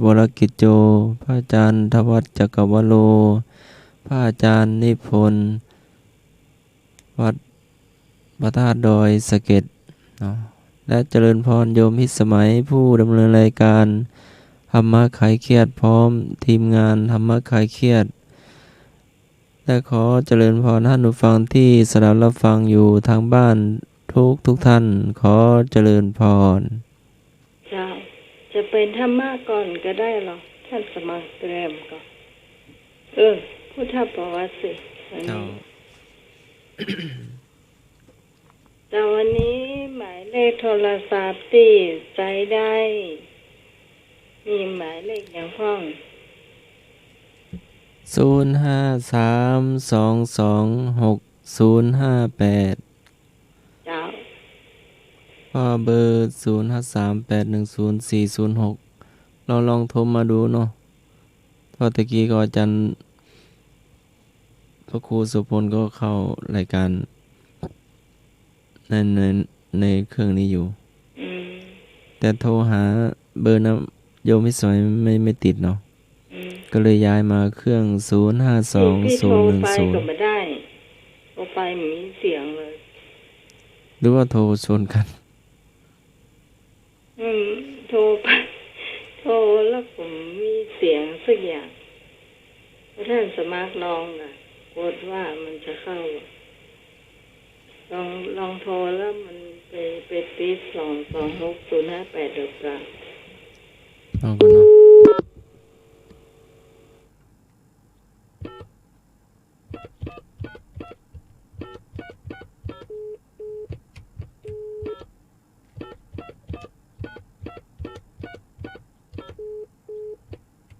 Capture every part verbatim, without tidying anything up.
วรกิจโจ พระอาจารย์ธวัช จักรวโร พระอาจารย์นิพนธ์ วัดพระธาตุดอยสะเก็ดเนาะ และเจริญพรโยมพิสมัย ผู้ดำเนินรายการธรรมะคลายเครียด พร้อมทีมงานธรรมะคลายเครียด และขอเจริญพรท่านผู้ฟังที่สดับรับฟังอยู่ทางบ้านทุกทุกท่าน ขอเจริญพร เจ้า จะเปิดธรรมะก่อนก็ได้เหรอ ท่านสมัครเตรียมก่อน เออ พุทธประวัติสิ วันนี้ เจ้า แต่วันนี้หมายเลขโทรศัพท์ตี้ใจ๊ได้ มีหมายเลขหยังพ่อง ศูนย์ห้าสาม สองสองหก ศูนย์ห้าแปด เจ้า ก็เบอร์ ศูนย์ห้าสาม แปดหนึ่งศูนย์ สี่ศูนย์หก ลอง ลองโทรมาดูเนาะ เพราะตะกี้ก็อาจารย์ พระครูโสภณก็เข้ารายการใน ใน ในเครื่องนี้อยู่ อืม แต่โทรหาเบอร์นั้นโยมพิสมัยไม่ ไม่ติดเนาะ อืม ก็เลยย้ายมาเครื่อง ศูนย์ห้าสอง ศูนย์หนึ่งศูนย์ พี่ พี่โทรไปก็บ่ได้ โทรไปบ่มีเสียงเลย หรือว่าโทรสวนกัน อืม โทรไป โทรแล้วก็บ่มีเสียงสักอย่าง พอท่านสมัครลองน่ะ กดว่ามันจะเข้า ลอง ลองโทรแล้วมันไป ไปติด สองสองหก ศูนย์ห้าแปด หรือเปล่า ลองก่อนเนาะ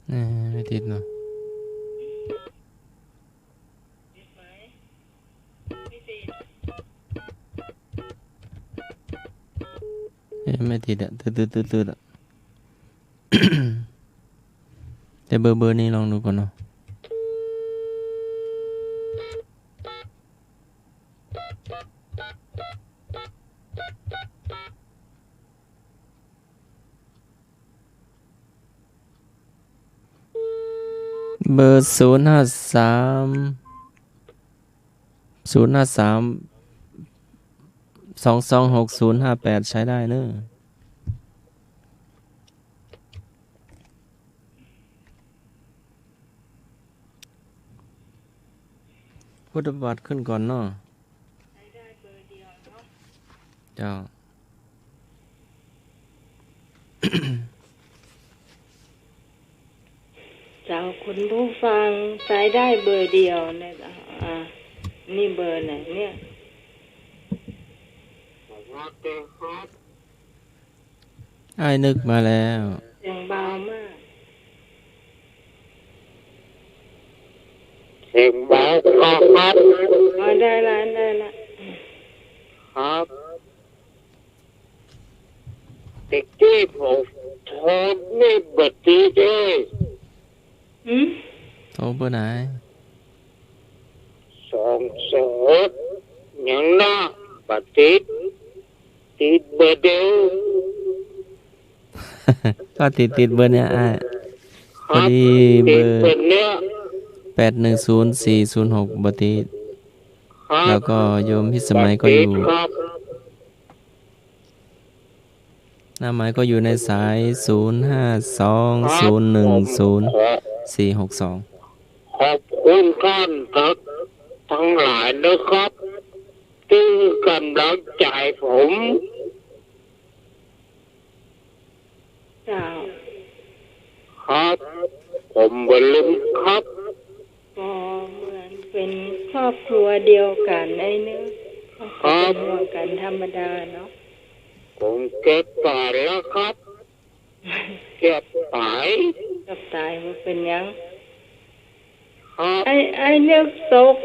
เอ้ย ไม่ติดเนาะ เอ้ย ไม่ติดอะ ตึ๊ดๆๆๆ อะ แต่เบอร์ เบอร์นี้ลองดูก่อนเนาะ เบอร์ ศูนย์ห้าสาม ศูนย์ห้าสาม สองสองหก ศูนย์ห้าแปด ใช้ได้เนอะ พุทธประวัติขึ้นก่อนเนาะ เจ้า เจ้า คุณผู้ฟังใจ๊ได้เบอร์เดียวเนี่ย อ่า นี่เบอร์ไหนเนี่ย อ้ายนึกมาแล้ว เสียงเบามาก เสียงเบาครับ อ๋อ ได้ละ ได้ละ ครับ ตะกี้ผมโทรนี่บ่ติดเอ้ย หืม โทรเบอร์ไหน สองสอง ยังนะ บ่ติด ติดเบอร์เดียว ก็ติด ติดเบอร์เนี้ย อ้าย ครับ พอดีเบอร์ ติดเบอร์เนี้ย แปดหนึ่งศูนย์ สี่ศูนย์หก บ่ติด ครับ แล้วก็โยมพิสมัยก็อยู่ บ่ติดครับ หน้าไมค์ก็อยู่ในสาย ศูนย์ห้าสอง ศูนย์หนึ่งศูนย์ สี่หกสอง ขอบคุณท่านทั้งหลายนะครับ ที่กำลังใจผม เจ้า ครับ ผมบ่ลืมครับ ก็เหมือนเป็นครอบครัวเดียวกันไอ้เนอะ ครับ ก็เป็นห่วงกันธรรมดาเนาะ ผมเกือบต๋ายแล้วครับ เกือบต๋าย เกือบต๋าย บ่เป๋นหยัง ครับ ไอ้ ไอ้เนี่ยตก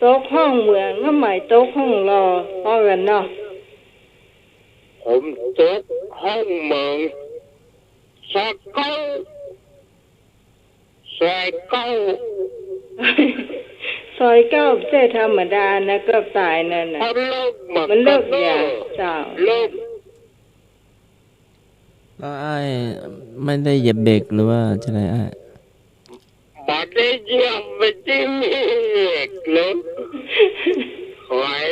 ตกห้องเหมือง ก็หมายตกห้องรอ ป้องกั๋นเนาะ ผมตกห้องเหมือง ซอยเก้า ซอยเก้า ซอยเก้า บ่ใจ้ธรรมดานะ เกือบต๋ายนั่นน่ะ มันเลิกมาก มันเลิก เจ้า เจ้า เลิก แล้วอ้ายไม่ได้เหยียบเบรกหรือว่าจะไดอ้าย บ่ได้เหยียบ บ่ได้เหยียบเบรกเลย ถอย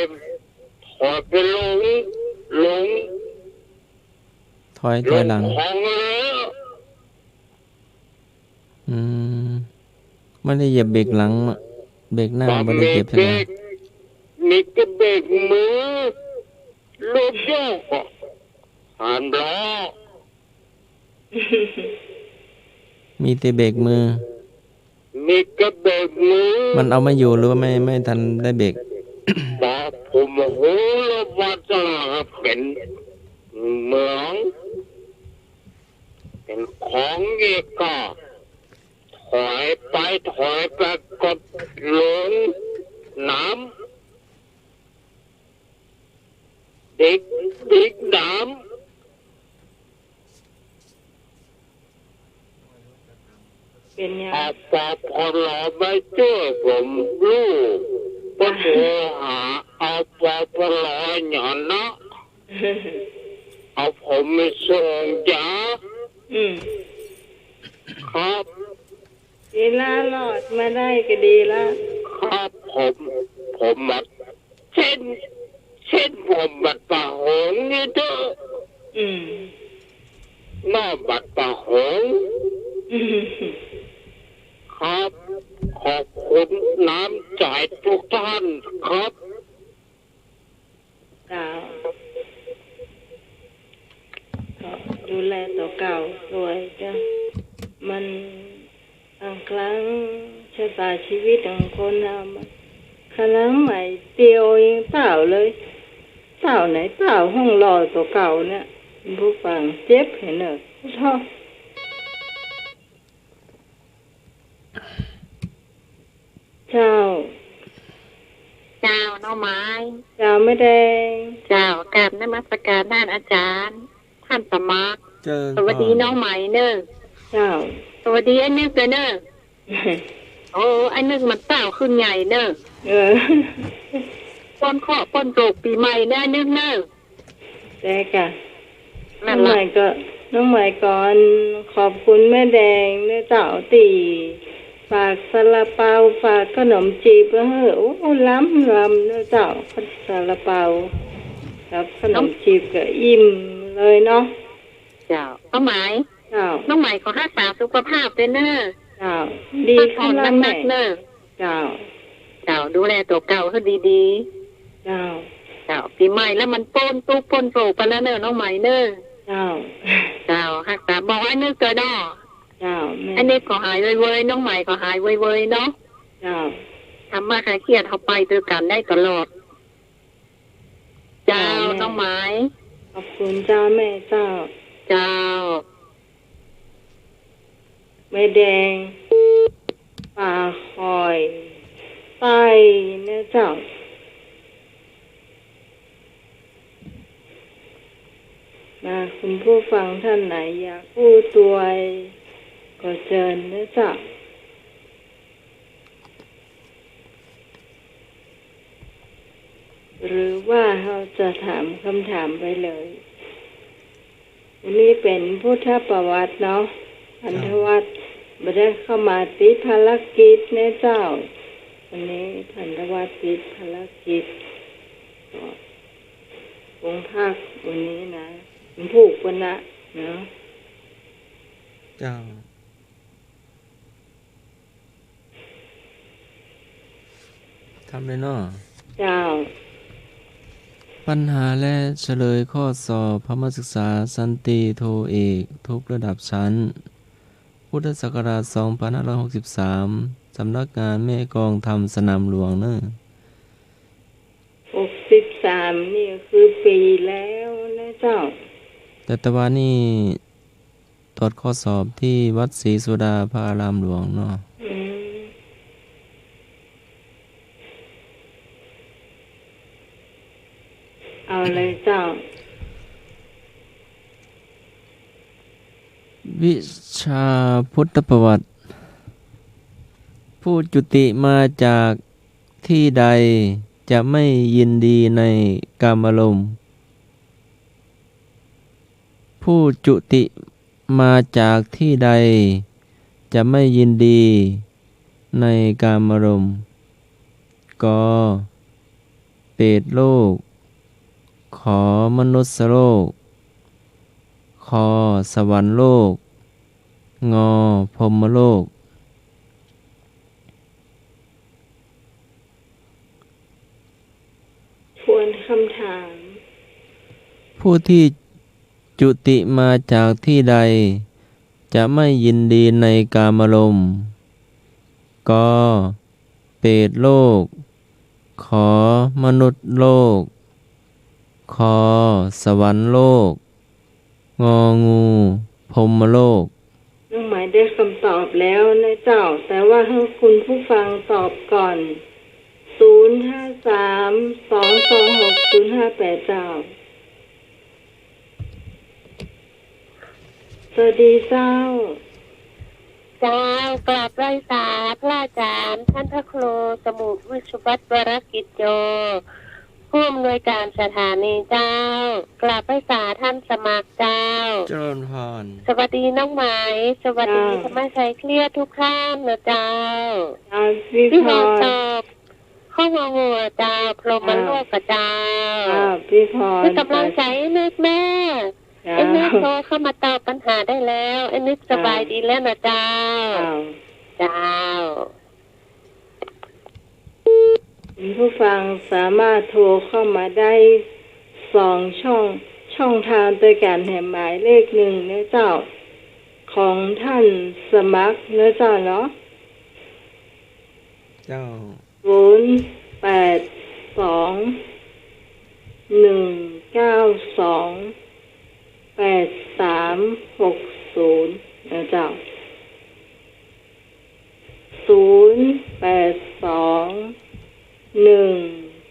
ถอยไปลง ลง ถอย ถอยหลัง ลงคลองแล้ว อืม ไม่ได้เหยียบเบรกหลัง เบรกหน้า บ่ บ่ได้เหยียบใช่ไหม มีเบรก มีแต่เบรกมือ รถโยกอะ สามล้อ มีแต่เบรกมือ มีแต่เบรกมือ มันเอาไม่อยู่หรือว่าไม่ ไม่ทันได้เบรก บ่ ผมฮู้แล้วว่าจะเป๋นเมือง เป๋นคลองเอกอะ ถอยไปถอยไปก็ลงน้ำ ดิก ดิกน้ำ เป๋นยัง อปพล มาจ้วยผมลูก ก็โทรหา อปพล หยังนะ เอาผมไปส่งยา อืม ครับ ดีละ รอดมาได้ก็ดีละ ครับ ผม ผมมา เส้น เส้นผมบัดป่าหงส์นี่เต๊อะ อืม หน้าบัดป่าหงส์ อืม ครับ ขอบคุณน้ำใจทุกท่านครับ เจ้า ก็ดูแลตั๋วเก่าตวยเจ้า มัน บางครั้งชะตาชีวิตของคนเฮามัน ครั้งใหม่เตียวยังเต้าเลย เต้าไหนเต้าห้องรอตั๋วเก่าเนี่ย ผู้ฟังเจ็บหัวเน่อ เจ้า เจ้า น้องไหม เจ้าแม่แดง เจ้า กราบนมัสการท่านอาจารย์ ท่านสมัคร เจริญพร สวัสดีน้องไหมเน่อ เจ้า สวัสดีไอ้นึกเน่อ โอ้ ไอ้นึกมันเต้าขึ้นใหญ่เน่อ เออ ปล้นเคราะห์ปล้นโศกปี๋ใหม่เน่อ ไอ้นึกเน่อ ใจ้ก่ะ นั่นล่ะ น้องไหมก็ น้องไหมก่อน ขอบคุณแม่แดงเน่อเจ้า ตี้ฝากซาลาเปา ฝากขนมจีบมาหื้อ โอ้ ล้ำล้ำเน่อเจ้า ซาลาเปา กับขนมจีบก็อิ่มเลยเนาะ เจ้า น้องไหม เจ้า น้องไหมขอฮักษาสุขภาพตวยเน่อ เจ้า ดีขึ้นแล้วแม่ พักผ่อนหนักๆเน่อ เจ้า เจ้า ดูแลตั๋วเก่าหื้อดีๆ เจ้า เจ้า ปี๋ใหม่แล้วมันป๊นตุ๊กข์ป๊นโศกไปแล้วเน่อ น้องไหมเน่อ เจ้า เจ้า ฮักษา บอกไอ้นึกตวยเนาะ เจ้า แม่ ไอ้นึกขอหายไวๆ น้องไหมขอหายไวๆ เนาะ เจ้า ทำมาคลายเครียด เฮาไปตวยกั๋นได้ตลอด เจ้า เจ้าแม่ น้องไหม ขอบคุณเจ้าแม่เจ้า เจ้า แม่แดง ป่าคอยใต้เน่อเจ้า มา คุณผู้ฟังท่านไหนอยากอู้ตวย ก็เจิญเน่อเจ้า หรือว่าเฮาจะถามกำถามไปเลย อันนี้เป๋นพุทธประวัติเนาะ พันธวัฒน์ บ่ได้เข้ามาติดภารกิจเน่อเจ้า วันนี้พันธวัฒน์ติดภารกิจ ก็คงพักวันนี้นะ วันพูกวันนะเนาะ เจ้า ทำเลยเนาะ เจ้า ปัญหาและเฉลยข้อสอบพระมศึกษาสันติโทเอกทุกระดับชั้น พุทธศักราชสองพันห้าร้อยหกสิบสาม สำนักงานแม่กลองธรรมสนามหลวงเน่อ หกสิบสาม นี่คือปี๋แล้วเน่อเจ้า แต่ตะวานี้ ตรวจข้อสอบตี้วัดศรีสุดาพระอารามหลวงเนาะ อืม เอาเลยเจ้า วิชาพุทธประวัติ ผู้จุติมาจากตี้ใดจะไม่ยินดีในกามารมณ์ ผ ผู้จุติมาจากที่ใด จะไม่ยินดีในกามารมณ์ ก เปรตโลก ข มนุษย์โลก ค สวรรค์โลก ง พรหมโลก ทวนคำถาม ผู้ที่จุติมาจากที่ใด จะไม่ยินดีในกามารมณ์ ก เปรตโลก ข มนุษย์โลก ค สวรรค์โลก ง งู พรหมโลก น้องหมายได้คำตอบแล้วนะเจ้า แต่ว่าให้คุณผู้ฟังตอบก่อน ศูนย์ห้าสาม สองสองหก ศูนย์ห้าแปด เจ้า สวัสดีเจ้า เจ้า กราบไหว้สาพระอาจารย์ ท่านพระครูสมุทรวิชุบัติวรกิจโย ผู้อำนวยการสถานีเจ้า กราบไหว้สาท่านสมัครเจ้า เจริญพร สวัสดีน้องไหม สวัสดี เจ้า ธรรมชัยเครียดทุกท่านนะเจ้า เจ้า พี่ พี่พร พรตอบ ข้อ ง งู เจ้า พรหมโลกกับเจ้า เจ้า พี่พร เป็นกำลังใจให้นึกแม่ เจ้า ไอ้นึกโทรเข้ามาตอบปัญหาได้แล้ว ไอ้นึก เจ้า สบายดีแล้วนะเจ้า เจ้า เจ้า คุณผู้ฟังสามารถโทรเข้ามาได้สองช่อง ช่องทางโดยการแหมหมายเลขหนึ่งนะเจ้า ของท่านสมัครนะเจ้าเนาะ เจ้า ศูนย์แปดสอง หนึ่งเก้าสอง แปดสามหกศูนย์ นะเจ้า ศูนย์แปดสอง หนึ่ง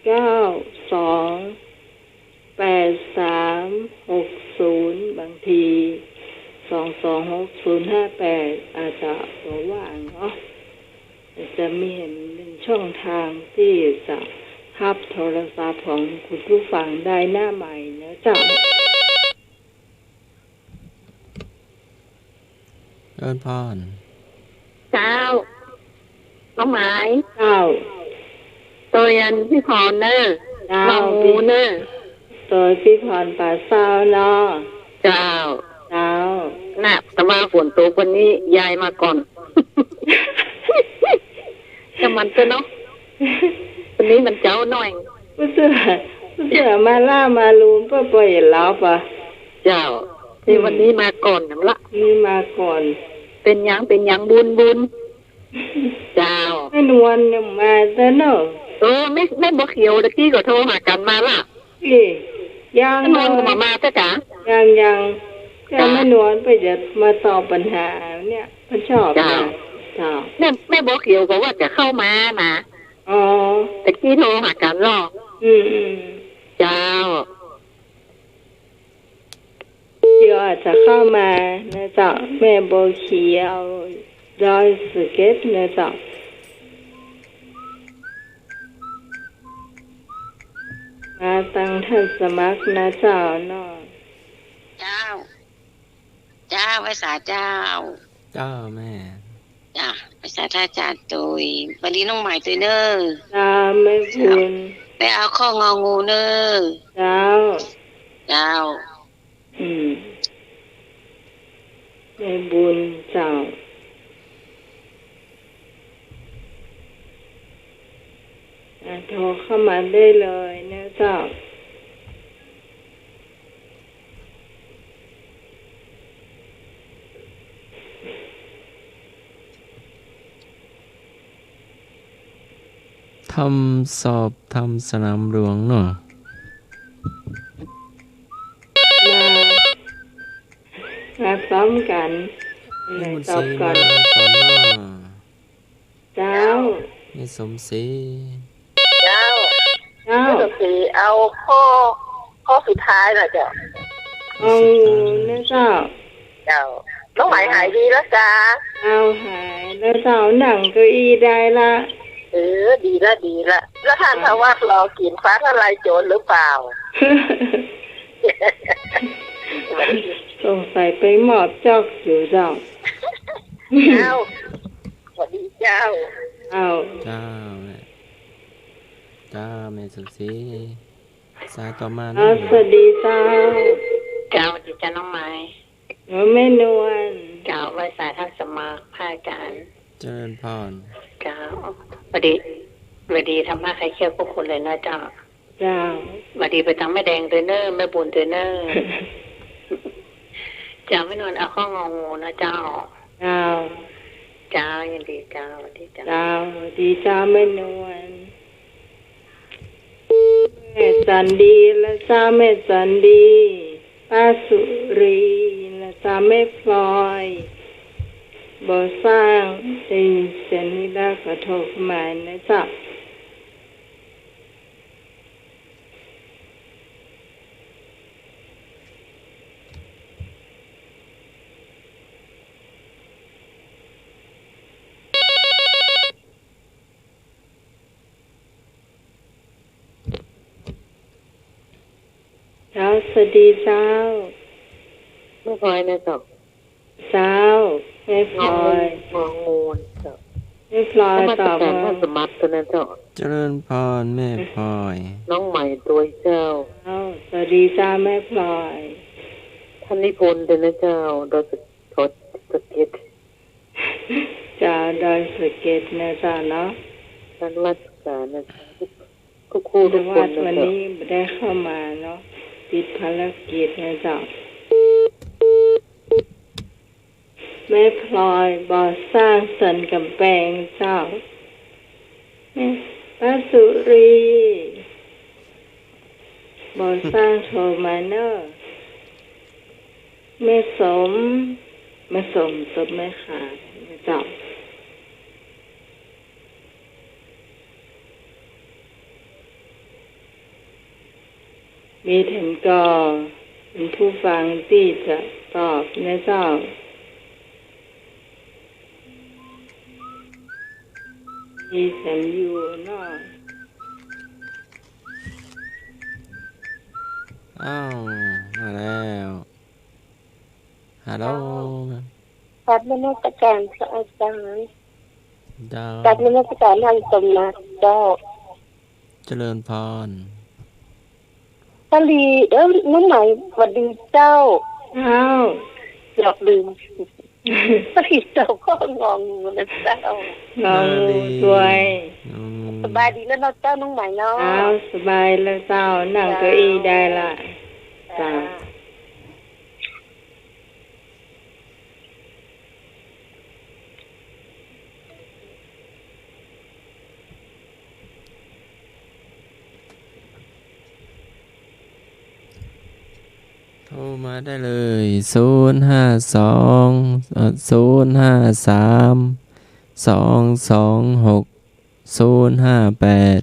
เก้าสอง แปดสามหกศูนย์ บางที สองสองหก ศูนย์ห้าแปด อาจจะบ่ว่างเนาะ แต่จะมีเห็นหนึ่งช่องทางตี้จะฮับโทรศัพท์ของคุณผู้ฟังได้หน้าใหม่นะเจ้า เจริญพร เจ้า น้องไหม เจ้า โตยอันพี่พรเน่อ เจ้า น้องหมูเน่อ โตยพี่พรป่าเศร้าเนาะ เจ้า เจ้า น่ะ แต่ว่าฝนตกวันนี้ยายมาก่อน แต่มันก็เนาะ วันนี้มันเจ๊าหน่อย ผู้เสือ ผู้เสือมาล่ามาลูมเปิ้นบ่เห็นลาวปะ เจ้า นี่ อืม วันนี้มาก่อนนั่นละ นี่มาก่อน เป็นหยัง เป็นหยัง บุญ บุญ เจ้า แม่นวลยังมาเต้อเนาะ เออ แม่ แม่บัวเขียวตะกี้ก็โทรหากั๋นมาละ เอ๊ะ ยัง แม่นวลก็บ่มาเต้อกะ ยัง ยัง แต่ เจ้า แม่นวลเปิ้นจะมาตอบปัญหาเนี่ย เปิ้นชอบ เจ้า นะ เจ้า แม่ แม่บัวเขียวก็ว่าจะเข้ามานะ อ๋อ ตะกี้โทรหากั๋นลอ อืม อืม เจ้า เดี๋ยวอาจจะเข้ามานะเจ้า แม่บัวเขียว ดอยสะเก็ดนะเจ้า มาตังท่านสมัครนะเจ้าเนาะ เจ้า เจ้า ไหว้สาเจ้า เจ้าแม่ เจ้า ไหว้สาท่านอาจารย์ตวย หวัดดีน้องไหมตวยเน่อ เจ้า แม่บุญ เจ้า ได้เอาข้อ งอ งู เน่อ เจ้า เจ้า อืม แม่บุญเจ้า อ่ะ โทรเข้ามาได้เลยนะเจ้า ทำสอบทำสนามหลวงเนาะ มา มาซ้อมกั๋น ไหนตอบก่อน นี่บุญศรีมาก่อนเนาะ เจ้า นี่สมศรี เจ้า เจ้า นี่สมศรี เอาข้อ ข้อสุดท้ายน่ะเจ้า เอา นะเจ้า เจ้า น้องไหมหายดีแล้วกา เอา หายแล้วเจ้า นั่งเก้าอี้ได้ละ เออ ดีละ ดีละ แล้วท่านทวัชรอกิ๋นฟ้าทะลายโจรหรือเปล่า สงสัยไปมอบจ๊อกอยู่เจ้า เจ้า สวัสดีเจ้า เจ้า เจ้าแม่ เจ้าแม่สมศรี สายต่อมา เจ้า นะ สวัสดีเจ้า เจ้า สวัสดีเจ้าน้องไหม เออ แม่นวล เจ้า ไหว้สาท่านสมัครพระอาจารย์ เจริญพร เจ้า หวัดดี หวัดดีธรรมะคลายเครียดทุกคนเลยนะเจ้า เจ้า หวัดดีไปตังแม่แดงด้วยเน่อ แม่บุญด้วยเน่อ เจ้า แม่นวล เอาข้ององูนะเจ้า เจ้า เจ้า ยินดีเจ้า หวัดดีเจ้า เจ้า หวัดดีเจ้าแม่นวล แม่จันดีและเจ้า แม่จันดี ป้าสุรีและเจ้า แม่พลอย บ่อสร้าง ได้ยินเสียงนี้แล้วก็โทรเข้ามานะเจ้า เจ้า สวัสดีเจ้า แม่พลอยนะเจ้า เจ้า แม่พลอย งองูเจ้า แม่พลอย นมัสการ ตอบมา ท่านสมัครตัวนั้นเจ้า เจริญพรแม่พลอย น้องใหม่ตัวเจ้า เจ้า สวัสดีเจ้าแม่พลอย ท่านนิพนธ์ตัวนั้นเจ้า ดอยสะ ดอยสะเก็ด เจ้า ดอยสะเก็ดนะเจ้าเนาะ นมัสการนะเจ้า ทุกคู่ทุกคนนะเจ้า วันนี้บ่ได้เข้ามาเนาะ ติดภารกิจนะเจ้า แม่พลอย บ่อสร้างสันก๋ำแปงเจ้า แม่ ป้าสุรี บ่อสร้างโทรมาเน่อ แม่สม แม่สม สมแม่ขา เจ้า มีแถมก่อ เป็นผู้ฟังตี้จะตอบนะเจ้า มีแถมอยู่เนาะ อ้าว มาแล้ว ฮัลโหล กราบนมัสการพระอาจารย์ เจ้า กราบนมัสการท่านสมณักเจ้า เจริญพร พอดี เอ้ย น้องใหม่ หวัดดีเจ้า เจ้า เกือบลืม พอดีเจ้าก็งองูนะเจ้า งองู งองู ตวย งองู สบายดีแล้วเนาะเจ้า น้องใหม่เนาะ เจ้า สบายแล้วเจ้า นั่งเก้าอี้ได้ละ เจ้า เจ้า โทรมาได้เลย ศูนย์ห้าสอง เอ่อ ศูนย์ห้าสาม สองสองหก ศูนย์ห้าแปด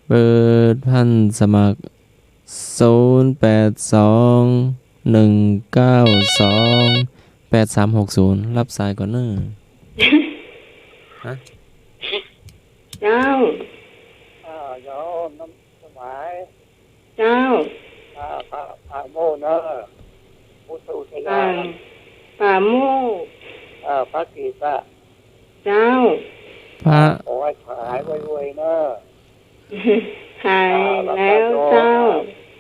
เบอร์ท่านสมัคร ศูนย์แปดสอง หนึ่งเก้าสอง แปดสามหกศูนย์ รับสายก่อนเน่อ ฮะ เจ้า อ่า เจ้า น้องสมัย เจ้า อ่า พระ พระโมเน่อ พุทธอุทยาน ป่า ป่าโมกข์ อ่า พระกฤษณะ เจ้า พระ ขอให้หายไวๆเน่อ หายแล้วเจ้า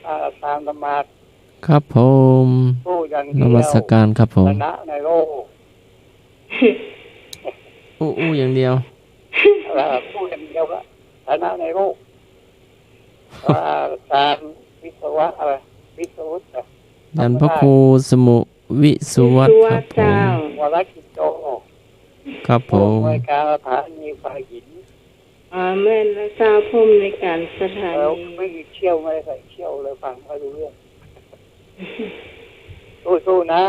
อ่า ตามสมัคร ครับผม พูดอย่างเดียว นมัสการครับผม ชนะในโลก อู้อู้อย่างเดียว เออ พูดอย่างเดียวก็ชนะในโลก ว่าอาจารย์วิศวะอะไร วิศวุฒิอะ อาจารย์พระครูสมุวิศวัตรครับผม วิศวะเจ้า วรกิจโจ ครับผม ผู้อำนวยการสถานีฝ่ายหิน อ่า แม่นแล้วเจ้า ผู้อำนวยการสถานี เออ ไม่มีเขี้ยว ไม่ได้ใส่เขี้ยวเลย ฟังไม่รู้เรื่อง สู้ๆนะ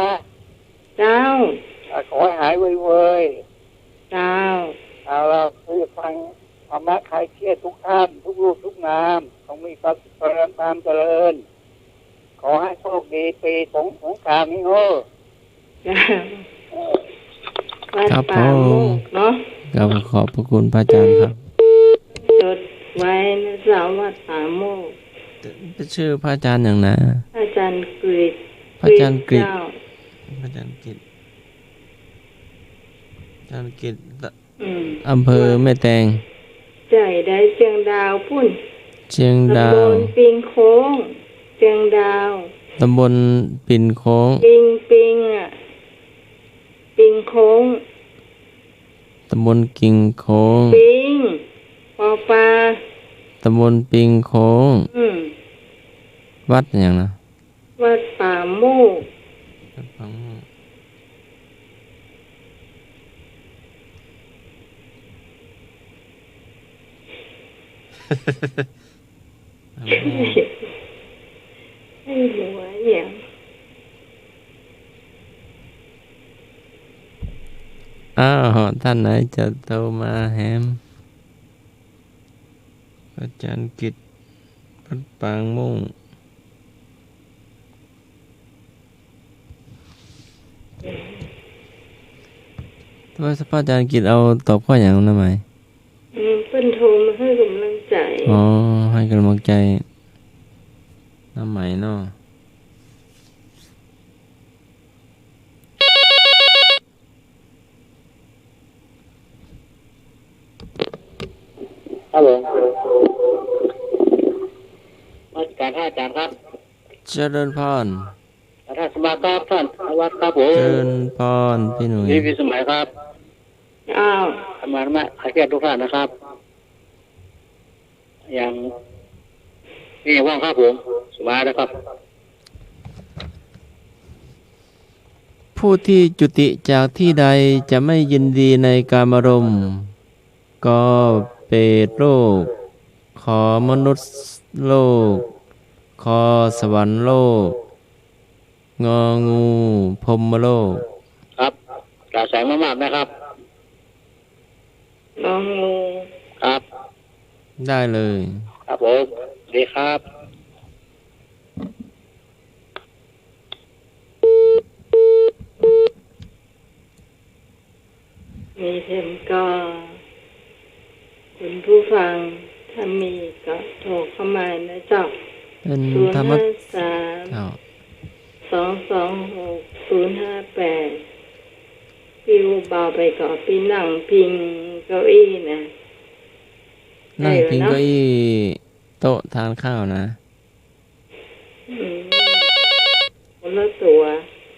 เจ้า อ่ะ ขอให้หายไวๆ เจ้า เอาล่ะ ผู้ฟังธรรมะคลายเครียดทุกท่าน ทุกรูปทุกนาม ขอให้มีความสุขความเจริญ ขอให้โชคดีปีสง สงกรานต์นี้เนาะ เจ้า วัด ครับผม ป่าโมกข์เนาะ ครับ ขอบพระคุณพระอาจารย์ครับ จดไว้นะเจ้า วัดป่าโมกข์ เป็นชื่อพระอาจารย์อย่างนะ อาจารย์กฤษ ระอาจารย์กฤษ เจ้า พระอาจารย์กฤษ อาจารย์กฤษ อืม อำเภอแม่แตง ใจ้ ได้เจียงดาวปู๊น เจียงดาว ตำบลปิงโค้ง เจียงดาว ตำบลปิ่นโค้ง ปิง ปิงอะ ปิงโค้ง ตำบลกิ่งโค้ง ปิง ปอปา ตำบลปิงโค้ง อืม วัดหยังนะ วัดป่าโมกข์ วัดป่าโมกข์ ไอ้หัวเนี่ย อ้าว ท่านไหนจะโทรมาแหม อาจารย์กฤษ วัดป่าโมกข์ แต่ว่าพระอาจารย์กฤษเอาตอบข้อหยังนะไหม อืม เปิ้นโทรมาหื้อกำลังใจ๋ อ๋อ หื้อกำลังใจ๋ น้าไหมเนาะ ครับผม นมัสการพระอาจารย์ครับ เจริญพร อาจารย์สมบัติครับ ท่านวัดครับผม เจริญพรพี่หนุ่ย นี่พี่สมัยครับ อ้าว มา มา ขอเกียรติทุกท่านนะครับ อย่างนี้ว่างครับผม สบายนะครับ ผู้ที่จุติจากที่ใดจะไม่ยินดีในกามารมณ์ กอ เปรตโลก ขอ มนุษย์โลก คอ สวรรค์โลก งอ งู พรหมโลก ครับ กราบใส่มากๆ นะครับ งอ งู ครับ ได้เลย ครับผม ดีครับ มีเถิงก็ คุณผู้ฟัง ถ้ามีก็โทรเข้ามานะเจ้า เปิ้น ศูนย์ห้าสาม ธรรมะ เจ้า สองสองหก ศูนย์ห้าแปด ปิ้วเบาไปก่อ ปิ้นนั่งพิงเก้าอี้นะ นั่งพิงเก้าอี้ โต๊ะทานข้าวนะ อืม คนละตั๋ว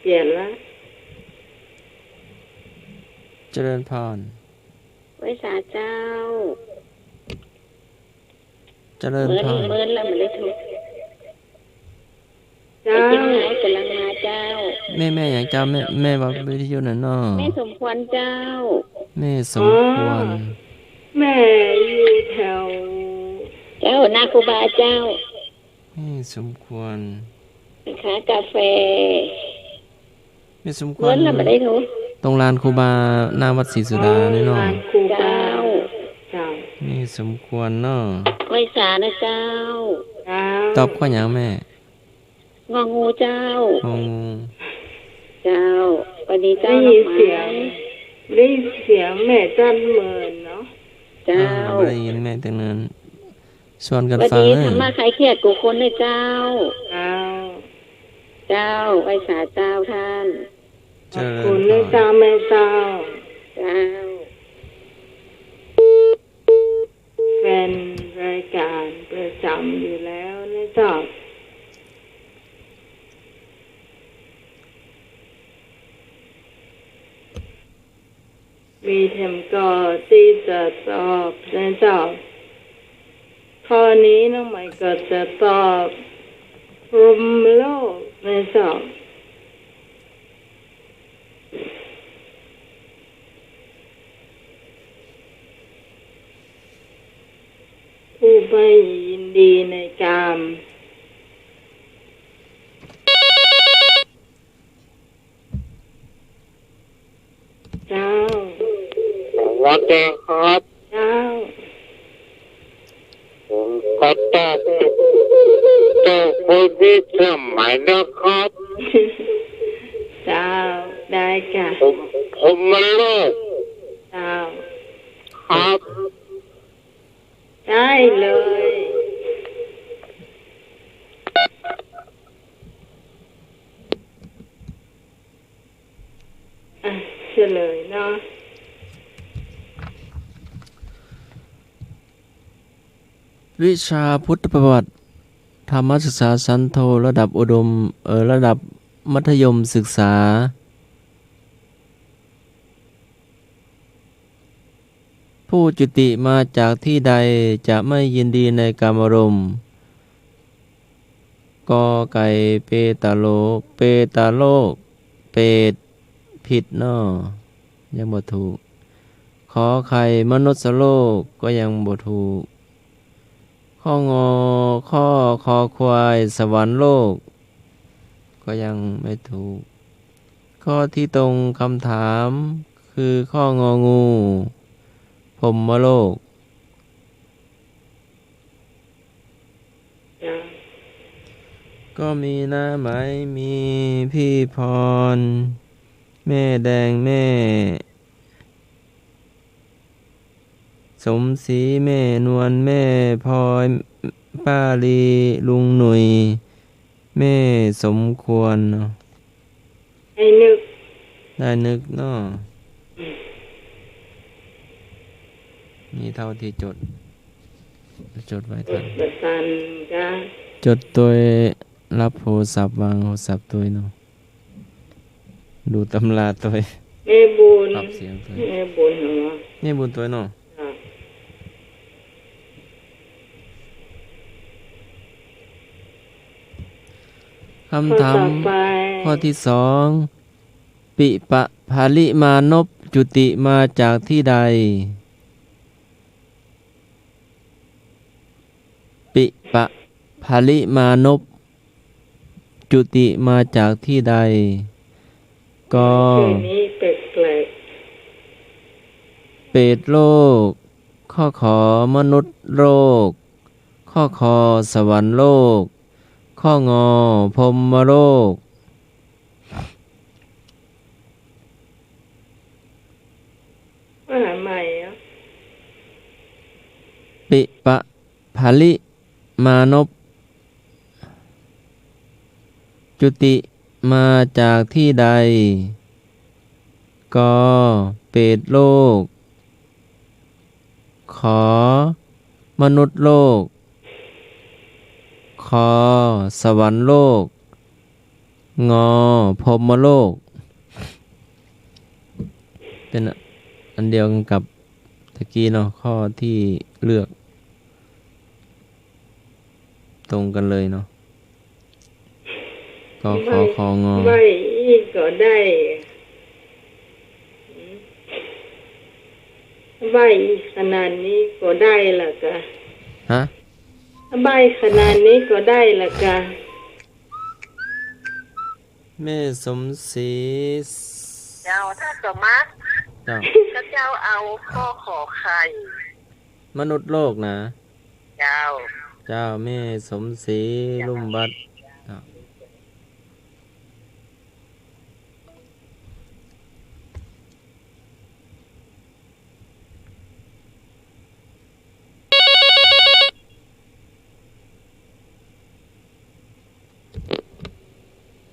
เปลี่ยนละ เจริญพร ไหว้สาเจ้า เจริญพร เมิน เมินแล้วมันได้ทุกข์ เจ้า ไปกินไงกำลังมาเจ้า แม่ แม่หยังเจ้า แม่ แม่วัดวิทยุน่ะเนาะ แม่สมควรเจ้า แม่สมควร อ๋อ แม่อยู่แถว เจ้า หน้าครูบาเจ้า แม่สมควร แม่ค้ากาแฟ แม่สมควร เมินแล้วมันได้ทุกข์ ตรงลานครูบาหน้าวัดศรีสุดานี่เนาะ อ๋อ ลานครูบา เจ้า เจ้า แม่สมควรเนาะ ไหว้สานะเจ้า เจ้า ตอบข้อหยังแม่ งอ งูเจ้า งอ งู เจ้า วันนี้เจ้า ได้ยินเสียง ดอกไม้ ได้ยินเสียงแม่จั้นเมินเนาะ เจ้า อ่า บ่ได้ยินแม่จั้นเมิน ชวนกั๋นฟัง วันนี้ เอ้ย ธรรมะคลายเครียดกู้คนนะเจ้า เจ้า เจ้า ไหว้สาเจ้าท่าน เจริญพร ขอบคุณนะเจ้าแม่เจ้า เจ้า แฟนรายการประจำอยู่แล้วนะเจ้า มีเถิงก็ตี้จะตอบนะเจ้า ข้อนี้น้องใหม่ก็จะตอบพรหมโลกนะเจ้า ผู้ไม่ยินดีในกาม เจ้า สวัสดีครับ เจ้า ผมก็ตอบ ตอบคนที่สมัยนะครับ เจ้า ได้ค่ะ ผม พรหมโลก เจ้า ครับ ได้เลย เ วิชาพุทธประวัติ ธรรมศึกษาชั้นโท ระดับอุดม เอ่อ ระดับมัธยมศึกษา ผู้จุติมาจากที่ใดจะไม่ยินดีในกามารมณ์ กอไก่ เปตโลก เปตโลก เปรต ผิดเนาะ ยังบ่ถูก ขอไข่ มนุษยโลก ก็ยังบ่ถูก ข้องอ ข้อคอควาย สวรรคโลก ก็ยังไม่ถูก ข้อที่ตรงคำถามคือข้ององู พรหมโลก จ้ะ ก็มีน้าไหม มีพี่พร แม่แดง แม่สมศรี แม่นวล แม่พลอย ป้าลี ลุงหนุ่ย แม่สมควรเนาะ ได้นึก ได้นึกเนาะ อืม นี่เท่าที่จด จดไว้ทัน จดบ่ทันจ้ะ จดตวย รับโทรศัพท์ วางโทรศัพท์ตวยเนาะ ดูตำราตวย แม่บุญ ปรับเสียงตวย แม่บุญเหรอ แม่บุญตวยเนาะ ค่ะ คำถาม ข้อต่อไป ข้อที่สอง ปิปะผาลิมานพจุติมาจากที่ใด ปิปะผาลิมานพจุติมาจากที่ใด กอ ชื่อนี้แปลกๆ เปรตโลก ข้อขอ มนุษย์โลก ข้อคอ สวรรคโลก ข้องอ พรหมโลก ว่าใหม่เหรอ ปิปะผาลิมานพจุติมาจากที่ใด กอ เปรตโลก ขอ มนุษย์โลก คอ สวรรคโลก งอ พรหมโลก เป็นอันเดียวกันกับตะกี้เนาะ ข้อที่เลือก ตรงกันเลยเนาะ กอ ขอ คองอ ใบ้อีกก็ได้ ใบ้อีกขนาดนี้ก็ได้ละกะ ฮะ ใบ้ขนาดนี้ก็ได้ละกะ แม่สมศรี เจ้า ถ้าสมัคร เจ้า ข้าเจ้าเอาข้อขอไข่ มนุษย์โลกนะ เจ้า เจ้า แม่สมศรี ลุ่มวัด เจ้า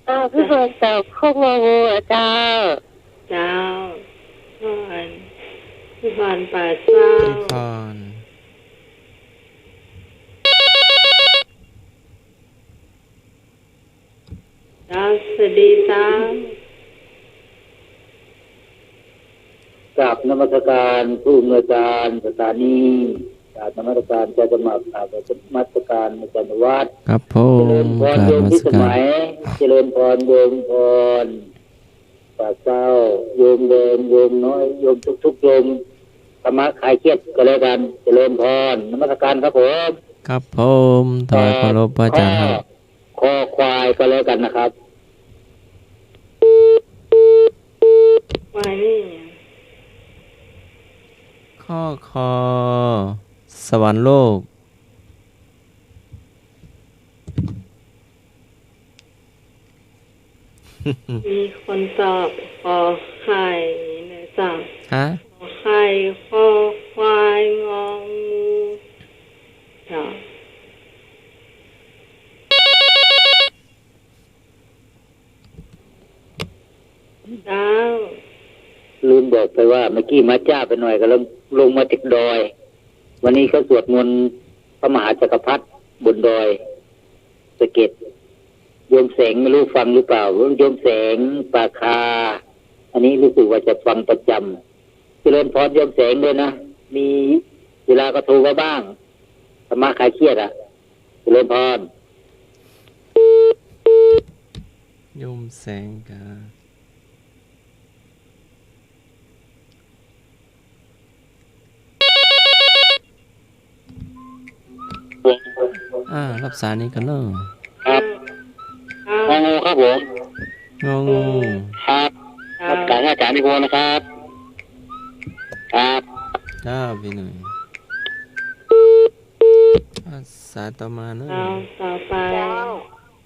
อ้าว พี่พรตอบข้ององูอะเจ้า เจ้า พี่พร พี่พรปาเจ้า พี่พร ครับ สวัสดีครับ กราบนมัสการผู้อำนวยการสถานี กราบนมัสการอาจารย์สมัคร กราบนมัสการอาจารย์วัด ครับผม เจริญพร กราบนมัสการ โยมพิสมัย เจริญพรโยมพร ป่าเศร้า โยมแดง โยมน้อย โยมทุกๆ โยม ธรรมะคลายเครียดก็แล้วกัน เจริญพร นมัสการครับผม ครับผม ถวายเคารพพระอาจารย์ครับ คอควายก็แล้วกันนะครับ ควายนี่ ข้อคอ สวรรคโลก มีคนตอบขอไข่นะจ๊ะ ฮะ ขอไข่ คอควาย งองู จ้ะ เจ้า ลืมบอกไปว่าเมื่อกี้มาจ๊าไปหน่อยก็ลง ลงมาจากดอย วันนี้เขาสวดมนต์ ระมหาจักรพรรดิบนดอยสะเก็ด โยมแสงไม่รู้ฟังหรือเปล่า โยมแสง ปาคา อันนี้รู้สึกว่าจะฟังประจำ เจริญพรโยมแสงด้วยนะ มีเวลาก็โทรมาบ้าง ธรรมะคลายเครียดอะ เจริญพร โยมแสงกา อ่า ฮับสายนี้ก่อนเนาะ ครับ งองูครับผม งองู ครับ ครับ ฮับสายอาจารย์นิพนธ์นะครับ ครับ เจ้า ปี้หนุ่ย อ่า สายต่อมาเนาะ เจ้า ต่อไป เจ้า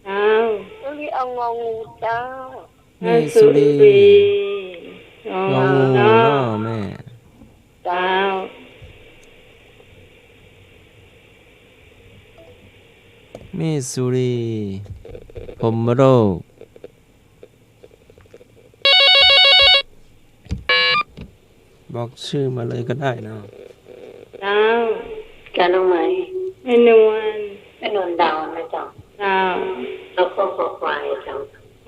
เจ้า สุรีเอางองูเจ้า แม่สุรี สุรี งองู งองู เจ้า เนาะแม่ เจ้า แม่สุรี พรหมโรค บอกชื่อมาเลยก็ได้เนาะ เจ้า เจ้าน้องไหม แม่นวล แม่นวลดาวนะเจ้า เจ้า แล้วก็คอควายเจ้า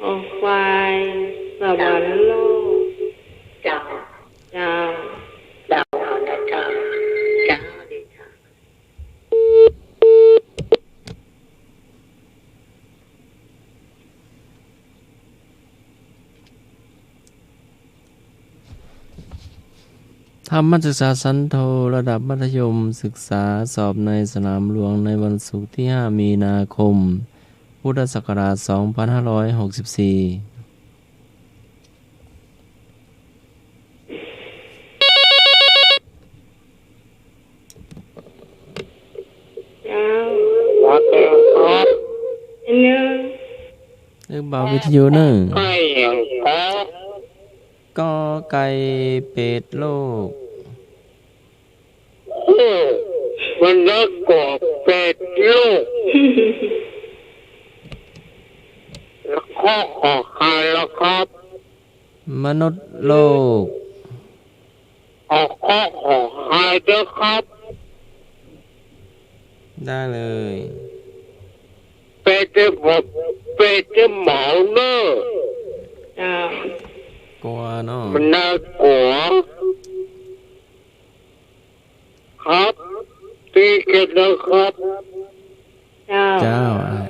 คอควาย สวรรคโลก เจ้า เจ้า เดาเอานะเจ้า เจ้า ดีเจ้า ธรรมศึกษาชั้นโท ระดับมัธยมศึกษา สอบในสนามหลวงในวันศุกร์ที่ห้ามีนาคม พุทธศักราชสองพันห้าร้อยหกสิบสี่ เจ้า ครับ อันหนึ่ง นึกเบาวิทยุเน่อ ไก่อย่างครับ กอไก่เป็ดโลก โอ้ มันนักกว่าเป็ดโลก แล้วก็ขอคานแล้วครับ มนุษย์โลก ขอ ขอ ขอคานด้วยครับ ได้เลย เป็ดจะบอก เป็ดจะเหมาเน่อ เจ้า กลัวเนาะ มันน่ากลัว ครับ ตีเก็บแล้วครับ เจ้า เจ้า อ่ะ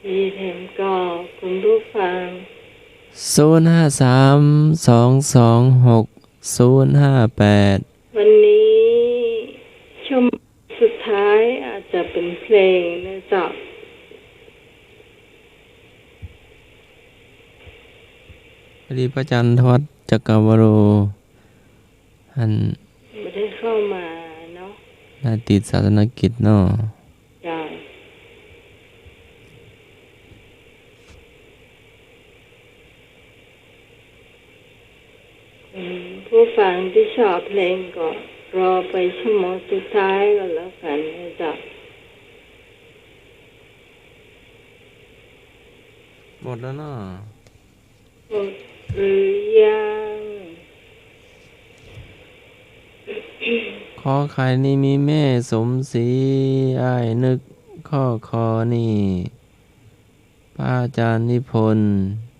มีแถมก็คุณผู้ฟัง ศูนย์ห้าสาม สองสองหก ศูนย์ห้าแปด วันนี้ชั่วโมงสุดท้ายอาจจะเป็นเพลงนะเจ้า พอดีพระอาจารย์ธวัช จักรวโร หั้น บ่ได้เข้ามาเนาะ ได้ติดศาสนกิจเนาะ เจ้า อืม ผู้ฟังที่ชอบเพลงก็รอไปชั่วโมงสุดท้ายก็แล้วกั๋นนะเจ้า หมดแล้วเนาะ หมดหรือยัง ขอไข่นี่มีแม่สมศรี อ้ายนึกข้อคอนี่ พระอาจารย์นิพนธ์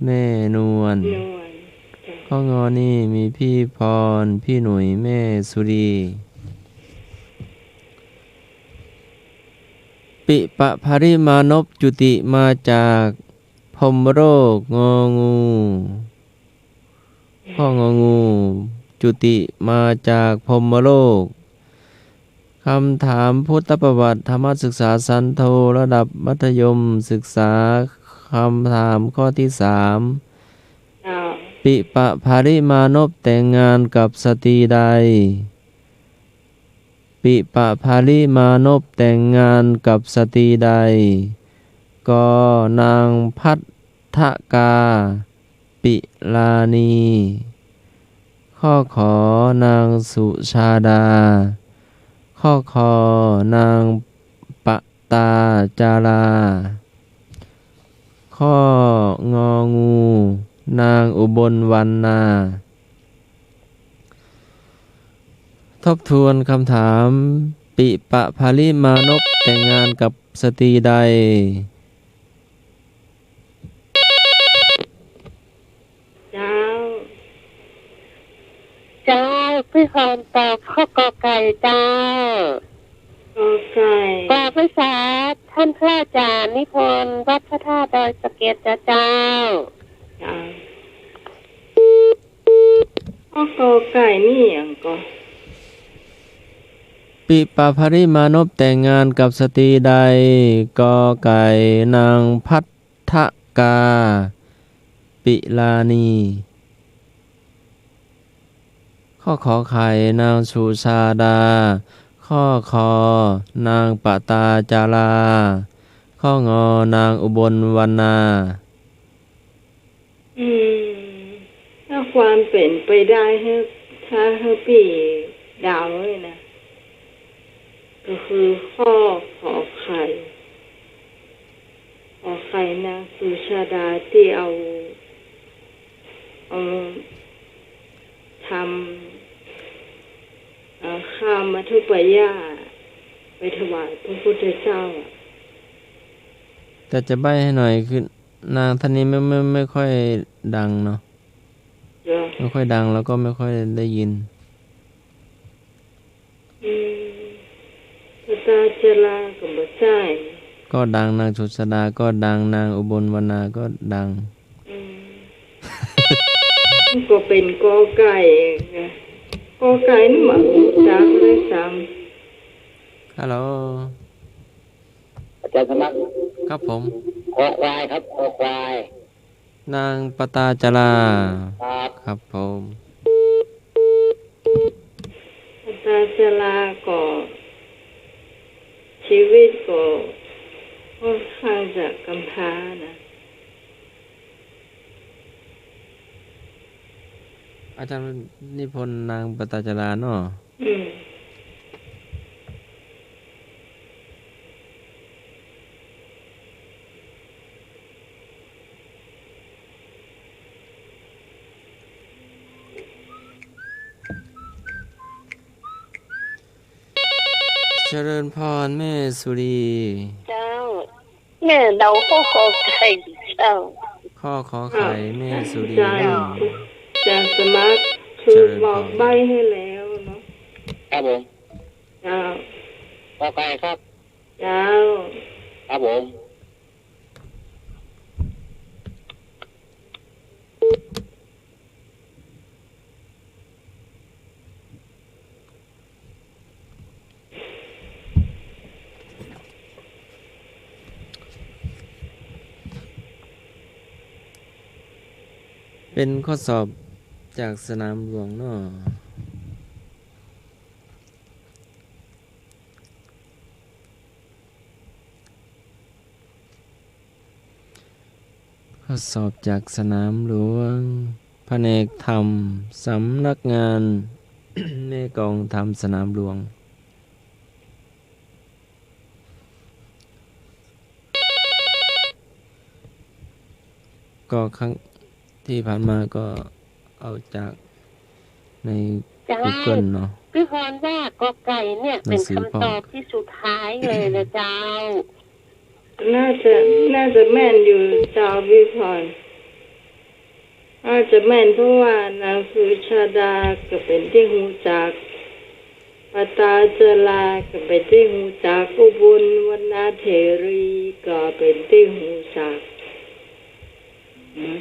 แม่นวล นวล จ้ะ ข้องอนี่มีพี่พร พี่หนุ่ย แม่สุรี ปิปะภริมานพจุติมาจากพรหมโลก งองู ข้ององู จุติมาจากพรหมโลก คำถามพุทธประวัติธรรมศึกษาชั้นโท ระดับมัธยมศึกษา คำถามข้อที่สาม เจ้า ปิปะภริมานพแต่งงานกับสตรีใด ปิปะภริมานพแต่งงานกับสตรีใด ก นางภัททกา ปิลานี ข้อ ขอ นางสุชาดา ข้อ คอ นางปตาจารา ข้อ งอ งู นางอุบลวรรณา ทบทวนคำถาม ปิปะภาริมานพแต่งงานกับสตรีใด เจ้า เจ้า พี่พรตอบข้อ ก.ไก่ เจ้า ก.ไก่ กราบไหว้สาท่านพระอาจารย์นิพนธ์ วัดพระธาตุดอยสะเก็ด เจ้า เจ้า ข้อ ก.ไก่ นี่หยังก่อ ปิปะภาริมานพแต่งงานกับสตรีใด ก.ไก่ นางภัททกา ปิลานี ข้อ ขอ ไข่ นางสุชาดา ข้อ คอ นางปตาจารา ข้อ งอ นางอุบลวรรณา อืม ถ้าความเป๋นไปได้ หื้อ ถ้าหื้อปี้เดาเลยนะ ก็คือข้อ ขอ ไข่ ขอ ไข่ นางสุชาดาตี้เอา เอาทำ เอ่อ ข้าวมัทธุปายาตไปถวายพระพุทธเจ้าอะ แต่จะใบ้ให้หน่อย คือ นางท่านนี้ไม่ ไม่ ไม่ค่อยดังเนาะ เหรอ ไม่ค่อยดัง แล้วก็ไม่ค่อยได้ยิน อืม ปตาจาราก็บ่ใจ้ ก็ดัง นางสุชาดาก็ดัง นางอุบลวรรณาก็ดัง อืม มันก็เป๋น ก.ไก่ ก.ไก่ นี่บ่ฮู้จักเลยซ้ำ ฮัลโหล อาจารย์สมัคร ครับผม คอควายครับ คอควาย นางปตาจารา ครับ ครับผม ปตาจาราก็ ชีวิตก็ค่อนข้างจะกำพร้านะ อาจารย์นิพนธ์ นางปตาจาราเนาะ อืม เจริญพรแม่สุรี เจ้า แม่เดาข้อ ขอ ไข่ เจ้า ข้อ ขอ ไข่ แม่สุรี อาจารย์ อาจารย์สมัคร คือ เจริญพร บอกใบ้ให้แล้วเนาะ ครับผม เจ้า ก.ไก่ ครับ เจ้า ครับผม เป๋นข้อสอบจากสนามหลวงเนาะ ข้อสอบจากสนามหลวง แผนกธรรม สำนักงานแม่กองธรรมสนามหลวง ก็ครั้งที่ผ่านมาก็เอาจากใน เจ้า กูเกิลเนาะ พี่พรว่า ก.ไก่ เนี่ย หนังสือพ่อง เป๋นคำตอบที่สุดท้ายเลยนะเจ้า น่าจะ น่าจะแม่นอยู่เจ้าพี่พร น่าจะแม่น เพราะว่านางสุชาดาก็เป๋นตี้ฮู้จัก ปตาจาราก็เป๋นตี้ฮู้จัก อุบลวรรณเถรีก็เป๋นตี้ฮู้จัก อืม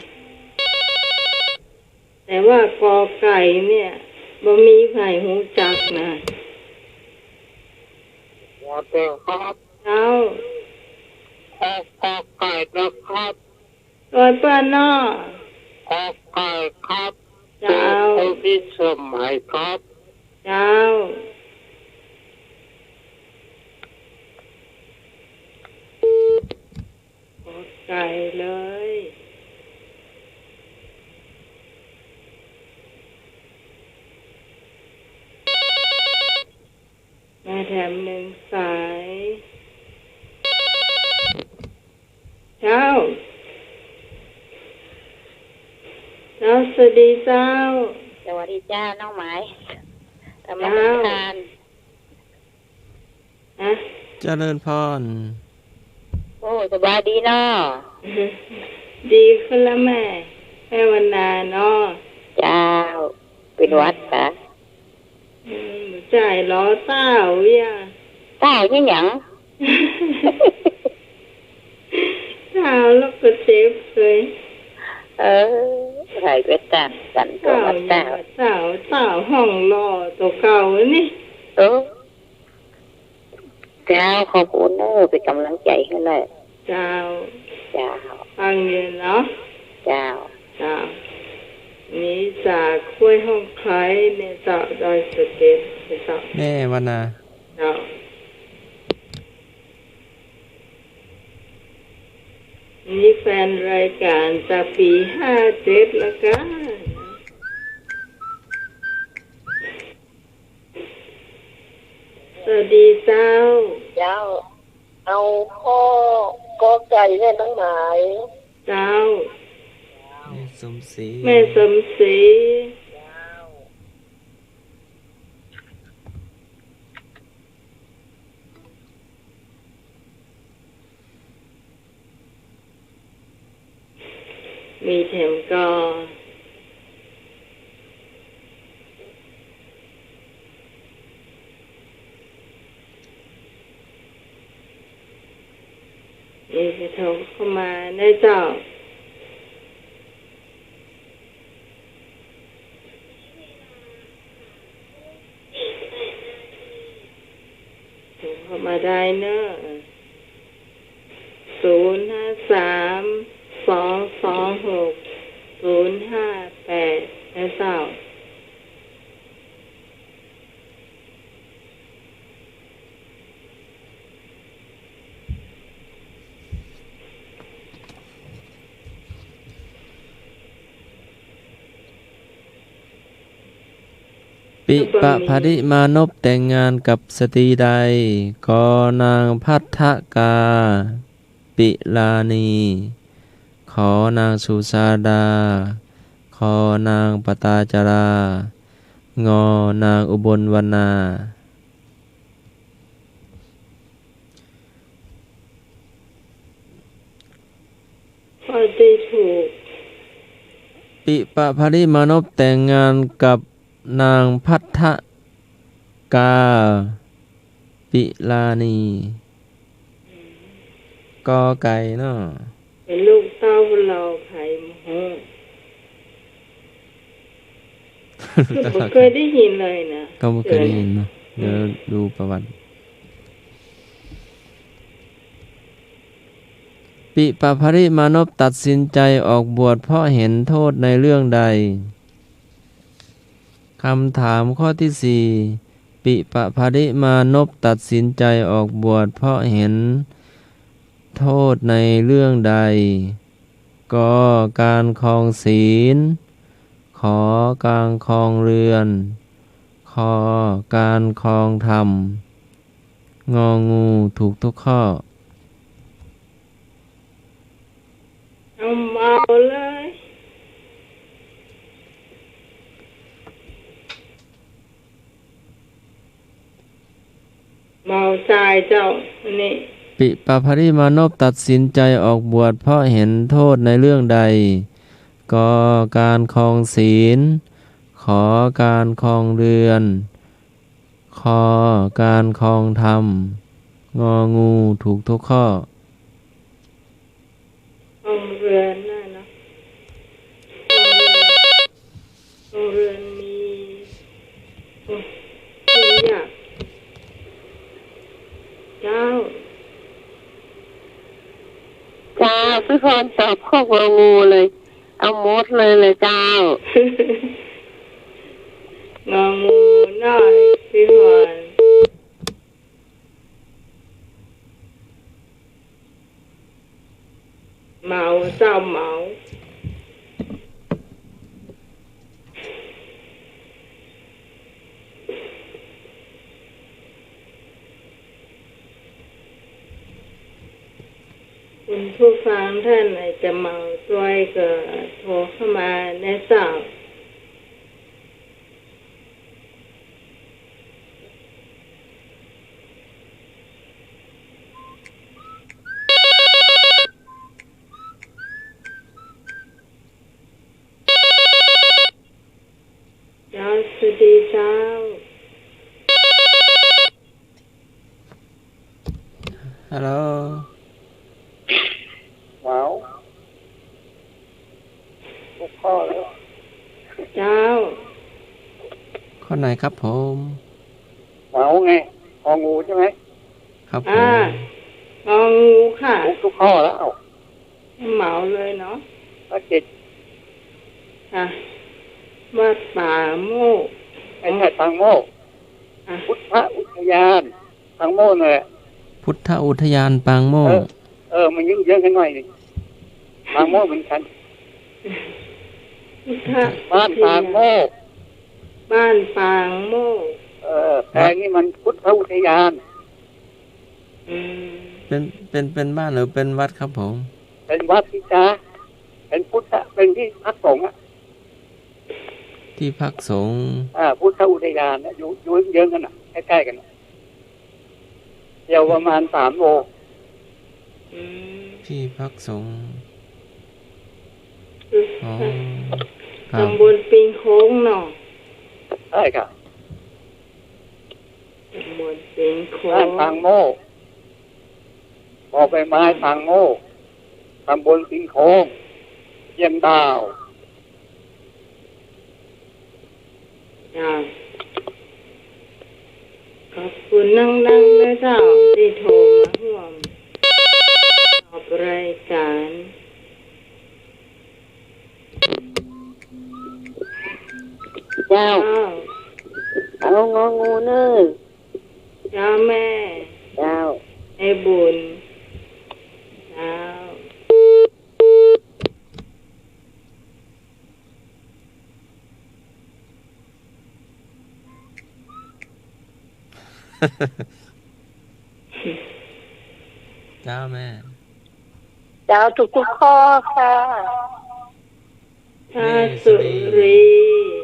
แต่ว่า ก.ไก่ เนี่ย บ่มีใผฮู้จักนะ สวัสดีครับ เจ้า ขอ ขอ ไก่ นะครับ โดยเปิ้นเนาะ ขอ ไก่ ครับ เจ้า เป๋นคนพิสมัยครับ เจ้า ขอ ไก่ เลย แถมหนึ่งสาย เจ้า เจ้า สวัสดีเจ้า สวัสดีเจ้า น้องหมาย นมัสการ เจ้า ฮะ เจริญพร โอ้ สบายดีเนาะ ดีขึ้นแล้วแม่ แม่วรรณาเนาะ เจ้า เป๋นหวัดกา อืม ใจ๋หลอเต้าเยียะ เต้าเยียะหยัง เต้าแล้วก็เจ็บเลย เออ ใผเป๋นเต้า สั่นตั๋วมาเต้า เต้าเยียะ เต้า เต้าฮ้องหล่อตั๋วเก่านี่ เออ เจ้า ขอบคุณเนอะ เป๋นก๋ำลังใจ๋หื้อเนอะ เจ้า เจ้า ฟังเยียะเนาะ เจ้า เจ้า นี่จากห้วยห้องไคล้เนี่ยเจ้า ดอยสะเก็ดเนี่ยเจ้า แม่วรรณา เจ้า นี่แฟนรายการจากปี๋ห้าเจ็ดแล้วกา สวัสดีเจ้า เจ้า เอาข้อ กอไก่เนี่ยน้องหมาย เจ้า แม่สมศรี แม่สมศรี เจ้า มีแถมก่อ มีใผโทรเข้ามาได้เจ้า โทรเข้ามาได้เนอะ ศูนย์ห้าสาม สองสองหก ศูนย์ห้าแปด นะเจ้า ปิปปะภริมานพแต่งงานกับสตรีใด ก นางภัททกา ปิลานี ข นางสุชาดา ค นางปตาจารา ง นางอุบลวรรณา ข้อที่ถูก ปิปะภริมานพแต่งงานกับนางภัททกา ปิลานี กอไก่เนาะ เป๋นลูกเต้าเฮาใผบ่ฮู้ บ่เกยได้ยินเลยนะ ก็บ่เกยได้ยินเนาะ เดี๋ยวดูประวัติ ปิปะภริมานพตัดสินใจออกบวชเพราะเห็นโทษในเรื่องใด คำถามข้อที่สี่ ปิปะภริมานพตัดสินใจออกบวชเพราะเห็นโทษในเรื่องใด ก การครองศีล ข การครองเรือน ค การครองธรรม ง งู ถูกทุกข้อ เอาเมาเลย เมาทรายเจ้า อันนี้ ปิปะภริมานพตัดสินใจออกบวชเพราะเห็นโทษในเรื่องใด ก การครองศีล ข การครองเรือน ค การครองธรรม ง งู ถูกทุกข้อ ครองเรือนน่ะเนาะ ครองเรือน ครองเรือนมี โอ้ย มีอยาก เจ้า เจ้า พี่พรตอบข้อ ง งู เลย เอาหมดเลย เลยเจ้า ง งู หน่อย พี่พร เมา เจ้าเมา เ ผู้ฟังท่านไหนจะเหมาตวยก็โทรเข้ามานะเจ้า เจ้า สวัสดีเจ้า ฮัลโหล เหมา ทุกข้อแล้ว เจ้า ข้อไหนครับผม เหมาไง งองูใช่ไหม ครับผม อ่า งองูค่ะ ทุก ทุกข้อแล้ว เหมาเลยเนาะ ข้อเจ็ด ค่ะ วัดป่าโมกข์ ไม่ใช่ ปางโมกข์ อ่ะ พุทธอุทยาน ปางโมกข์นั่นแหละ พุทธอุทยานปางโมกข์ เออ เออ มันเยื้องๆ กันหน่อยนี่ ปางโมกข์เหมือนกัน พุทธ บ้านปางโมกข์ บ้านปางโมกข์ เออ แปลงนี่มันพุทธอุทยาน อืม เป็น เป็น เป็นบ้านหรือเป็นวัดครับผม เป็นวัดสิจ๊ะ เป็นพุทธ เป็นที่พักสงฆ์อะ ที่พักสงฆ์ อ่า พุทธอุทยานน่ะ อยู่ อยู่เยื้องๆ กันน่ะ ใกล้ๆ กันน่ะ เที่ยวประมาณสามโล อืม ที่พักสงฆ์ อืม อ๋อ ครับ ตำบลปิงโค้งเนาะ ใช่ครับ ตำบลปิงโค้ง บ้านปางโมกข์ บ่อใบไม้ปางโมกข์ ตำบลปิงโค้ง เชียงดาว จ้า ขอบคุณนักๆ นะเจ้า ตี้โทรมาฮ่วมตอบรายการ เจ้า เจ้า เอางองูเน่อ เจ้าแม่ เจ้า แม่บุญ เจ้า เจ้าแม่ เจ้า ทุกๆ ข้อค่ะ แม่สุรี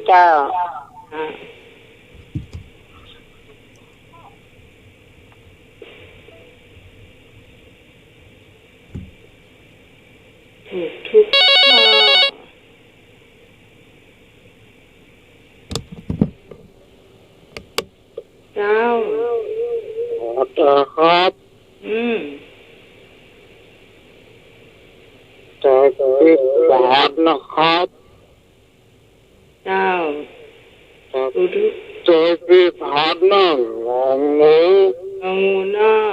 เจ้า อ่ะ ถูกทุกข้อ เจ้า ขอต่อครับ อืม เจ้า สิบสามนะครับ เจ้า ครับ ถูกทุก เจ้า สิบสามนะ งองู งองูเนาะ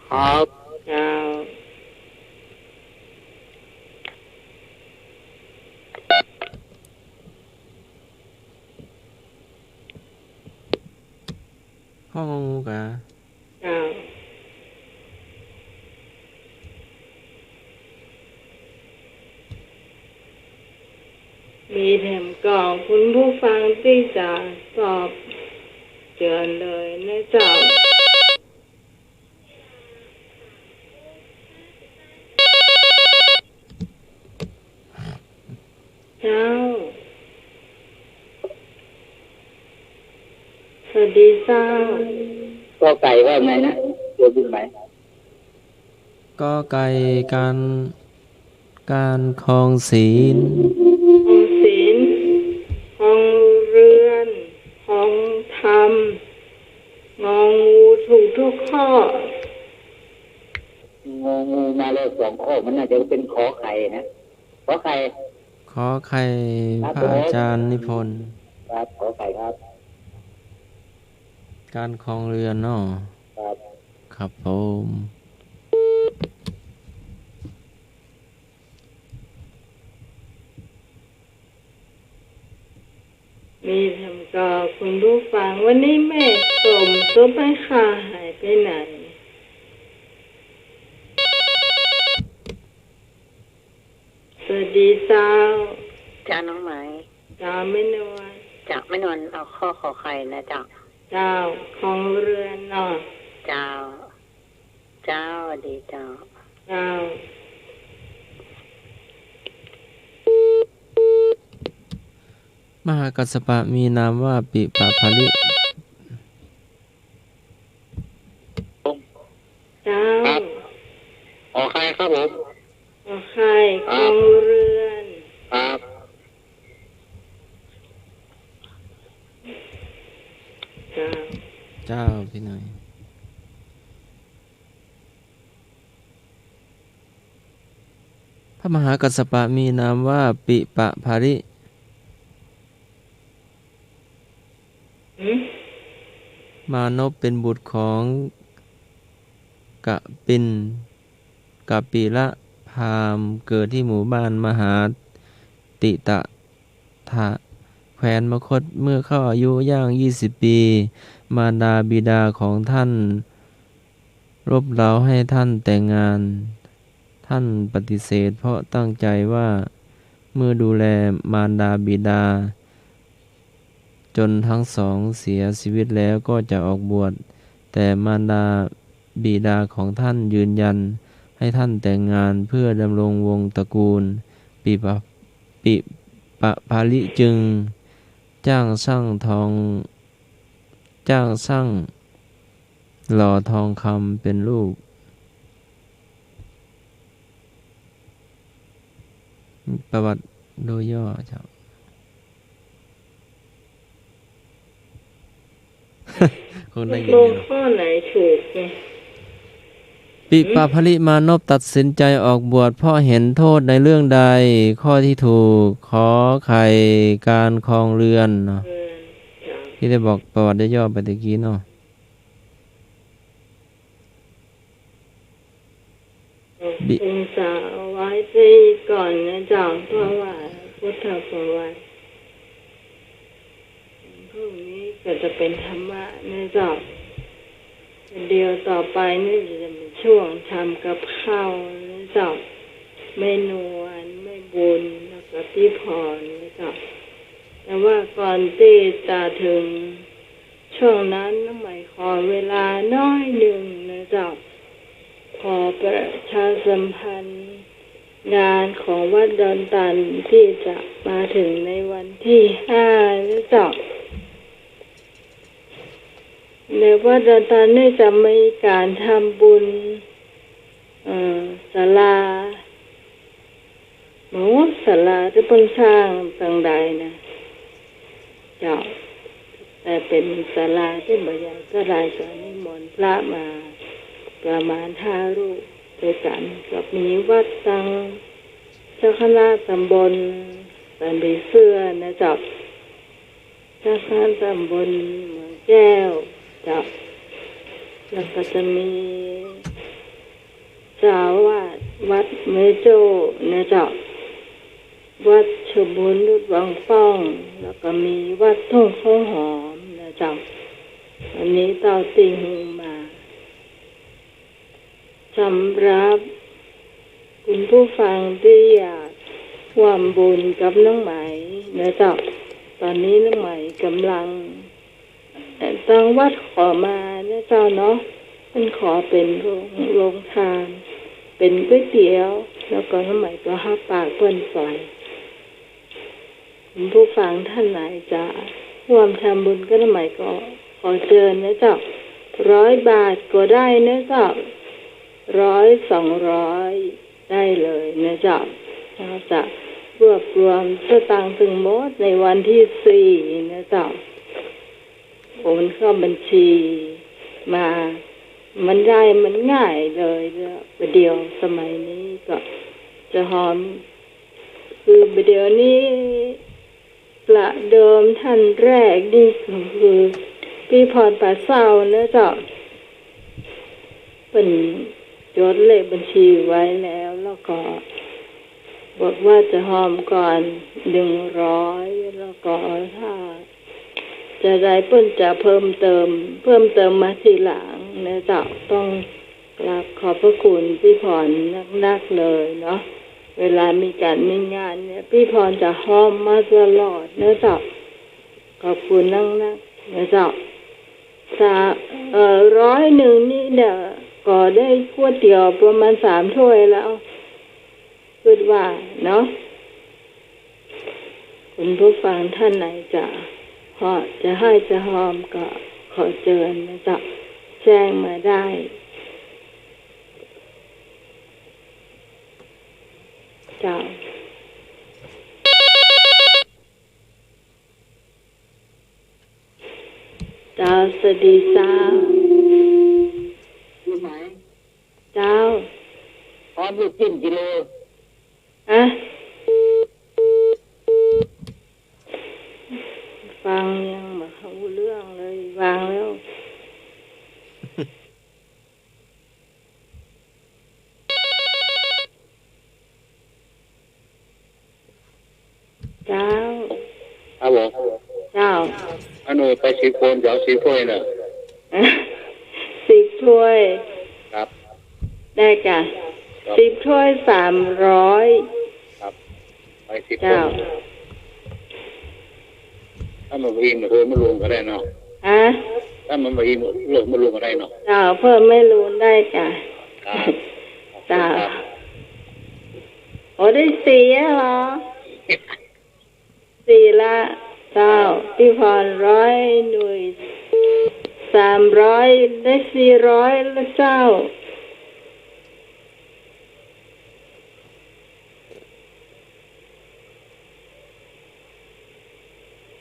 ครับ เจ้า ข้ององูกา เจ้า มีแถมก่อคุณผู้ฟังตี้จะตอบเจิญเลยนะเจ้า เจ้า สวัสดีเจ้า กอไก่ว่าไงนะ เดี๋ยวดูใหม่ กอไก่ การ การครองศีล ครองศีล ครองเรือน ครองธรรม งองูถูกทุกข้อ งองูมาแล้วสองข้อ มันน่าจะเป็นขอไข่นะ ขอไข่ ขอไข่ ครับ พระอาจารย์นิพนธ์ ครับ ขอไข่ครับ การครองเรือนเนาะ ครับ ครับผม มีแถมก่อคุณผู้ฟัง วันนี้แม่สมซุปไหมคะ หายไปไหน สวัสดีเจ้า เจ้าน้องไหม เจ้าแม่นวล เจ้าแม่นวล เอาข้อขอไข่นะเจ้า เจ้า ครองเรือนเนาะ เจ้า เจ้า สวัสดีเจ้า เจ้า มหากัสสปะมีนามว่าปิปะภาริ เจ้า ครับ อ๋อ ใครครับผม อ๋อ ใคร ครับ ครองเรือน ครับ เจ้า เจ้า พี่น้อย พระมหากัสสปะมีนามว่าปิปะภาริ หืม มานพเป็นบุตรของกะปิล กะปิลพราหมณ์ เกิดที่หมู่บ้านมหาติตะ ทะ แคว้นมคธ เมื่อเข้าอายุย่างยี่สิบปี มารดาบิดาของท่านรบเร้าให้ท่านแต่งงาน ท่านปฏิเสธ เพราะตั้งใจว่าเมื่อดูแลมารดาบิดาจนทั้งสองเสียชีวิตแล้วก็จะออกบวช แต่มารดาบิดาของท่านยืนยันให้ท่านแต่งงานเพื่อดำรงวงศ์ตระกูล ปิปะ ปิปะภาริจึงจ้างช่างทอง จ้างช่างหล่อทองคำเป็นรูป ประวัติโดยย่อเจ้า คงได้ยินอยู่ ตกลงข้อไหนถูกเนี่ย ปิปะภาริมานพตัดสินใจออกบวชเพราะเห็นโทษในเรื่องใด ข้อที่ถูก ขอไข่ การครองเรือนเนาะ เออ จ้ะ ที่ได้บอกประวัติย่อๆ ไปตะกี้เนาะ บิ ศึกษาเอาไว้ซะก่อนนะเจ้า เพราะว่าพุทธประวัติ พรุ่งนี้ก็จะเป็นธรรมะนะเจ้า เดี๋ยวต่อไปนี่จะเป็นช่วงทำกับข้าวนะเจ้า แม่นวล แม่บุญ แล้วก็พี่พรนะเจ้า แต่ว่าก่อนที่จะถึง ช่วงนั้นน้องใหม่ขอเวลาน้อยหนึ่งนะเจ้า ขอประชาสัมพันธ์งานของวัดดอนตันที่จะมาถึงในวันที่ห้านะเจ้า ในวัดดอนตันนี่จะมีการทำบุญ เอ่อ ศาลา โอ้ ศาลาตี้เปิ้นสร้างตังใดนะ เจ้า แต่เป็นศาลาตี้บ่ใหญ่เต้าใด ก็นิมนต์พระมาประมาณห้ารูปด้วยกัน ก็มีวัดตังเจ้าคณะตำบลสันผีเสื้อนะเจ้า เจ้าคณะตำบลเมืองแก้ว เจ้า แล้วก็จะมี เจ้าอาวาสวัดแม่โจ้นะเจ้า วัดชลบุญนุชวังป้อง แล้วก็มีวัดทุ่งข้าวหอมนะเจ้า อันนี้เต้าตี้ฮู้มา สำหรับคุณผู้ฟังตี้อยากร่วมบุญกับน้องไหมนะเจ้า ต๋อนนี้น้องไหมก่ำลัง เอ่อ ตางวัดขอมานะเจ้าเนาะ เปิ้นขอเป๋นโรง โรงทาน เป๋นก๋วยเตี๋ยว แล้วก็น้องไหมก็ฮับปากเปิ้นไป คุณผู้ฟังท่านไหนจะร่วมทำบุญกับน้องไหมก็ขอเจิญนะเจ้า ร้อยบาทก็ได้นะเจ้า ร้อย สองร้อย ได้เลยนะเจ้า เราจะรวบรวมสตางค์ตึงหมดในวันที่สี่นะเจ้า โอนเข้าบัญชีมา มันได้มันง่ายเลย ประเดี๋ยวสมัยนี้ก็จะหอม คือประเดี๋ยวนี้ประเดิมท่านแรกนี่ก็คือพี่พรป่าเศร้านะเจ้า เปิ้นจดเลขบัญชีไว้แล้ว แล้วก็บอกว่าจะหอมก่อนหนึ่งร้อย แล้วก็ถ้าจะได้เปิ้นจะเพิ่มเติม เพิ่มเติมมาทีหลังนะเจ้า ต้องกราบขอบพระคุณพี่พรนักๆ เลยเนาะ เวลามีการมีงานเนี่ย พี่พรจะหอมมาตลอดนะเจ้า ขอบคุณนักๆ นะเจ้า สา เอ่อ ร้อยหนึ่งนี่เนี่ย ก็ได้ก๋วยเตี๋ยวประมาณสามถ้วยแล้ว กึ๊ดว่าเนาะ คุณผู้ฟังท่านไหนจะ พอจะห้อยจะฮอมก็ขอเจิญนะเจ้า แจ้งมาได้ เจ้า เจ้า สวัสดีเจ้า อยู่ไหน เจ้า ฮอมลูกชิ้นกี่โล อะ ฟังยังบ่ฮู้เรื่องเลย วางแล้ว เจ้า ครับผม เจ้า อันนู้นไปสิบคน จะเอาสิบถ้วยน่ะ สิบถ้วย ครับ ได้ก่ะ ครับ สิบถ้วย สามร้อย ครับ ไปสิบคน เจ้า ถ้ามันบ่อิ่ม เพิ่มไม่รวมก็ได้เนาะ ฮะ ถ้ามันบ่อิ่ม เพิ่มไม่รวมก็ได้เนาะ เจ้า เพิ่มไม่รวมได้ก่ะ ครับ เจ้า ขอบคุณครับ โอ้ ได้สี่แล้วเหรอ สี่ละ เจ้า พี่พรร้อยหน่วย สามร้อย ได้สี่ร้อยละเจ้า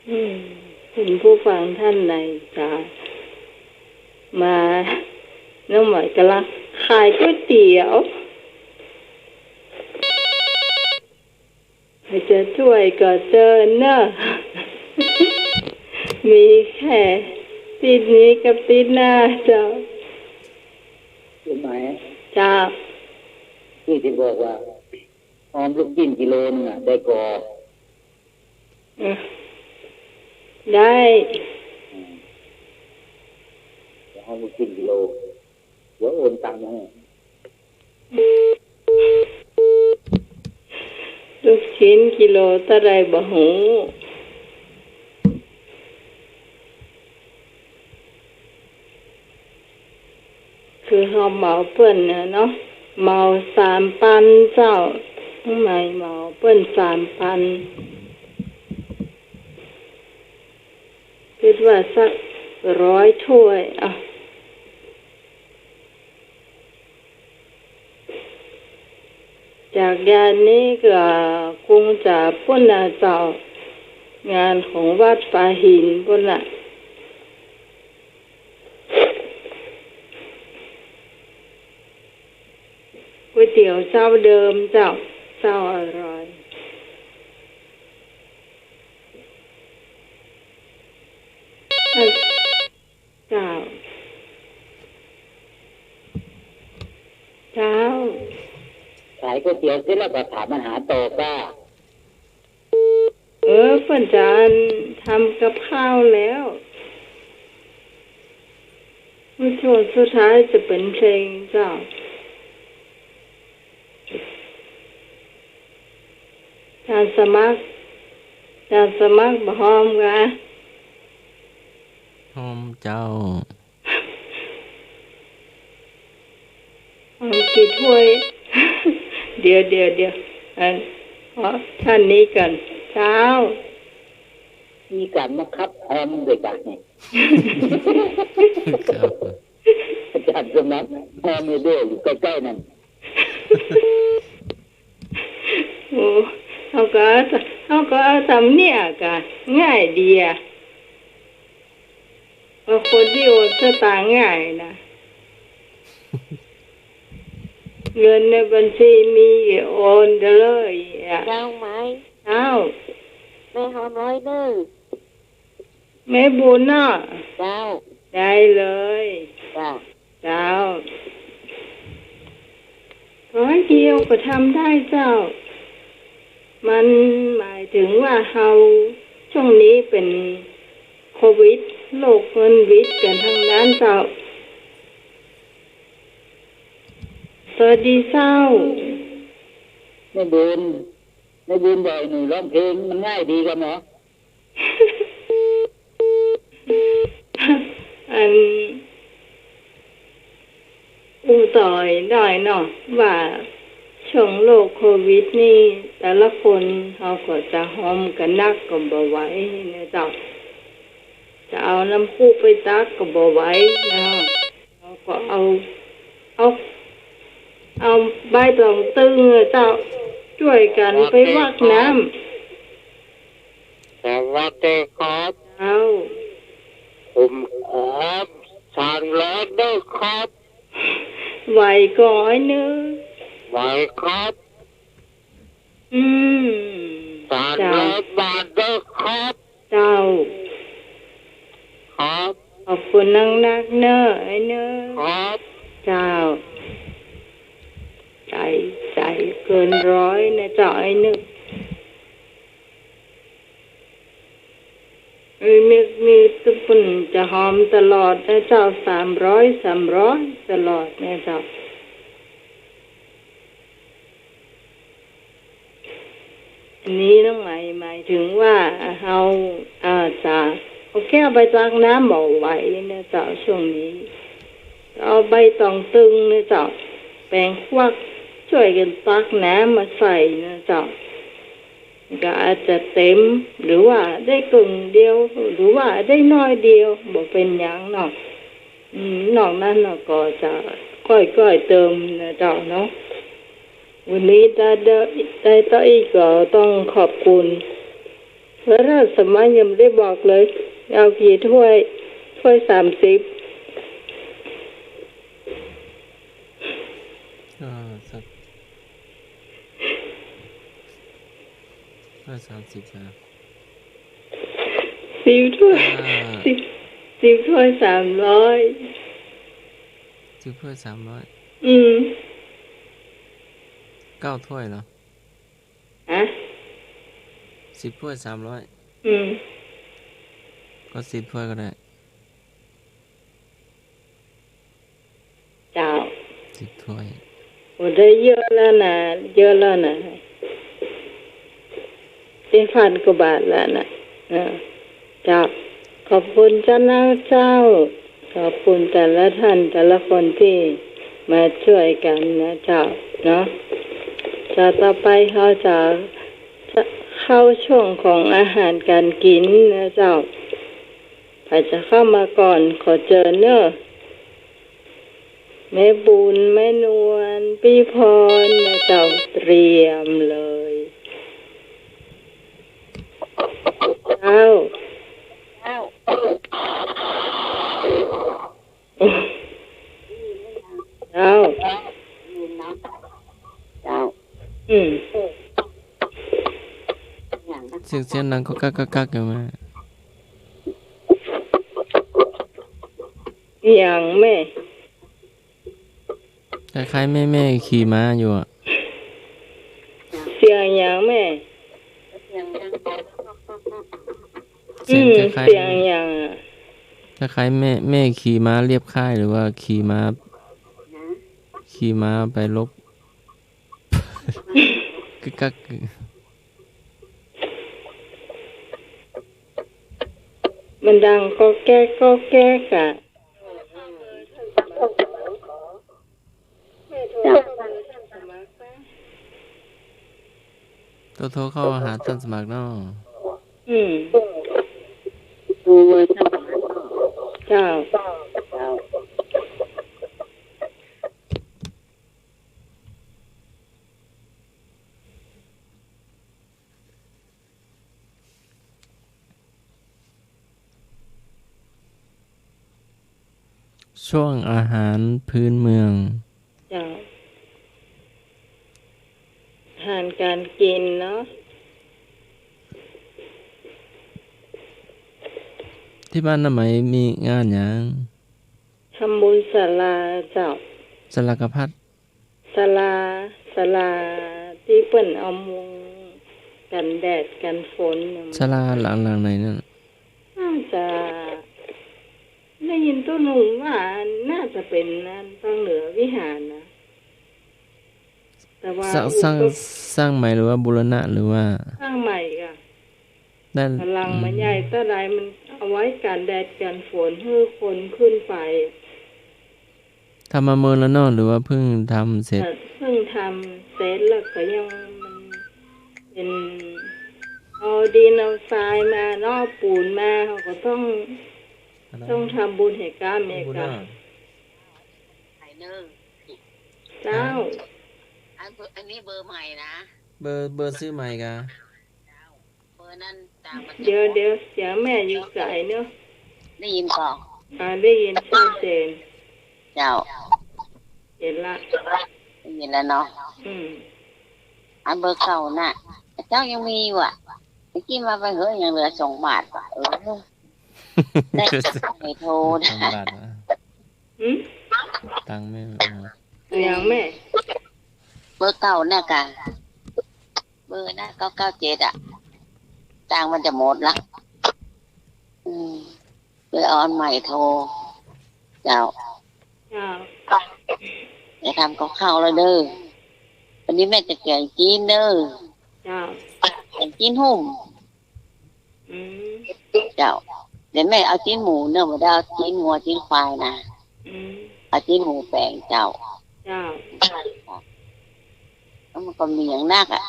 อืม คุณผู้ฟังท่านไหนจะมา น้องหมอยกำลังขายก๋วยเตี๋ยว ใครจะถ้วยก็เจิญเนอะ มีแค่ติดนี้กับติดหน้าเจ้า รู้ไหม เจ้า ที่ที่บอกว่า ฮอมลูกชิ้นกิโลนึงอะ ได้ก่อ เออ ได้ อืม เดี๋ยวฮอมลูกชิ้นกิโล เดี๋ยวโอนตังค์มาให้ ลูกชิ้นกิโลเต้าใดบ่ฮู้ คือเฮาเหมาเปิ้นน่ะเนาะ เหมาสามปันเจ้า น้องหมอยเหมาเปิ้นสามปัน กึ๊ดว่าสักร้อยถ้วย อ่ะ จากงานนี้ก็คงจะปู๊นน่ะเจ้า งานของวัดป่าหินปู๊นน่ะ ก๋วยเตี๋ยวเจ้าเดิมเจ้า เจ้าอร่อย เจ้า เจ้า ขายก๋วยเตี๋ยวเสร็จแล้วก็ถามอาหารต่อก้า เออ เปิ้นจะทำกับข้าวแล้ว ช่วงสุดท้ายจะเป๋นเพลงเจ้า จานสมัคร จานสมัครบ่ฮอมกะ ฮอมเจ้า ฮอมกี่ถ้วย เดี๋ยว เดี๋ยว เดี๋ยว อัน ขอท่านนี้ก่อน เจ้า มีก๋านบังคับฮอมด้วยกะนี่ ครับ อาจารย์สมัครฮอมให้ด้วย อยู่ใก้ๆ นั่น โอ้ เฮาก็เอา เฮาก็เอาต๋ามเนี้ยกะ ง่ายดีอะ เพราะคนตี้โอนสตางค์ง่ายนะ เงินในบัญชีมีโอนได้เลยอะ เจ้าไหม เจ้า แม่ฮอมร้อยนึ่ง แม่บุญเนาะ เจ้า ได้เลย จ้ะ เจ้า ร้อยเดียวก็ทำได้เจ้า มันหมายถึงว่าเฮา ช่วงนี้เป๋นโควิด โลกเปิ้นหวิดกั๋นตังนั้นเจ้า สวัสดีเจ้า แม่บุญ แม่บุญบอกหนูร้องเพลงมันง่ายดีกะหมอ อัน อู้ต่อได้เนาะ ว่าช่วงโลกโควิดนี่ แต่ละคนเฮาก็จะหอมกั๋นนักก็บ่ไหวนะเจ้า จะเอาน้ำพุไปตักก็บ่ไหวนะ เฮาก็เอา เอา เอาใบตองตึงนะเจ้า จ้วยกั๋นไปวักน้ำ สวัสดีครับ เจ้า ผมขอสามร้อยด้วยครับ ไหวก่อไอ้เนอะ ไหวครับ อืม สามร้อยบาทด้วยครับ เจ้า ครับ ขอบคุณนักๆ เนอะ ไอ้เนอะ ครับ เจ้า ใจ๋ ใจ๋เกินร้อยนะเจ้า ไอ้เนอะ เอ้ย มี มีตุ๊กปุ้นจะหอมตลอดนะเจ้า สามร้อย สามร้อย ตลอดนะเจ้า อันนี้น้องไหมหมายถึงว่าเฮา อ่า จะเอาแก้วไปตักน้ำบ่ไหวนะเจ้า ช่วงนี้ เอาใบตองตึงนะเจ้า แป๋งควัก จ้วยกั๋นตักน้ำมาใส่นะเจ้า ก็อาจจะเต็ม หรือว่าได้เกิ่งเดียว หรือว่าได้น้อยเดียว บ่เป๋นหยังเนาะ อืม นอกนั้นเนาะก็จะก้อยๆ เติมนะเจ้าเนาะ วันนี้ได้ ได้ ได้เต้าอี้ก็ต้องขอบคุณ แล้วถ้าสมมติยังไม่ได้บอกเลย เอากี่ถ้วย ถ้วยสามสิบ อ่า สัก ถ้วยสามสิบนะ สิบถ้วย อ่า สิบ สิบถ้วยสามร้อย สิบถ้วยสามร้อย อืม เก้าถ้วยเหรอ ฮะ สิบถ้วยสามร้อย อืม ก็สิบถ้วยก็ได้ เจ้า สิบถ้วย โอ้ ได้เยอะแล้วนะ เยอะแล้วนะ ได้พันกว่าบาทแล้วนะ เออ เจ้า ขอบคุณเจ้านะเจ้า ขอบคุณแต่ละท่านแต่ละคนตี้มาจ้วยกั๋นนะเจ้าเนาะ เจ้า ต่อไปเฮาจะ จะเข้าช่วงของอาหารก๋านกิ๋นนะเจ้า ใผจะเข้ามาก่อนขอเจิญเน่อ แม่บุญ แม่นวล ปี้พรนะเจ้า เตรียมเลย เจ้า เจ้า เจ้า อืม เสียง เสียงดังก๊อกกั๊กก๊อกกั๊กอยู่แม่ อะหยังแม่ คล้ายๆ แม่ แม่ขี่ม้าอยู่อะ เสียงหยังแม่ เสียง อืม คล้ายๆ เสียงหยังอะ คล้ายๆ แม่ แม่ขี่ม้าเลียบค่าย หรือว่าขี่ม้า ขี่ม้าไปรบ กึกกัก มันดังก๊อกแก๊กก๊อกแก๊กอะ โทร โทรเข้าหาต้านสมัครเนาะ อืม เจ้า ช่วงอาหารพื้นเมือง เจ้า อาหารก๋านกิ๋นเนาะ ตี้บ้านน้าไหมมีงานหยัง ทำบุญศาลาเจ้า ศาลาข้าวผัด ศาลา ศาลาตี้เปิ้นเอามุงกั๋นแดดกั๋นฝน ศาลาหลัง หลังไหนนั่น น่าจะ ได้ยินโต้หนุ่มว่าน่าจะเป๋นอันภาคเหนือวิหารนะ แต่ว่า สร้าง สร้าง สร้างใหม่หรือว่าบูรณะหรือว่า สร้างใหม่ก่ะ นั่น หลังมันใหญ่ อืม เต้าใดมันเอาไว้กั๋นแดดกั๋นฝนหื้อคนขึ้นไป ทำมาเมินแล้วเนาะ หรือว่าเพิ่งทำเสร็จ เอ่อ เพิ่งทำเสร็จแล้วก็ยังมัน เป๋นเอาดินเอาทรายมาเนาะ ปูนมา เฮาก็ต้อง อันนั้น ต้องทำบุญหื้อก้าแม่ ทำบุญ ก้า เนาะ เจ้า ฮะ อัน อันนี้เบอร์ใหม่นะ เบอร์ เบอร์ซื้อใหม่กา เดี๋ยว เดี๋ยว เสียงแม่อยู่ไกลเนาะ ได้ยินก่อ อ่า ได้ยินชัดเจน เจ้า เห็นละ ได้ยินแล้วเนาะ อืม อันเบอร์เก่าน่ะ เจ้ายังมีอยู่อะ เมื่อกี้มาไปเหอะ ยังเหลือสองบาทว่ะ เออ ได้ ไม่โทรนะ สองบาทว่ะ หืม ตังค์ไม่ อืม อย่างแม่ เบอร์เก่าน่ะกะ เบอร์น่ะ เก้าเก้าเจ็ด อะ ตังค์มันจะหมดละ อืม เลยเอาอันใหม่โทร เจ้า เจ้า จะทำกับข้าวแล้วเด้อ วันนี้แม่จะแก๋งจีนเด้อ เจ้า แก๋งจีนหุ้ม อืม เจ้า เดี๋ยวแม่เอาจีนหมูเนาะ บ่ได้เอาจีนงัวจีนควายนะ อืม เอาจีนหมูแป๋งเจ้า เจ้า แล้วมันก็มีอย่างนักอะ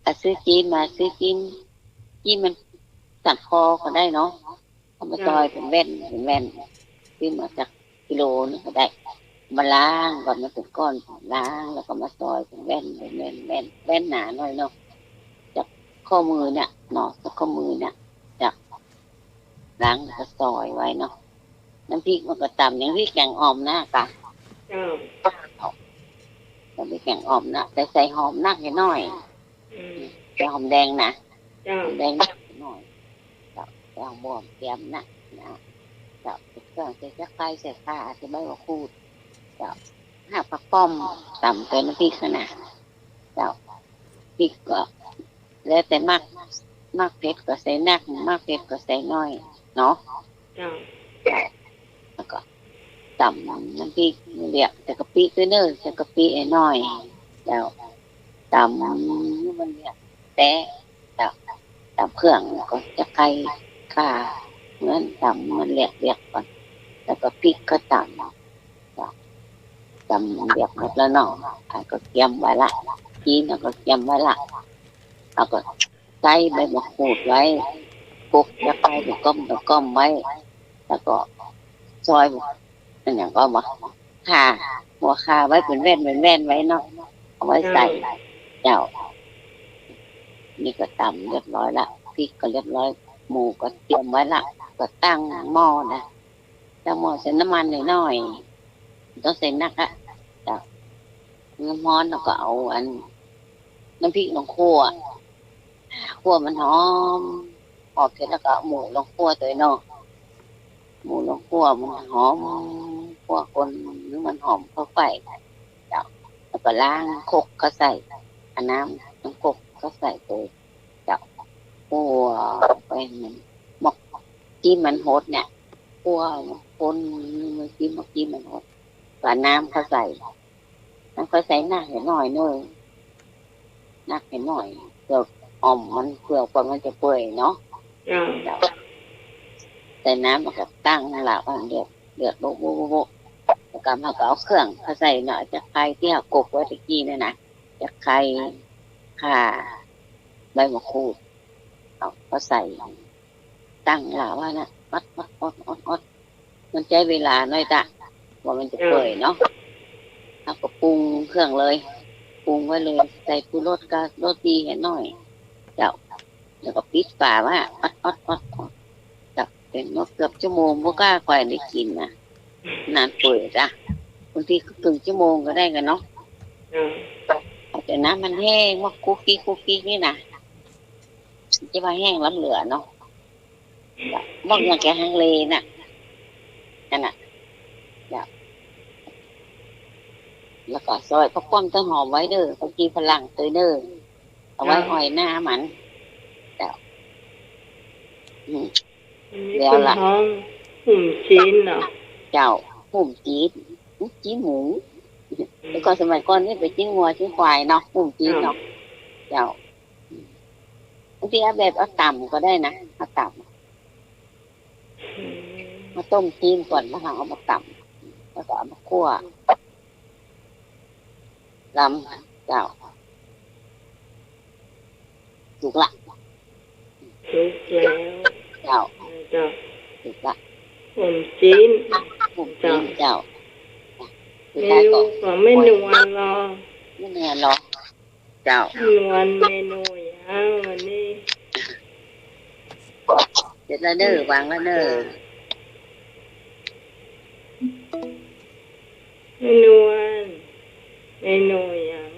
ก็ซื้อจีนมา ซื้อจีน จีนมันสันคอก็ได้เนาะ เอามาซอยเป๋นแว่น เป๋นแว่น ซื้อมาสักกิโลนึ่งก็ได้ มาล้างก่อน มาเป๋นก้อน ล้างแล้วก็มาซอยเป๋นแว่น เป๋นแว่น แว่น แว่นหนาหน่อยเนาะ จากข้อมือเนี่ยเนาะ จากข้อมือเนี่ย จาก ล้างแล้วก็ซอยไว้เนาะ น้ำพริกมันก็ต๋ำอย่างพริกแก๋งอ่อมนะกะ เจ้า น้ำพริกแก๋งอ่อมนะ แต่ใส่หอมนักหน่อย อืม ใส่หอมแดงนะ เจ้า หอมแดงนักหน่อย เจ้า ใส่หอมบวมเตรียมนะ นะ เจ้า ใส่เครื่อง ใส่ตะไคร้ ใส่ข่า ใส่ใบมะกรูด เจ้า หากผักป้อมต๋ำใส่น้ำพริกนะ เจ้า พริกก็แล้วแต่มัก มักเผ็ดก็ใส่นัก มักเผ็ดก็ใส่น้อยเนาะ เจ้า แล้วก็ต๋ำน้ำพริก เลียกใส่กะปิตวยเน่อ ใส่กะปิหน่อย เจ้า ต๋ำมันเลียกแต๊ เจ้า ต๋ำเครื่องก็จะใส่ข่า เหมือนต๋ำมันเลียกๆ ก่อน แล้วก็พริกก็ต๋ำ เจ้า ต๋ำเลียกหมดแล้วเนาะ อ่ะ ก็เตรียมไว้ละ จีนเฮาก็เตรียมไว้ละ เฮาก็ใส่ใบมะกรูดไว้ ปลูกตะไคร้ไปก้อมไปก้อมไว้ แล้วก็ซอย อันหยังก็ว่า ข่า หัวข่าไว้เป๋นแว่น เป๋นแว่นไว้เนาะ เอาไว้ใส่ เจ้า เจ้า นี่ก็ต๋ำเรียบร้อยละ พริกก็เรียบร้อย หมูก็เตรียมไว้ละ ก็ตั้งหม้อนะ ตั้งหม้อใส่น้ำมันหน่อยๆ บ่ต้องใส่นักอะ เจ้า น้ำฮ้อนแล้วก็เอาอัน น้ำพริกลงคั่ว คั่วมันหอม หอมเสร็จแล้วก็เอาหมูลงคั่วตวยเนาะ หมูลงคั่วมันหอม คั่วก๋นหื้อมันหอมเข้าไป เจ้า แล้วก็ล้างครกก็ใส่ เอาน้ำ น้ำครกก็ใส่ตวย เจ้า คั่วไปมันหมด จีนมันหดเนี่ย คั่วก๋น จีน จีนมันหด ก็เอาน้ำเข้าใส่ น้ำเข้าใส่นักหน่อยเน่อ นักหน่อย เปื้ออ่อมมัน เปื้อกว่ามันจะเปื่อยเนาะ เจ้า เจ้า ใส่น้ำแล้วก็ตั้งหม้อ เดือด เดือด โบ๊ะ โบ๊ะ โบ๊ะ โบ๊ะ แล้วก็เฮาก็เอาเครื่องเข้าใส่เนาะ ตะไคร้ตี้เฮากกไว้ตะกี้เนี่ยนะ ตะไคร้ ข่า ใบมะกรูด เอาเข้าใส่ ตั้งหม้อไว้นะ อด อด อด อด อด มันใจ๊เวลาหน้อยตะ กว่ามันจะเปื่อยเนาะ เฮาก็ปรุงเครื่องเลย ปรุงไว้เลย ใส่ปู้รสกับรสดีหน่อย เจ้า แล้วก็ปิดฝาไว้ อด อด อด อด เจ้า เป๋นมาเกือบชั่วโมง บ่กล้าค่อยได้กิ๋นนะ นานเปื่อยตะ บางทีก็เกินชั่วโมงก็ได้กั๋นเนาะ เจ้า เอาแต่น้ำมันแห้ง มาคลุกคลิก คลุกคลิกนี่นะ จะว่าแห้งล้ำเหลือเนาะ บอกอย่างแกฮังเลน่ะ นั่นน่ะ เจ้า แล้วก็ซอยผักป้อมต้นหอมไว้เน่อ ผักชีฝรั่งตวยเน่อ เอาไว้ เจ้า อ่อยหน้ามัน เจ้า อืม อันนี้ แล้วล่ะ เปิ้นฮ้องหุ้มจีนเนาะ เจ้า หุ้มจีน หุ้มจีนหมู อืม แต่ก่อนสมัยก่อนนี่ไปจีนงัวจีนควายเนาะ หุ้มจีนเนาะ เจ้า เจ้า บางทีเอาแบบเอาต๋ำก็ได้นะ เอาต๋ำ อืม มาต้มจีนก่อน แล้วเอามาต๋ำ แล้วก็เอามาคั่ว ลำ เจ้า สุกละ สุกแล้ว เจ้า เจ้า สุกละ ขนมจีน ขนมจีน เจ้า เจ้า เมนูของแม่นวลลอ แม่นวลลอ เจ้า แม่นวล เมนูหยังวันนี้ เสร็จแล้วเน้อ วางแล้วเน้อ แม่นวล เมนูหยัง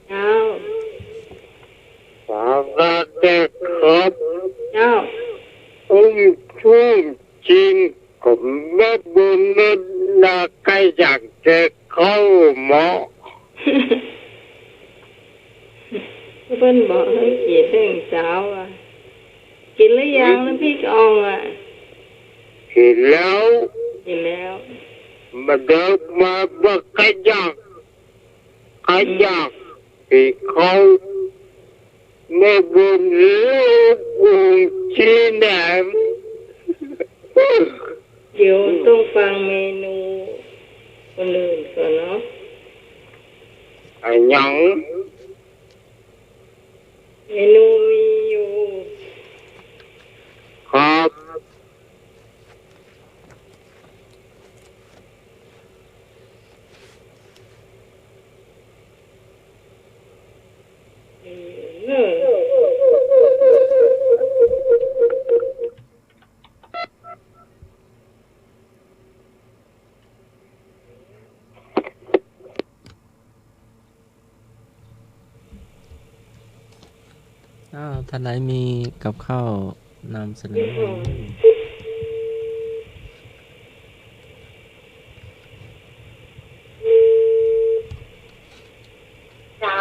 เจ้า สวัสดีครับ เจ้า ผมชื่อจริง ผมแม่บุญนาค อยากจะเข้าหมอ เปิ้นบอกหื้อกิ๋นแตงเจ๊าอะ กิ๋นหรือยังน้ำพริกอ่องอะ กิ๋นแล้ว กิ๋นแล้ว มาเดินมาบอกขยัก ขยัก อืม ที่เขา แม่บุญลูกบุญชี้แหนม เดี๋ยวต้องฟังเมนูคนอื่นก่อนเนาะ อะหยัง เมนูมีอยู่ ครับ อ้าว ท่านใดมีกับข้าวนำเสนอ เจ้า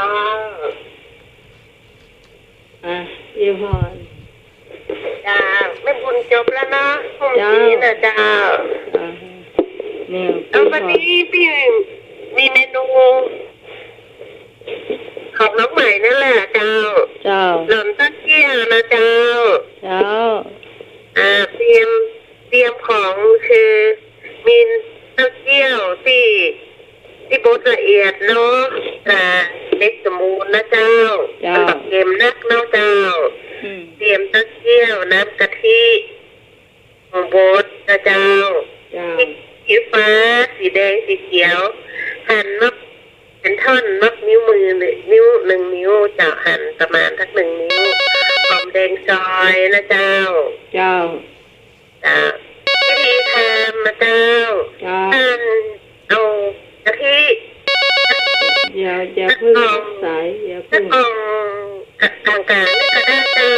อ่ะ เยายพร เจ้า แม่บุญจบแล้วเนาะ ห้อง เจ้า สีนะเจ้า อ่า เนี่ย เอา วันนี้พี่มีเมนู ของน้องใหม่นั่นแหละเจ้า เจ้า หนมเต้าเจี้ยวนะเจ้า เจ้า อ่า เตรียม เตรียมของคือ มีเต้าเจี้ยวตี้ ตี้บดละเอียดเนาะ อ่า เด็กสมบูรณ์นะเจ้า เจ้า มันบ่เก็มนักเนาะเจ้า อืม เตรียมเต้าเจี้ยว น้ำกะทิ ผงบดนะเจ้า เจ้า พริกชี้ฟ้า สีแดง สีเขียว หั่นนับเป็นท่อนนับนิ้วมือ หนึ่งนิ้ว หนึ่งนิ้วเจ้า หั่นประมาณสักหนึ่งนิ้ว หอมแดงซอยนะเจ้า เจ้า เจ้า วิธีทำนะเจ้า เจ้า หั่นเอากะทิ เดี๋ยว อย่าเพิ่งรับสาย อย่าเพิ่ง สักกล่องกลางๆ นี่ก็ได้เจ้า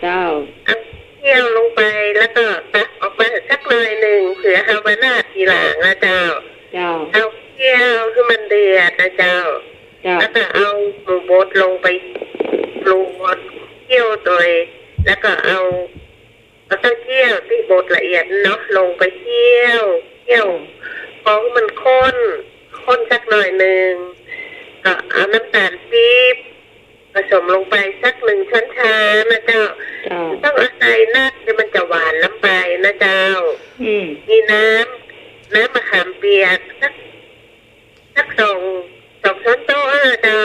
เจ้า เอาเคี่ยวลงไปแล้วก็ตักออกมาสักหน่อยหนึ่ง เผื่อเฮามาราดทีหลังนะเจ้า เจ้า เอาเคี่ยวหื้อมันเดือดนะเจ้า เจ้า แล้วก็เอาหมูบดลงไปปรุงรสเคี่ยวโดย แล้วก็เอา เอาเต้าเจี้ยวตี้บดละเอียดเนาะ ลงไปเคี่ยว เคี่ยว อืม พอมันข้น ข้นสักหน่อยหนึ่ง ก็เอาน้ำตาลปี๊บผสมลงไปสักหนึ่งช้อนชานะเจ้า เจ้า บ่ต้องเอาใส่นัก เดี๋ยวมันจะหวานล้ำไปนะเจ้า อืม มีน้ำ น้ำมะขามเปียกสัก สักสอง สองช้อนโต๊ะนะเจ้า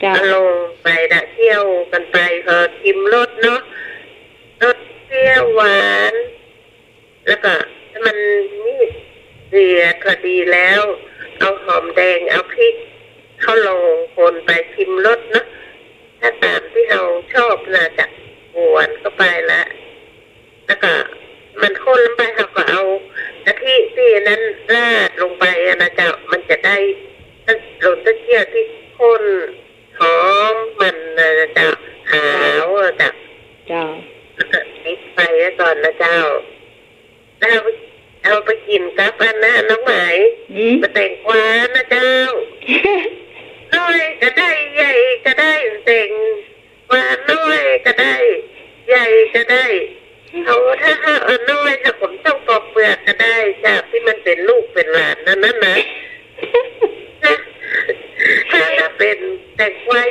เจ้า เอาลงไปละ เคี่ยวกันไป พอชิมรสเนาะ รสเปรี้ยวหวาน แล้วก็ถ้ามันมีเดือดพอดีแล้ว เอาหอมแดง เอาพริกเข้าลง คนไปชิมรสเนาะ ถ้าตามตี้เฮาชอบน่าจะหวานเข้าไปละ แล้วก็มันข้นล้ำไป เฮาก็เอากะทิตี้อันนั้นราดลงไปอะนะเจ้า มันจะได้หนมเต้าเจี้ยวตี้ข้นหอมมันนะเจ้า ขาวอะเจ้า เจ้า แล้วก็ปิดไฟไว้ก่อนนะเจ้า แล้วเอาไป เอาไปกิ๋นกับอันนั้นน้องไหม อืม กับแตงกวานะเจ้า น้อยก็ได้ ใหญ่ก็ได้ แตง ว่าน้อยก็ได้ ใหญ่ก็ได้ เอา ถ้าหากเอาน้อย ถ้าผมต้องปอกเปลือกก็ได้ จากตี้มันเป๋นลูกเป๋นหลานนั่น นั่นนะ ถ้าเป๋นแตงกวา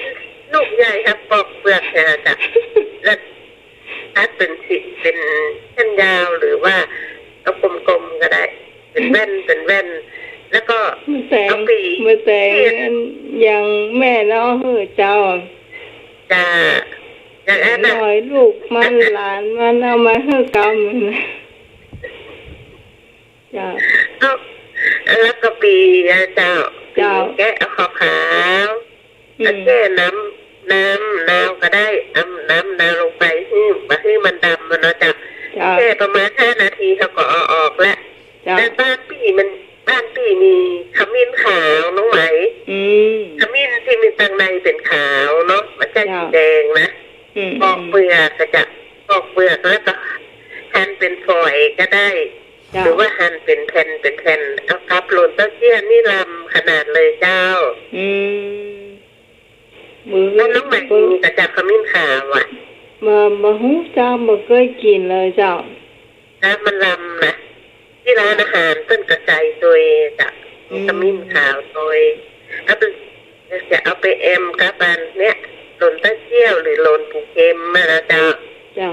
ลูกใหญ่ครับ ปอกเปลือกเสียจ้ะ แล้วตัดเป๋นชิ้น เป็นเส้นยาวหรือว่าเอากลมๆก็ได้ เป็นแว่น เป็นแว่น แล้วก็ มาแต่ง เอาปี่ มาแต่ง ปี่ อันอย่างแม่เนาะ หื้อเจ้า จ้า อย่างนั้นน่ะ หน่อยลูกมันหลานมันเอามาหื้อเก่ามัน เจ้า เอา แล้วก็ปี่อะเจ้า เจ้า แกะเอาขาวๆ อืม แล้วแช่น้ำ น้ำนาวก็ได้ เอาน้ำนาวลงไป หื้อ บ่หื้อมันดำอะเนาะเจ้า เจ้า แช่ประมาณห้านาทีเขาก็เอาออกแล้ว เจ้า แต่บ้านปี้มัน บ้านปี้มีขมิ้นขาวน้องไหม อืม ขมิ้นตี้มีตังในเป๋นขาวเนาะ บ่ใจ้ เจ้า สีแดงนะ อืม ปอกเปลือกก็จะ ปอกเปลือกแล้วก็หั่นเป๋นฝอยก็ได้ เจ้า หรือว่าหั่นเป๋นแผ่น เป๋นแผ่น เอากับหล่นเต้าเจี้ยนี่ลำขนาดเลยเจ้า อืม บ่ แล้วน้องไหม บ่ กิ๋นกับจับขมิ้นขาวอะ บ่ บ่ฮู้เจ้า บ่เกยกิ๋นเลยเจ้า แล้วมันลำนะ ตี้ร้านอาหารเปิ้นก็ใส่ตวยจ้ะ อืม ขมิ้นขาวตวย เอาไป จะเอาไปแอมกับอันเนี้ย หล่นเต้าเจี้ยวหรือหล่นปูเค็มอะนะเจ้า เจ้า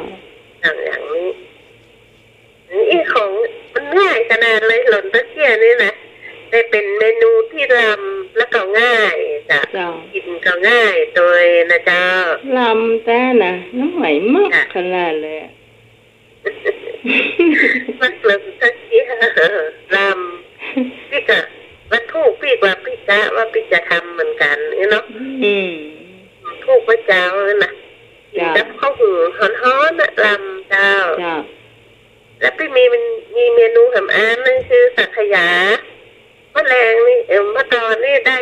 อย่าง อย่างนี้ นี่ของมันง่ายขนาดเลย หล่นเต้าเจี้ยวนี่นะ แต่เป๋นเมนูตี้ลำแล้วก็ง่ายจ้ะ เจ้า กิ๋นก็ง่ายตวยนะเจ้า ลำแต๊นะ น้องไหมมัก จ้ะ ขนาดเลยอะ มักหล่นเต้าเจี้ยว ลำ ปี้ก็ วันพูกปี้ว่าปี้กะว่าปี้จะทำเหมือนกั๋นนี่เนาะ อืม พูกเมื่อเจ๊านะ กิ๋น เจ้า กับข้าวหุงฮ้อนๆ น่ะ ลำเจ้า เจ้า แล้วปี้มีมัน มีเมนูแหมอันนึ่งคือสังขยา เมื่อแลงนี่ เอ่อ เมื่อตอนนี่ได้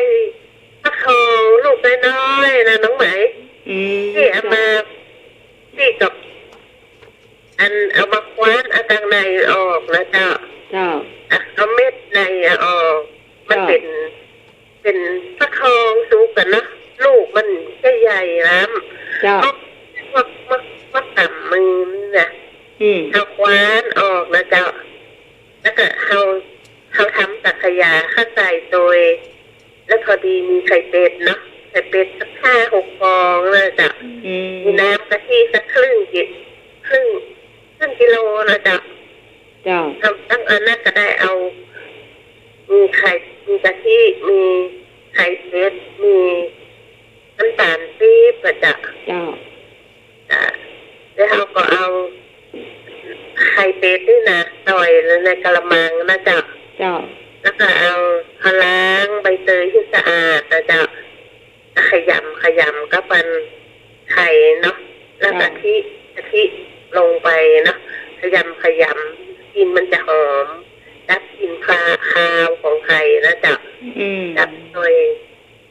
ฟักทองลูกน้อยๆ นะน้องไหม อืม ตี้เอามา เจ้า ตี้กับ อันเอามาคว้านเอาตังในออกนะเจ้า เจ้า อ่ะ เอาเม็ดในออก มัน เจ้า เป๋น เป๋นฟักทองสุกอะเนาะ ลูกมันจะใหญ่ล้ำ เจ้า พวก พวก พวก พวกก๋ำมือนี่นะ อืม เอาคว้านออกนะเจ้า แล้วก็เอา เอาทำสังขยาเข้าใส่ตวย แล้วพอดีมีไข่เป็ดเนาะ ไข่เป็ดสักห้าหกฟองนะเจ้า อืม มีน้ำกะทิสักครึ่งกิ ครึ่ง ครึ่งกิโลนะเจ้า เจ้า ทำตั้งอันนั้นก็ได้ เอา มีไข่ มีกะทิ มีไข่เป็ด มีน้ำตาลปี๊บอะเจ้า เจ้า อ่ะ แล้วเฮาก็เอาไข่เป็ดนี่นะ ใส่ในกะละมังนะเจ้า เจ้า แล้วก็เอา เอาล้างใบเตยหื้อสะอาดนะเจ้า ขยำ ขยำกับอันไข่เนาะ แล้วกะทิ เจ้า กะทิลงไปเนาะ ขยำ ขยำ กลิ่นมันจะหอม ดับกลิ่นคา คาวของไข่นะเจ้า อืม ดับหน่อย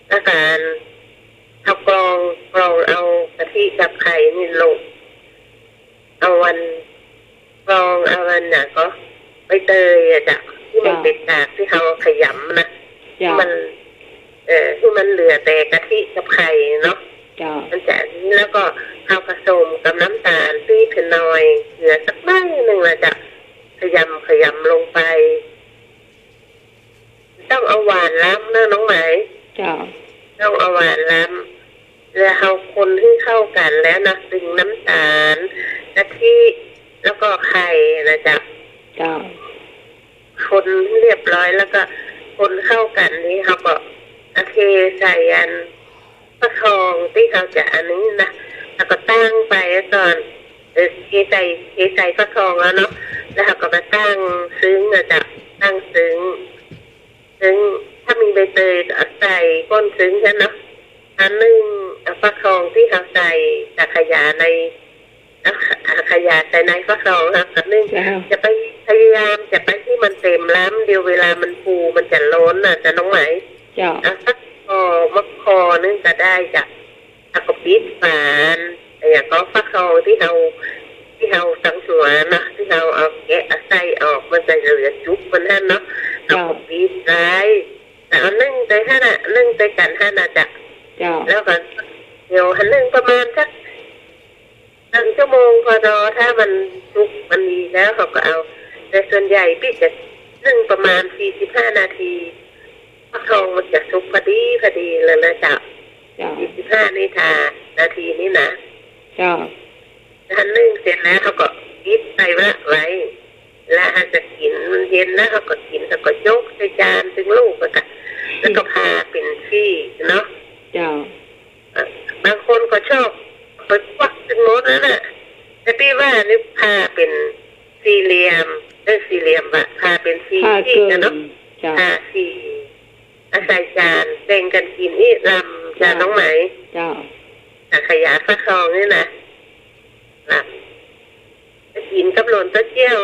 แล้วก็เอากรอง กรองเอากะทิกับไข่นี่ลง เอาอัน กรองเอาอันน่ะก็ ใบเตยอะเจ้า ตี้มัน เจ้า เป๋นกากตี้เฮาขยำนะ เจ้า ตี้มัน เอ่อ ตี้มันเหลือแต่กะทิกับไข่เนาะ เจ้า มันจะอันนี้ แล้วก็เอาผสมกับน้ำตาลปี๊บหน่อย เกลือสักหน่อยนึ่งนะเจ้า ขยำ ขยำลงไป ต้องเอาหว่านล้ำเนอะน้องไหม เจ้า ต้องเอาหว่านล้ำ แล้วเฮาคนหื้อเข้ากั๋นแล้วนะ ตึงน้ำตาล กะทิ แล้วก็ไข่นะเจ้า เจ้า คนเรียบร้อยแล้วก็คนเข้ากั๋นนี่ เฮาก็เอาเทใส่อัน ฟักทองตี้เฮาจะอันนี้นะ แล้วก็ตั้งไปก่อน เออ เทใส่ เทใส่ฟักทองแล้วเนาะ แล้วเฮาก็มาตั้งซึ้งนะเจ้า ตั้งซึ้ง ซึ้ง ถ้ามีใบเตยก็เอาใส่ก้นซึ้งนั้นเนาะ อันนึ่ง เอาฟักทองตี้เฮาใส่สังขยาใน เอาสังขยาใส่ในฟักทองนะ อันนึ่ง เจ้า จะไปพยายามจะไปหื้อมันเต็มล้ำ เดี๋ยวเวลามันฟูมันจะล้นน่ะเจ้าน้องไหม เจ้า เอาสักคอ มาคอนึ่งก็ได้เจ้า แล้วก็ปิดฝา อย่างก็ฟักทองตี้เฮา ตี้เฮาสังหัวเนาะ ตี้เฮาเอาแกะเอาไส้ออก มันจะเหลือจุกมันหั้นเนาะ เจ้า เอาก็ปิดไว้ แล้วเอานึ่งไปหั้นน่ะ นึ่งไปกั๋นหั้นน่ะเจ้า เจ้า แล้วก็เดี๋ยวหั้นนึ่งประมาณสัก นึ่งชั่วโมงพอเนาะ ถ้ามันสุกมันดีแล้วเขาก็เอา แต่ส่วนใหญ่ปี้จะนึ่งประมาณสี่สิบห้านาที ฟักทองมันจะสุกพอดีพอดีแล้วนะเจ้า เจ้า สี่สิบห้านี่ทา นาทีนี่นะ เจ้า ถ้านึ่งเสร็จแล้วเขาก็ปิด เห็นแล้วเขาก็กิ๋น แล้วก็ยกใส่จานตึงลูก แล้วก็ แล้วก็ผ่าเป๋นซี่เนาะ เจ้า เอ่อ บางคนก็ชอบไปควักตึงหมดนั่นแหละ แต่ปี้ว่านี่ผ่าเป๋นสี่เหลี่ยม เอ้ย สี่เหลี่ยมว่ะ ผ่าเป๋นสี่ ผ่า ซี่ เกิ่ง กั๋นเนาะ เจ้า ผ่าสี่ เอาใส่จาน แบ่งกั๋นกิ๋น อี้ลำ เจ้า เจ้า น้องไหม เจ้า สังขยาฟักทองนี่นะ อ่ะ จะกิ๋นกับหลนเต้าเจี้ยว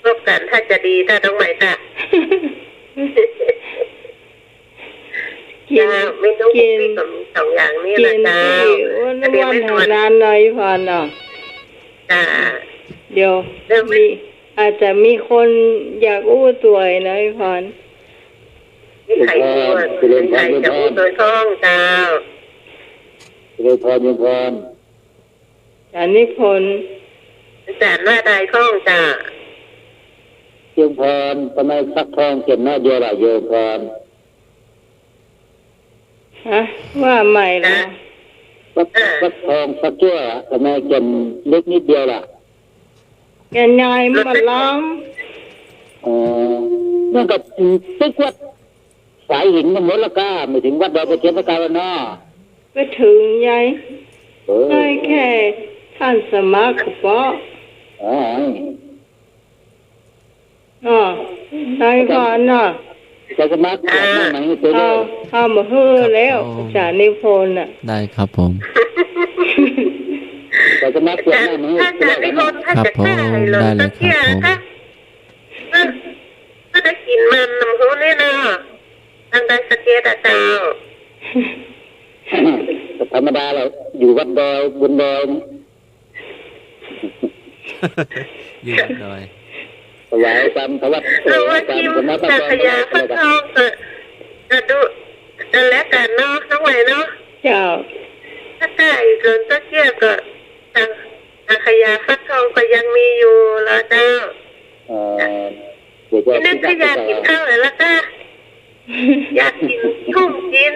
ร่วมกั๋น ถ้าจะดีต้า น้องไหมต้า กิ๋น เจ้า เมนู กิ๋น ของปี้ก็มีสองอย่างนี่แหละ กิ๋น เจ้า ตี้อ้วนๆ เดี๋ยวแม่นวล เท่านั้นเนาะ อี่พรเนาะ จ้า เดี๋ยว เดี๋ยวแม่ มี อาจจะมีคนอยากอู้ตวยนะ อี่พร มีใครอู้ เจริญพร มีใครจะอู้ตวยพ่อง เจ้า เจริญพร เจริญพร อาจ๋ารย์นิพนธ์ อาจ๋ารย์ว่าใดพ่อง เจ้า เจริญพร ทำไมฟักทองเก็บน้อยเดียวล่ะ เจริญพร ฮะ ว่าใหม่ละ ฮะ ฟัก อ่า ฟักทอง ฟักเกี้ยวอะ ทำไมเก็บเล็กนิดเดียวล่ะ แก่นใหญ่หมดแล้ว อ๋อ นั่นก็ตึกวัดสายหินกั๋นหมดแล้วก้า หมายถึงวัดดอยประเทียนตะกาวเนาะ ไปเถิงใหญ่ เออ ได้แค่ต้านสมัครเปาะ อ๋อ อ๋อ ได้ก่อนเนาะ จะสมัคร อ่า มาใหม่เจอ เอา เอามาหื้อแล้ว ครับผม อาจ๋ารย์นิพนธ์น่ะ ได้ครับผม จะสมัคร อาจ๋ารย์ มาใหม่ อาจ๋ารย์นิพนธ์ ครับผม ได้เลยครับผม ถ้าจะได้กิ๋นมันนำหื้อนี่เนาะ ต้องได้สะเก็ดอะเจ้า ธรรมดาแหละ อยู่วัดดอย บนดอย อยู่วัดดอย ถวายความเคารพ เอาว่า ถวายความ กิ๋น เคารพ สังขยาฟักทองก็ ก็ดู ก็แล้วกั๋นเนาะ น้องไหมเนาะ เจ้า ถ้าใก้หลนเต้าเจี้ยวก็ สัง สังขยาฟักทองก็ยังมีอยู่เหรอเจ้า เอ่อ เดี๋ยวจะ นี่นึกว่าอยากกิ๋นข้าวแล้วล่ะก้า อยากกิ๋น ทุ่มกิ๋น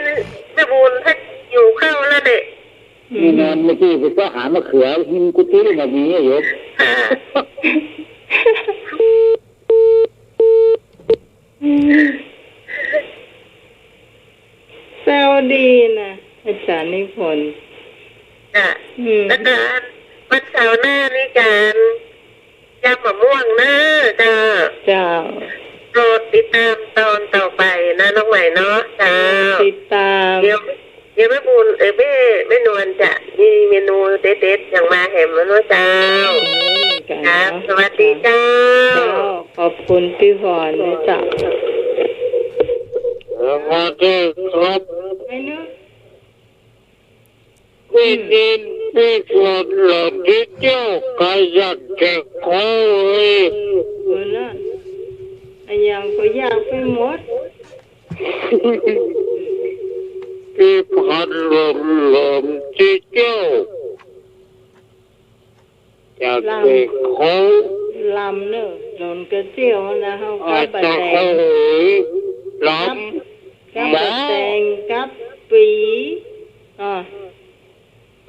แม่บุญถ้าหิวข้าวแล้วเนี่ย อืม นี่นอนเมื่อกี้ไปก็หามะเขือกิ๋น กุฏิก็มีอยู่ ค่ะ อืม แซวดีนะ อาจ๋ารย์นิพนธ์ จ้ะ อืม แล้วก็วันเสาร์หน้านี่จ๋ารย์ ยำมะม่วงเนาะเจ้า เจ้า โปรดติดตามตอนต่อไปนะน้องไหมเนาะ เจ้า ติดตาม เดี๋ยว เดี๋ยวแม่บุญ เอ่อ แม่ แม่นวลจะมีเมนูเด็ดๆ อย่างมาแหมเนาะเจ้า อืม ครับ สวัสดีเจ้า เจ้า ขอบคุณปี้พรด้วยเจ้า สวัสดีครับ ไอ้เนาะ ตี้ดินตี้สวนหลวงตี้เตี้ยว ใผอยากแก่ข้อเอ้ย เออนะ อะหยังก็อยากไปหมด ตี้พันหลวงหลวงตี้เตี้ยว อยากแก่ข้อ ลำเนอะ หลนกระเจี้ยวนะ เฮา อาจจะ กับปะแตง ข้อเอ้ย ลำ กับ กับปะแตง กับปี๋ อ่า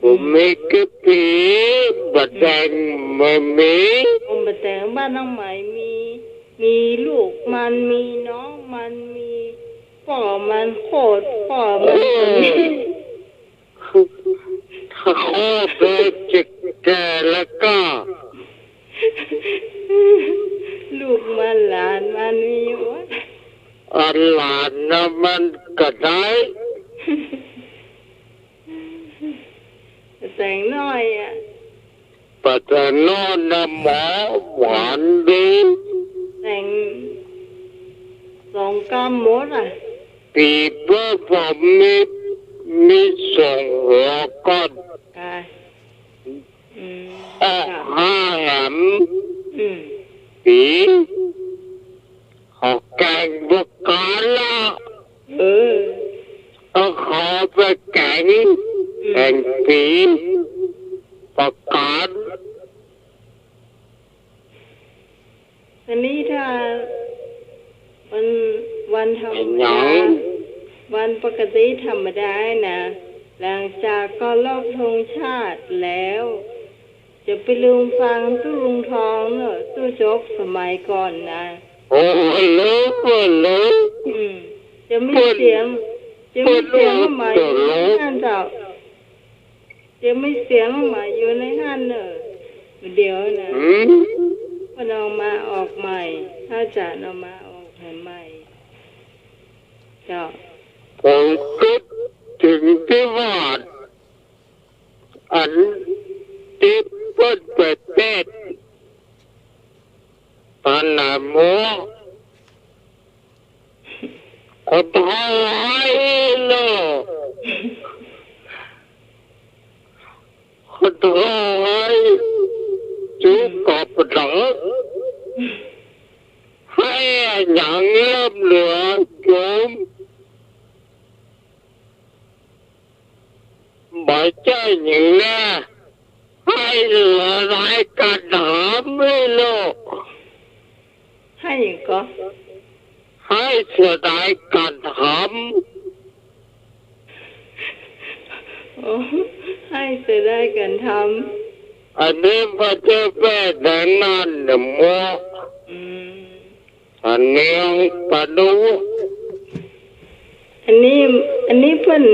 ผมมีกะปิ บะแตงบ่มี ผมบะแตงบ้านน้องไหมมี มีลูกมัน มีน้องมัน มีป้อมัน โคตรป้อมันก็มี ถ้าโคตรเลยจะแก่แล้วก็ ลูกมันหลานมันมีอยู่วะ อันหลานนะมันก็ได้ แตงน้อยอะ ปะแตงน้อยนะหมอ หวานดี แตงสองกำหมดอะ ปี๋เปิ้ลผมมี มีสองหัวก้อน อ่ะ อืม อ่ะ ค่ะ ห้าแหม อืม ปี๋ ขอแก๋งประกาศละ เออ ก็ขอไปแก๋ง อืม แก๋งปี๋ประกาศ อันนี้ถ้าวัน วันธรรมดา วันปกติธรรมดานะ หลังจากเคารพธงชาติแล้ว จะไปลืมฟังตู้ลุงทองเนอะ ตู้โจ๊กสมัยก่อนนะ โอ้ ฮัลโหล ฮัลโหล อืม จะมีเสียง จะมีเสียงหมาอยู่ในหั้นเจ้า จะมีเสียงหมาอยู่ในหั้นเน่อ เดี๋ยวนะ อืม มันออกมาออกใหม่ อาจารย์ออกมาออกใหม่ เจ้า ผมกึ๊ดเถิงตี้ว่า อันตี้เปิ้นไปเตศน์ ตาหนาโม ข้าเฒ่าไห้เนาะ ข้าเฒ่าไห้ จุกกับดัง ไห้อะหยังล้ำเหลือโจม บ่ใจ้หยังแล ไห้เสียดายก๋านหำเน่อลูก ไห้หยังก่อ ไห้เสียดายก๋านหำ โอ้ ไห้เสียดายก๋านหำ อันนี้บ่ใจ้แป้นนั้นเน่อโม อืม อันนี้ปะดู อันนี้ อันนี้เปิ้น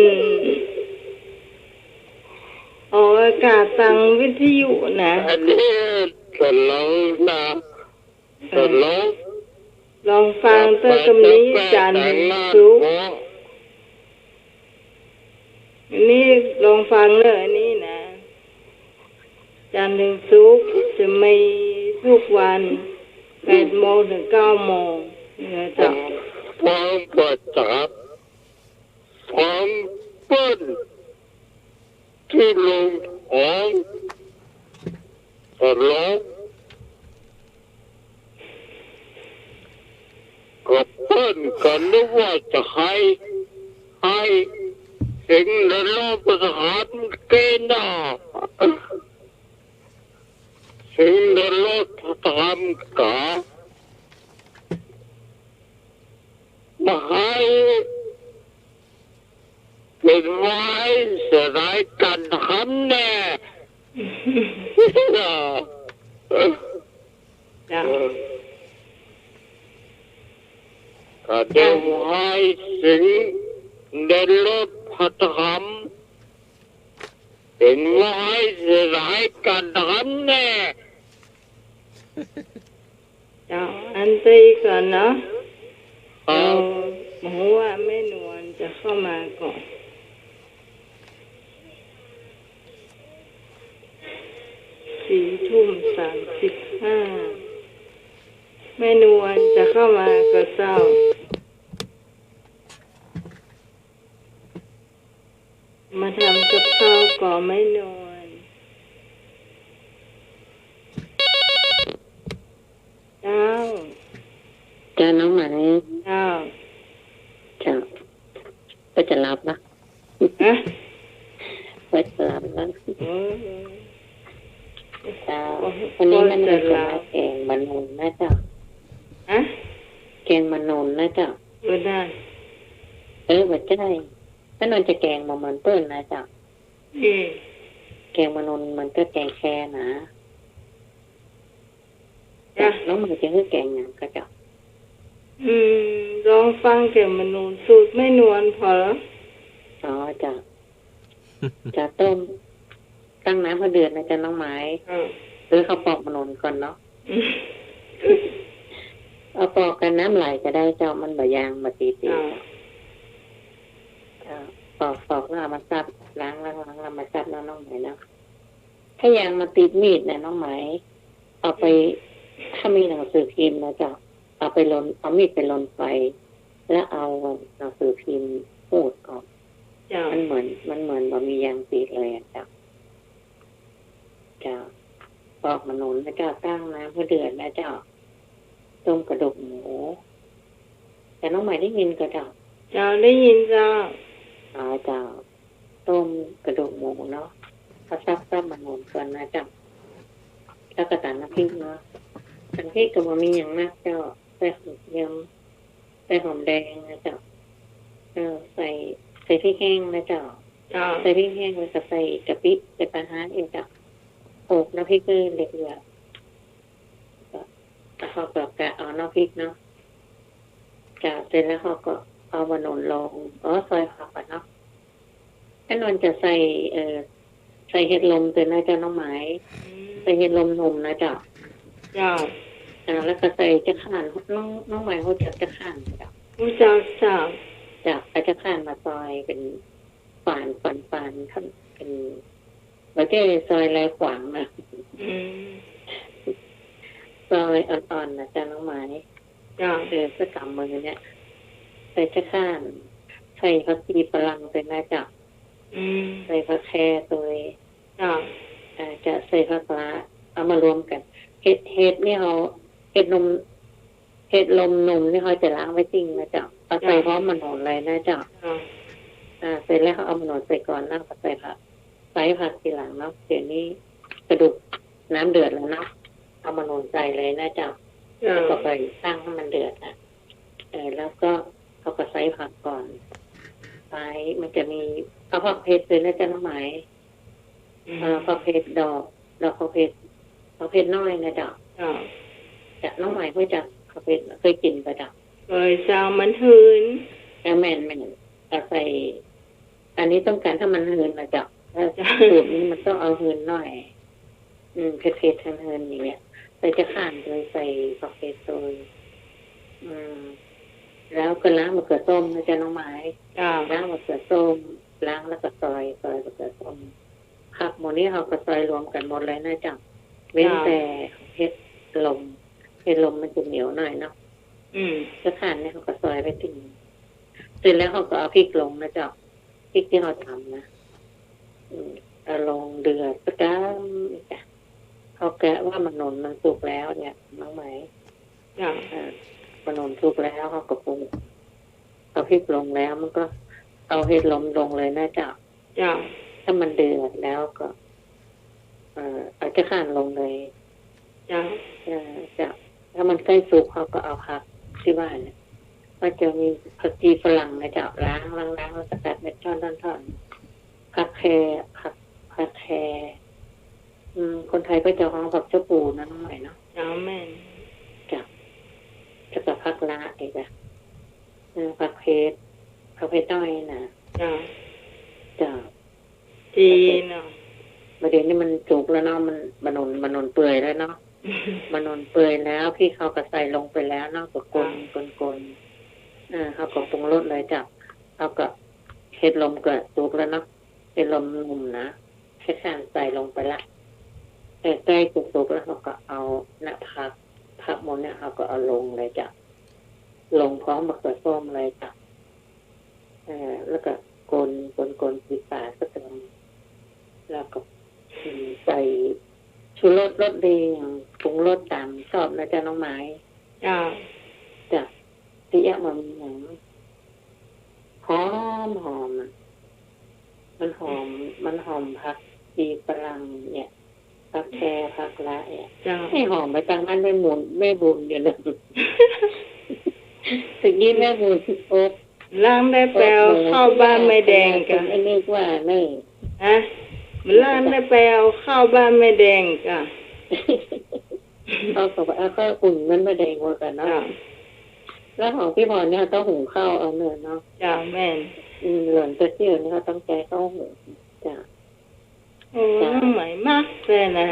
ออกอากาศตางวิทยุนะ อันนี้ตลกนะ เออ ตลก ลองฟังเต๊อะ กำนี้จันทร์ถึงศุกร์ อันนี้ลองฟังเน่อ อันนี้นะ จันทร์ถึงศุกร์จะมีทุกวัน แปดโมงถึงเก้าโมงนะเจ้า ฟังประจำ ฟังเปิ้นตี้โฮงของตลก ก็เปิ้นก็นึกว่าจะไห้ ไห้เสียงตลกภาษาอังกฤษเน่อ เสียงตลกภาษาอังกฤษ บ่ไห้ เป๋นว่าไห้เสียดายก๋านหำแน่ เจ้า เออ ก็ได้ว่าไห้เสียงตลกภาษาอังกฤษ เป๋นว่าไห้เสียดายก๋านหำแน่ เจ้า อันตี้ก่อนเนาะ ครับ เจ้า บ่ฮู้ว่าแม่นวลจะเข้ามาก่อน สี่ทุ่มสามสิบห้า แม่นวลจะเข้ามาก่อเจ้า มาทำกับข้าวก่อแม่นวล เจ้า เจ้าน้องไหม เจ้า เจ้า ก็จะหลับละ ฮะ ก็จะหลับละ เออ เจ้า วันนี้แม่นวลจะมาแก๋งบ่าหนุนนะเจ้า ฮะ แก๋งบ่าหนุนนะเจ้า บ่ได้ เออ บ่ใจ้ แม่นวลจะแก๋งบ่เหมือนเปิ้นนะเจ้า อืม แก๋งบ่าหนุนเหมือนกับแก๋งแคนะ จ้ะ น้องไหมจะหื้อแก๋งหยังก่อเจ้า อืม ลองฟังแก๋งบ่าหนุนสูตรแม่นวลผ่อละ อ๋อ เจ้า จะต้ม ตั้งน้ำหื้อเดือดนะเจ้าน้องไหม อืม หรือเอาปอกบ่าหนุนก่อนเนาะ อืม เอาปอกกับน้ำไหลก็ได้เจ้า มันบ่ยางบ่ติด อ่า เจ้า เอ่อ ปอก ปอกแล้วเอามาซับ ล้าง ล้าง ล้าง เอามาซับเนาะน้องไหมเนาะ ถ้ายางมาติดมีดนะน้องไหม เอาไป อืม ถ้ามีหนังสือพิมพ์นะเจ้า เอาไปลน เอามีดไปลนไฟ แล้วเอาหนังสือพิมพ์ขูดออก เจ้า มันเหมือน มันเหมือนบ่มียางติดเลยอะเจ้า เจ้า ปอกบ่าหนุนนะเจ้า ตั้งน้ำหื้อเดือดนะเจ้า ต้มกระดูกหมู เจ้าน้องไหมได้ยินก่อเจ้า เจ้า ได้ยินเจ้า อ๋อ เจ้า ต้มกระดูกหมูเนาะ เอาซับ ซับบ่าหนุนก่อนนะเจ้า แล้วก็ต๋ำน้ำพริกเนาะ น้ำพริกก็บ่มีหยังมากเจ้า ใส่หอมเจียว ใส่หอมแดงนะเจ้า เออ ใส่ ใส่พริกแห้งนะเจ้า เจ้า ใส่พริกแห้งแล้วก็ใส่กะปิ ใส่ปลาร้าเองเจ้า โขลกน้ำพริกให้ละเอียด ก็ แล้วเขาก็กะเอาเนาะพริกเนาะ จ้ะ เสร็จแล้วเขาก็เอามะหนุนลง อ๋อ ซอยผักก่อนเนาะ แม่นวลจะใส่ เอ่อ ใส่เห็ดลมตวยนะเจ้าน้องไหม อืม ใส่เห็ดลมหนุ่มนะเจ้า เจ้า อ่า แล้วก็ใส่จะข่าน น้อง น้องไหมฮู้จักจะข่านบ่เจ้า ฮู้จักเจ้า จ้ะ เอาจะข่านมาซอยเป๋นฝาน ฝาน ฝาน ครับ เป๋น บ่ใจ้ซอยลายขวางนะ อืม ซอยอ่อนๆ นะเจ้าน้องไหม เจ้า เออ สักก๋ำมือเนี่ย ใส่จะข่าน ใส่ผักชีฝรั่งตวยนะเจ้า อืม ใส่ผักแคตวย เจ้า อ่า จะใส่ผักละ เอามารวมกั๋น เห็ด เห็ดนี่เขา เห็ดลม เห็ดลมหนุ่มนี่เขาจะล้างไว้ติ่งนะเจ้า เอาใส่ เจ้า พร้อมมะหนุนเลยนะเจ้า เจ้า อ่า เสร็จแล้วเขาเอามะหนุนใส่ก่อน แล้วก็ใส่ผัก ใส่ผักทีหลังเนาะ เดี๋ยวนี้กระดูกน้ำเดือดแล้วเนาะ เอามะหนุนใส่เลยนะเจ้า เจ้า แล้วก็ไปตั้งให้มันเดือดนะ เออ แล้วก็เขาก็ใส่ผักก่อน ใส่ มันจะมี เอาผักเผ็ดตวยนะเจ้าน้องไหม อืม เอ่อ ผักเผ็ดดอก ดอกผักเผ็ด ผักเผ็ดน้อยนะเจ้า เจ้า เจ้า น้องไหมฮู้จักผักเผ็ด เคยกิ๋นบ่เจ้า เคยเจ้า มันหืน เออ แม่นๆ เอาใส่ อันนี้ต้องก๋านให้มันหืนนะเจ้า ถ้า เจ้า สูตรนี้มันต้องเอาหืนหน่อย อืม เผ็ดๆ หืนๆ อย่างเงี้ย ใส่จะข่านตวย ใส่ผักเผ็ดตวย อืม แล้วก็ล้างมะเขือส้มนะเจ้าน้องไหม เจ้า ล้างมะเขือส้ม ล้างแล้วก็ซอย ซอยมะเขือส้ม ผักหมู่นี้เขาก็ซอยรวมกั๋นหมดเลยนะเจ้า เว้น เจ้า แต่เห็ดลม เห็ดลมมันจะเหนียวหน่อยเนาะ อืม จะข่านนี่เขาก็ซอยไว้ติ่ง เสร็จแล้วเขาก็เอาพริกลงนะเจ้า พริกตี้เขาต๋ำนะ อืม เอาลงเดือดสักก๋ำจ้ะ เขากะว่ามะหนุนมันสุกแล้วเนี่ย น้องไหม เจ้า อ่า มะหนุนสุกแล้วเขาก็ปรุง เอาพริกลงแล้ว มันก็เอาเห็ดลมลงเลยนะเจ้า เจ้า ถ้ามันเดือดแล้วก็ เอ่อ เอาจะข่านลงเลย เจ้า เอ่อ เจ้า ถ้ามันใก้สุกเขาก็เอาผักตี้ว่าเนี่ย ก็จะมีผักชีฝรั่งนะเจ้า ล้าง ล้าง ล้างแล้วสกัดเม็ด ท่อน ท่อน ท่อน ผักแค ผัก ผักแค อืม คนไทยก็จะฮ้องผักชะพูนะน้องไหมเนาะ เจ้า แม่น เจ้า แล้วก็ผักละอีกอะ เออ ผักเผ็ด ผักเผ็ดน้อยนะ เจ้า เจ้า ดีเนาะ ประเดี๋ยวนี้มันสุกแล้วเนาะ มัน มะหนุน มะหนุนเปื่อยแล้วเนาะ มะหนุนเปื่อยแล้ว พริกเขาก็ใส่ลงไปแล้วเนาะ ก็คน เจ้า คน คน อ่า เขาก็ปรุงรสเลยเจ้า เขาก็ เห็ดลมก็สุกแล้วเนาะ เห็ดลมหนุ่มนะ เห็ดข่านใส่ลงไปละ เออ ใก้จะสุกแล้วเขาก็เอานะผัก ผักหมู่เนี่ยเขาก็เอาลงเลยเจ้า ลงพร้อมมะเขือส้มเลยเจ้า เออ แล้วก็คน คน คน ปิดฝาสักหน่อย แล้วก็ อืม ใส่ชูรสรสดี ปรุงรสต๋ามชอบนะเจ้าน้องไหม เจ้า เจ้า ตี้เอี้ยะมันมีอย่าง หอม หอมอะ มันหอม มันหอมผักชีฝรั่งเนี่ย ผักแค ผักละเนี่ย เจ้า หื้อ หอมไปตางบ้านแม่บุญ แม่บุญอยู่เลย ตะกี้แม่บุญอบ ล้างได้แปว อบหมู เข้าบ้านแม่แดงก่ะ ไอ้นึกว่าเน่อ ฮะ มันล้างได้แปว เข้าบ้านแม่แดงก่ะ เขาก็ว่า เอาข้าวอุ่นมันมาแดงกว่ากั๋นเนาะ เจ้า แล้วของพี่พรเนี่ยต้องหุงข้าวเอาเน่อเนาะ เจ้า แม่น อืม หล่อนตะเกียวนี่เขาต้องใจ๊ข้าวหุง เจ้า โอ้ เจ้า น้องไหมมักเลยนะ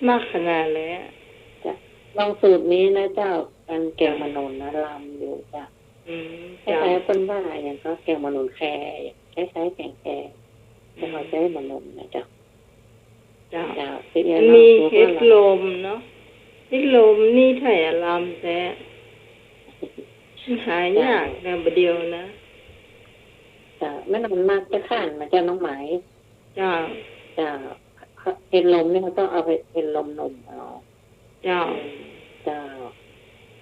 มักขนาดเลยอะ เจ้า ลองสูตรนี้นะเจ้า อันแกงมะหนุนนะ ลำอยู่เจ้า อืม คล้ายๆ เจ้า คนว่าอย่างก็แกงมะหนุนแค คล้ายๆ แกงแค แต่เขาใจ๊มะหนุนนะเจ้า เจ้า เจ้า ตี้เอี้ยะ มันมี เนาะ เห็ดลมเนาะ เห็ดลมนี่ไถอารามแต๊ มันหายากนะ เจ้า บ่าเดี่ยวนะ เจ้า แม่นวลมักจะข่านมาเจ้าน้องไหม เจ้า เจ้า เห็ดลมนี่เขาต้องเอาไป เห็ดลมหนุ่มเอา เจ้า เจ้า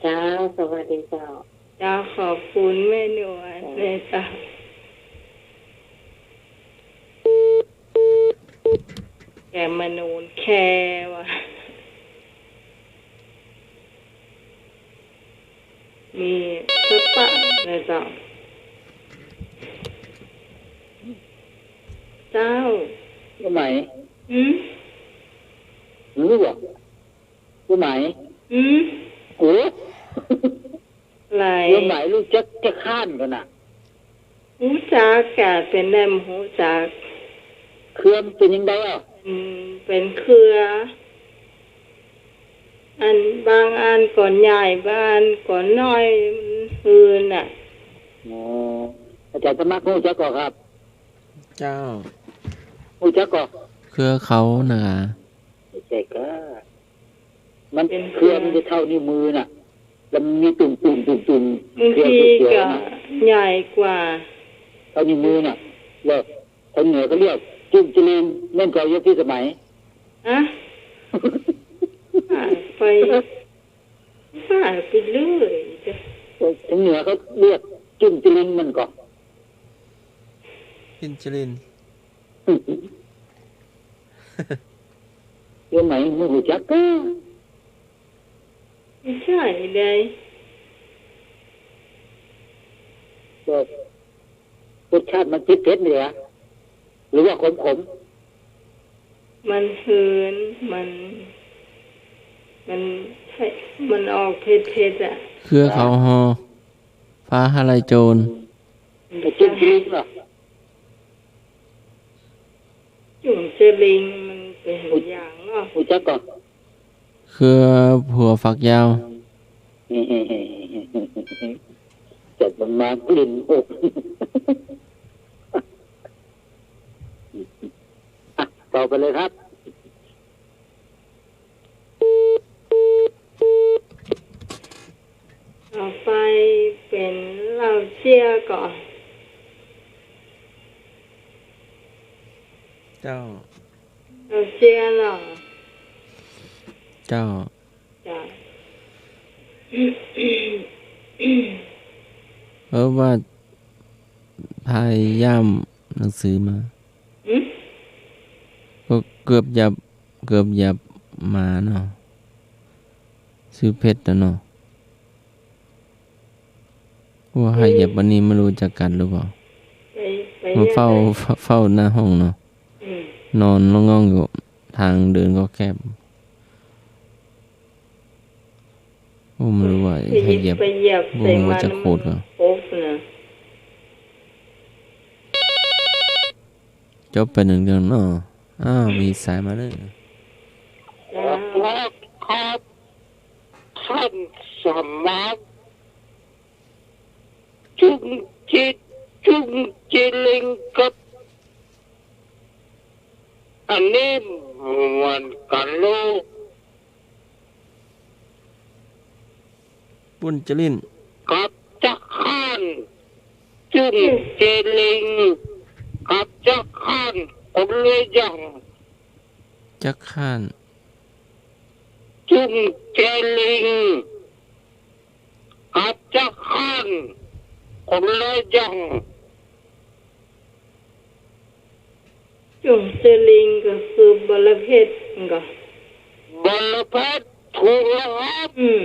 เจ้า สวัสดีเจ้า เจ้า ขอบคุณแม่นวล เจ้า เลยเจ้า แกงมะหนุนแคว่ะ มีสต๊อกนะเจ้า เจ้า ผู้ไหม อืม หือ ผู้ไหม อืม โอ้ หลาย โยมหมายฮู้จักจั๊กข้านก่อน่ะ ฮู้จัก กะเป๋นแหมฮู้จัก เครือมันเป๋นยังไงอ่ะ เป๋น เป๋นเครือ อันบางอันก็ใหญ่ บางอันก็น้อย มันหืนน่ะ อ๋อ อาจ๋ารย์สมัครฮู้จักก่อครับ เจ้า ฮู้จักก่อ เครือเขาน่ะ ใจ้ก่อ มัน เป๋นเครือ เครือมันจะเต้านิ้วมือน่ะ แล้วมันมีตุ่มๆ ตุ่มๆ บางที เครือเขียวๆ ก็ น่ะ ใหญ่กว่า เต้านิ้วมือน่ะ แล้ว คนเหนือเขาเรียกจุ่มจริง แม่นก่อโยมพี่สมัย ฮะ ว่าไป ว่าไปเรื่อยจ้ะ คนเหนือเขาเรียกจุ่มจริงแม่นก่อ จุ่มจริง โยมหมายฮู้จักก่อ ใจ้เลย ก็รสชาติมันเผ็ดๆ นี่แหละ หรือว่าขมๆ มันหืน มัน มัน ใจ้ มันออกเผ็ดๆ อ่ะ เครือเขาฮอ ฟ้าฮาลัยโจร จุ่มจริงเหรอ จุ่มจริงมันเป๋นอย่างเนาะ ฮู้จักก่อ เครือหัวฝักยาว จัดมันมากลิ่นอบ อ่ะ ต่อไปเลยครับ ต่อไปเป๋นเหล้าเจี๊ยก่อ เจ้า เหล้าเจี๊ยเนาะ เจ้า เจ้า เออ ว่าพยายามหนังสือมา หืม ก็เกือบหยับ เกือบหยับมาเนาะ ซื้อเพชรน่ะเนาะ ว่าให้หยับอันนี้ไม่ฮู้จักกั๋นหรือเปล่า ไป ไป มาเฝ้า เฝ้าหน้าห้องเนาะ อืม นอนง่องๆ อยู่ ตางเดินก็แคบ โอ้ บ่ฮู้ว่า ไปหยิบ ให้หยับ ไปหยับ บ่ฮู้ว่าจะขูดก่อ ใส่มัน มันครบนะ จบไปนึ่งเรื่องเนาะ อ้าว มีสายมาเลย ครับ ครับ ท่านสมัคร จุ่มจิต จุ่มจิลิงครับ อันนี้เหมือนกั๋นลูก ปุ้นจริน กับจั๊กข้าน จุ่มเจลิง กับจั๊กข้าน คนละอย่าง จั๊กข้าน จุ่มเจลิง กับจั๊กข้าน คนละอย่าง จุ่มเจลิงก็คือบ่ละเพ็ดก่อ บ่ละเพ็ด ถูกแล้วครับ อืม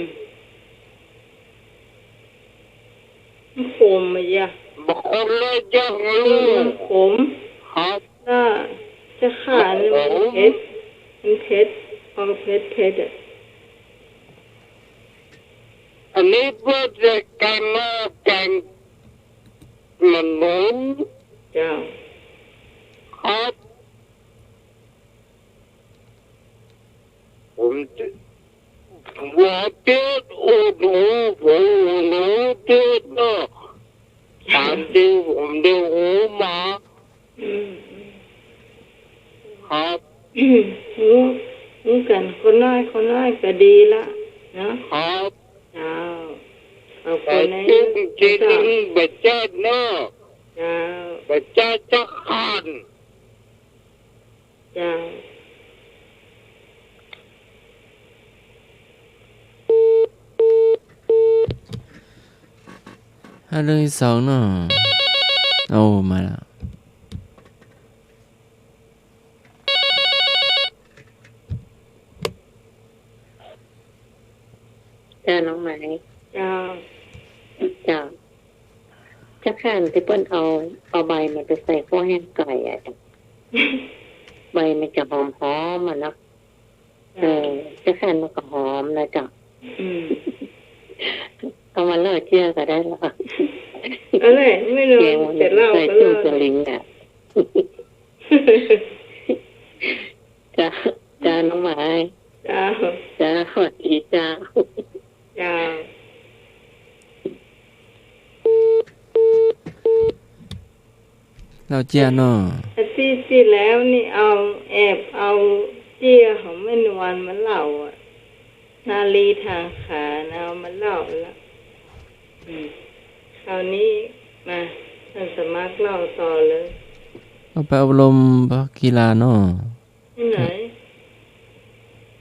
มันขมอะยะ บ่คนละอย่างเลย มันขม ครับ แล้วจั๊กข้านนี่มันเผ็ด มันเผ็ด ออกเผ็ดๆ อะ อันนี้เปิ้นจะแกงเนาะ แกงมันหมู เจ้า ครับ ผมจะ หัวเจ็ด โอ้โห ผมหัวเจ็ดเนาะ ต๋ามตี้ผมได้ฮู้มา อืม ครับ ฮู้ ฮู้กั๋นคนน้อย คนน้อยก็ดีละเนาะ ครับ เจ้า เอาคนใน แต่จุ่มจริงบ่เจ็ดเนาะ เจ้า บ่เจ็ดจั๊กข้าน เจ้า อ่ะ เรื่องตี้สองเนาะ โอ้ มาแล้ว เจ้า น้องไหม เจ้า เจ้า จั๊กข้านตี้เปิ้นเอา เอาใบมันไปใส่ข้าวแห้งไก่อะเจ้า ใบมันจะหอมๆ อะเนาะ เออ จั๊กข้านมันก็หอมนะเจ้า อืม เอามาเล่าเจื้อก็ได้ละ เอาเลย ไม่รู้ เกรงมัน จะเล่าก็เล่า ใส่ตู้สลิงอะ เจ้า เจ้าน้องหมาย เจ้า เจ้า สวัสดีเจ้า เจ้า เล่าเจื้อเนาะ อาทิตย์ตี้แล้วนี่เอา แอบเอาเจื้อของแม่นวลมาเล่าอะ นาลีทางขานะ เอามาเล่าละ อืม คราวนี้มา ท่านสมัครเล่าต่อเลย ก็ไปอบรมภาคกีฬาเนาะ ตี้ไหน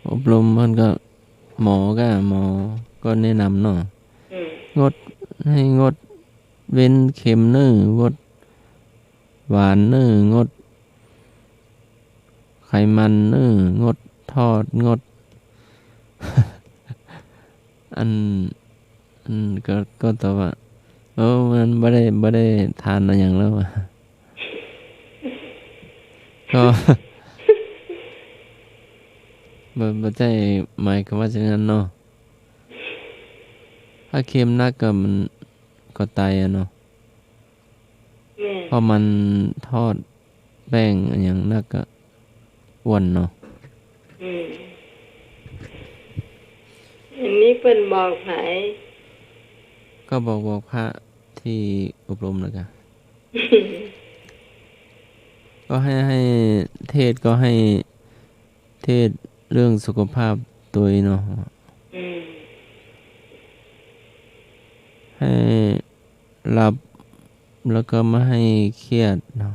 อบรมเปิ้นก็ หมอก็ หมอก็แนะนำเนาะ อืม งด หื้องด เว้นเค็มเน่อ งดหวานเน่อ งดไขมันเน่อ งดทอด งด อัน อันก็ ก็ตอบว่า เออ มันบ่ได้ บ่ได้ทานอะหยังแล้วอะ ก็ บ่ บ่ใจ้หมายความว่าเช่นนั้นเนาะ ถ้าเค็มนักก็มันก็ต๋ายอะเนาะ แม่น เพราะมันทอดแป้งอะหยังนักก็อ้วนเนาะ อืม อันนี้เปิ้นบอกใผ ก็บอก บอกพระตี้อบรมแล้วก็ ก็หื้อ หื้อเทศน์ก็หื้อเทศน์เรื่องสุขภาพตวยเนาะ อืม หื้อหลับ แล้วก็บ่หื้อเคียดเนาะ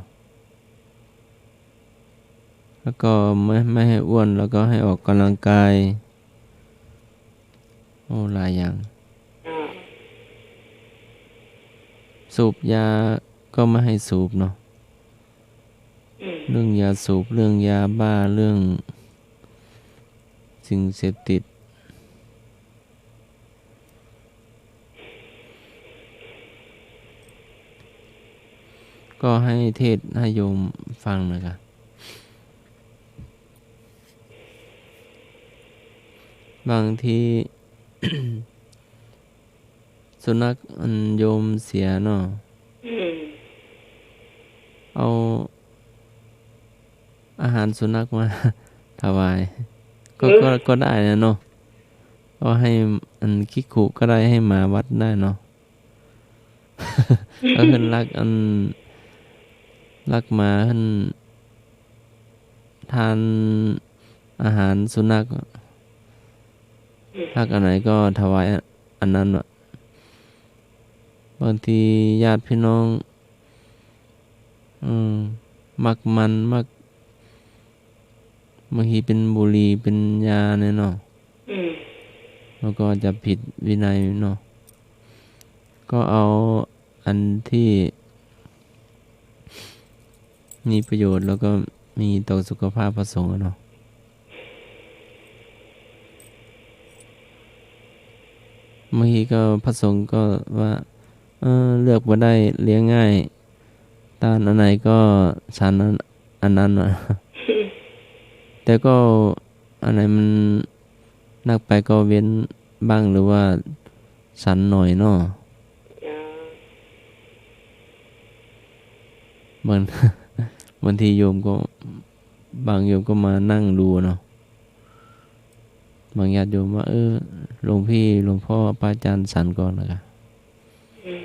แล้วก็บ่ บ่หื้ออ้วน แล้วก็หื้อออกกำลังกาย โอ้ หลายอย่าง อ่า สูบยาก็บ่หื้อสูบเนาะ อืม เรื่องยาสูบ เรื่องยาบ้า เรื่องสิ่งเสพติด ก็หื้อเทศน์หื้อโยมฟังนะคะ บางที สุนัขอันโยมเสียเนาะ อืม เอาอาหารสุนัขมาถวาย ก็ เออ ก็ ก็ได้นะเนาะ ก็หื้ออันขี้คุก็ได้ หื้อหมาวัดได้เนาะ ก็หื้อลักอัน ลักหมาหื้อทานอาหารสุนัข อืม ลักอันไหนก็ถวายอันนั้นอะ บางทีญาติพี่น้อง อืม มักมัน มัก บางทีเป๋นบุหรี่ เป๋นยาเนี่ยเนาะ อืม แล้วก็จะผิดวินัยเนาะ ก็เอาอันตี้มีประโยชน์ แล้วก็มีต่อสุขภาพพระสงฆ์อะเนาะ บางทีก็พระสงฆ์ก็ว่า เออ เลือกบ่ได้ เลี้ยงง่าย ทานอันไหนก็ฉันอัน อันนั้นอะ แต่ก็อันไหนมันนักไปก็เว้นบ้าง หรือว่าฉันหน่อยเนาะ จ้า บาง บางทีโยมก็ บางโยมก็มานั่งดูเนาะ บางญาติโยมว่า เออ หลวงพี่ หลวงพ่อ พระอาจารย์ฉันก่อนนะคะ อืม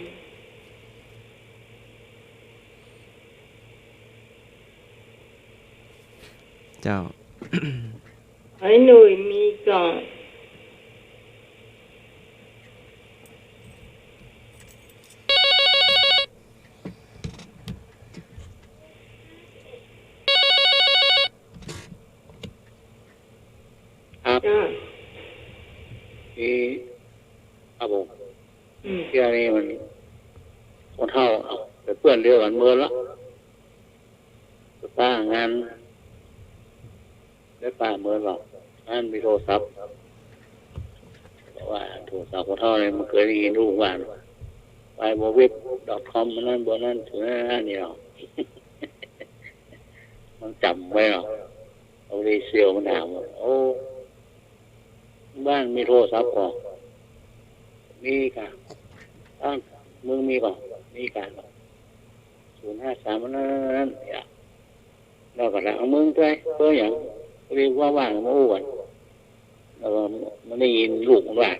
เจ้า ไอ้หนุ่ยมีก่อน ครับ จ้า อี ครับผม อืม เตี้ยนี่มัน คนเฒ่า เอ้า ไปเปื้อนเดียวกั๋นเมินละ ไปป้างาน ไปป้าเมินละ อันมีโทรศัพท์ บอกว่าโทรศัพท์คนเฒ่านี่มันเกยได้ยินลูกว่า ไวเว็บดอทคอม อันนั้น บ่อนนั้น ถึงอันนั้นเนี่ย มันจ๋ำไว้เนาะ เอาไปเสี่ยวมันถามว่า โอ้ บ้านมีโทรศัพท์ก่อ มีก่ะ อ้าว มึงมีก่ะ มีก่ะ ศูนย์ห้าสาม อันนั้นเนี่ย แล้วก็ละเอามึงไป เปิ้นหยัง เรียกว่าว่างมาอู้กั๋น แล้วก็มันได้ยินลูกมันว่า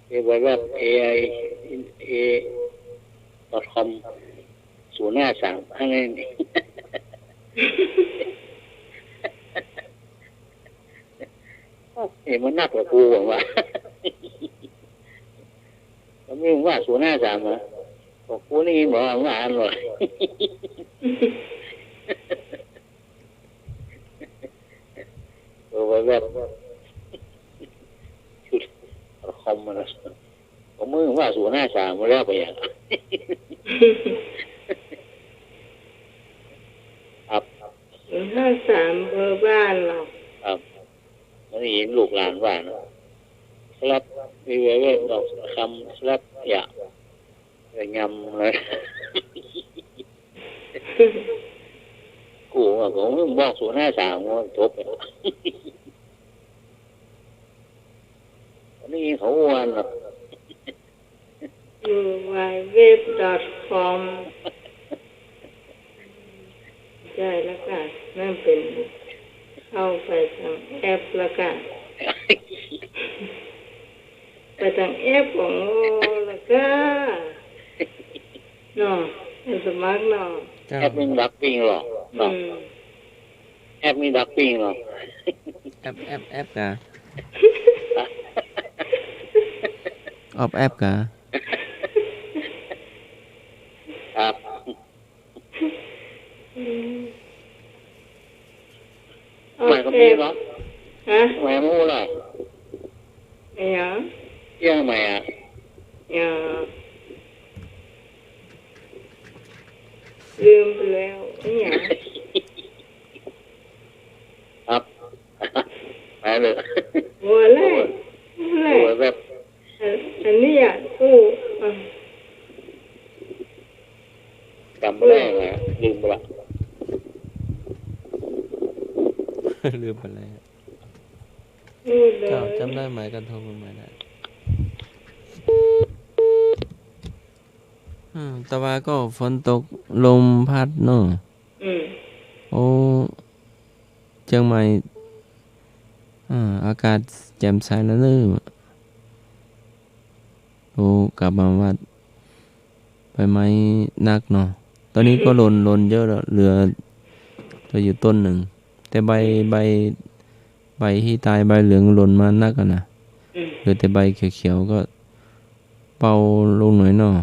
เอไวแว็บ เอไอ เอ ดอท คอม ศูนย์ห้าสาม อันนั้น เอ๊ะ มันนักกว่ากูหว่า มันไม่ว่าศูนย์ห้าสาม หรอ บอกกูนี่บอกว่าอันหรอ เออ ไวแว็บ ชุดคอมมันนะ ผมมึงว่าศูนย์ห้าสาม มาแล้วไปอย่าง ครับ ศูนย์ห้าสาม เบอร์บ้านเหรอ ครับ มันได้ยินลูกหลานว่านะ ครับ มีไวแว็บดอกคำ ครับ อย่า ไปงำเลย กูว่า กูบอกศูนย์ห้าสาม ว่าจบแล้ว อันนี้เขาว่านะ เวิลด์ไวด์เว็บ ดอท คอม ใจ้แล้วก่ะ นั่นเป๋น เข้าไปตางแอปแล้วก่ะ ไปตางแอปของโอแล้วก่ะ เนาะ ไปสมัครเนาะ เจ้า แอปมีดักปิ้งเหรอ เนาะ อืม แอปมีดักปิ้งเหรอ แอป แอป แอปก่ะ ออฟแอปก่ะ ครับ อืม ใหม่ก็มีเหรอ ฮะ ใหม่มาอู้ล่ะ อะไรหยัง เชียงใหม่อะ อย่า ลืมไปแล้ว อะไรหยัง ครับ ไปเลย โอ้ย อะไร โอ้ย อะไร โอ้ย แบบ อัน อันนี้อะ ตู้ อ่ะ จำบ่ได้นะ ลืมไปละ ลืมไปแล้ว ตู้เลย เจ้าจำได้ไหม ก็โทรมาใหม่ได้ อืม แต่ว่าก็ฝนตก ลมพัดเนาะ อืม โอ้ เจียงใหม่ อ่า อากาศแจ่มใสแล้วเนอะ โอ้ กลับมาวัด ใบไม้หนักเนาะ ตอนนี้ก็หล่น หล่นเยอะแล้ว เหลือ เหลืออยู่ต้นหนึ่ง แต่ใบ ใบ ใบที่ตาย ใบเหลืองหล่นมาหนักอะนะ อืม เหลือแต่ใบเขียวๆ ก็เบาลงหน่อยเนาะ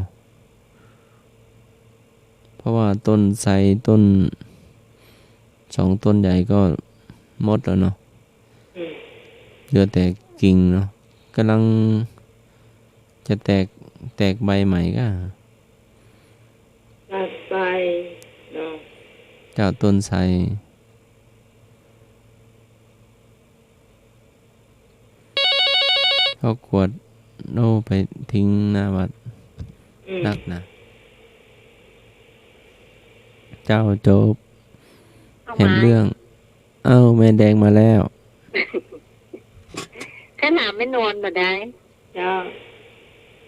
เพราะว่าต้นไทร ต้น สองต้นใหญ่ก็หมดแล้วเนาะ อืม เหลือแต่กิ่งเนาะ กำลังจะแตก แตกใบใหม่ก่ะ ตัดไปเนาะ เจ้า ต้นไทร เขากวาด โอ้ ไปทิ้งหน้าวัด อืม นักนะ เจ้าโจ๊บ เอา เห็น มา เรื่อง เอ้า แม่แดงมาแล้ว ขนาดแม่นวลบ่ได้ เจ้า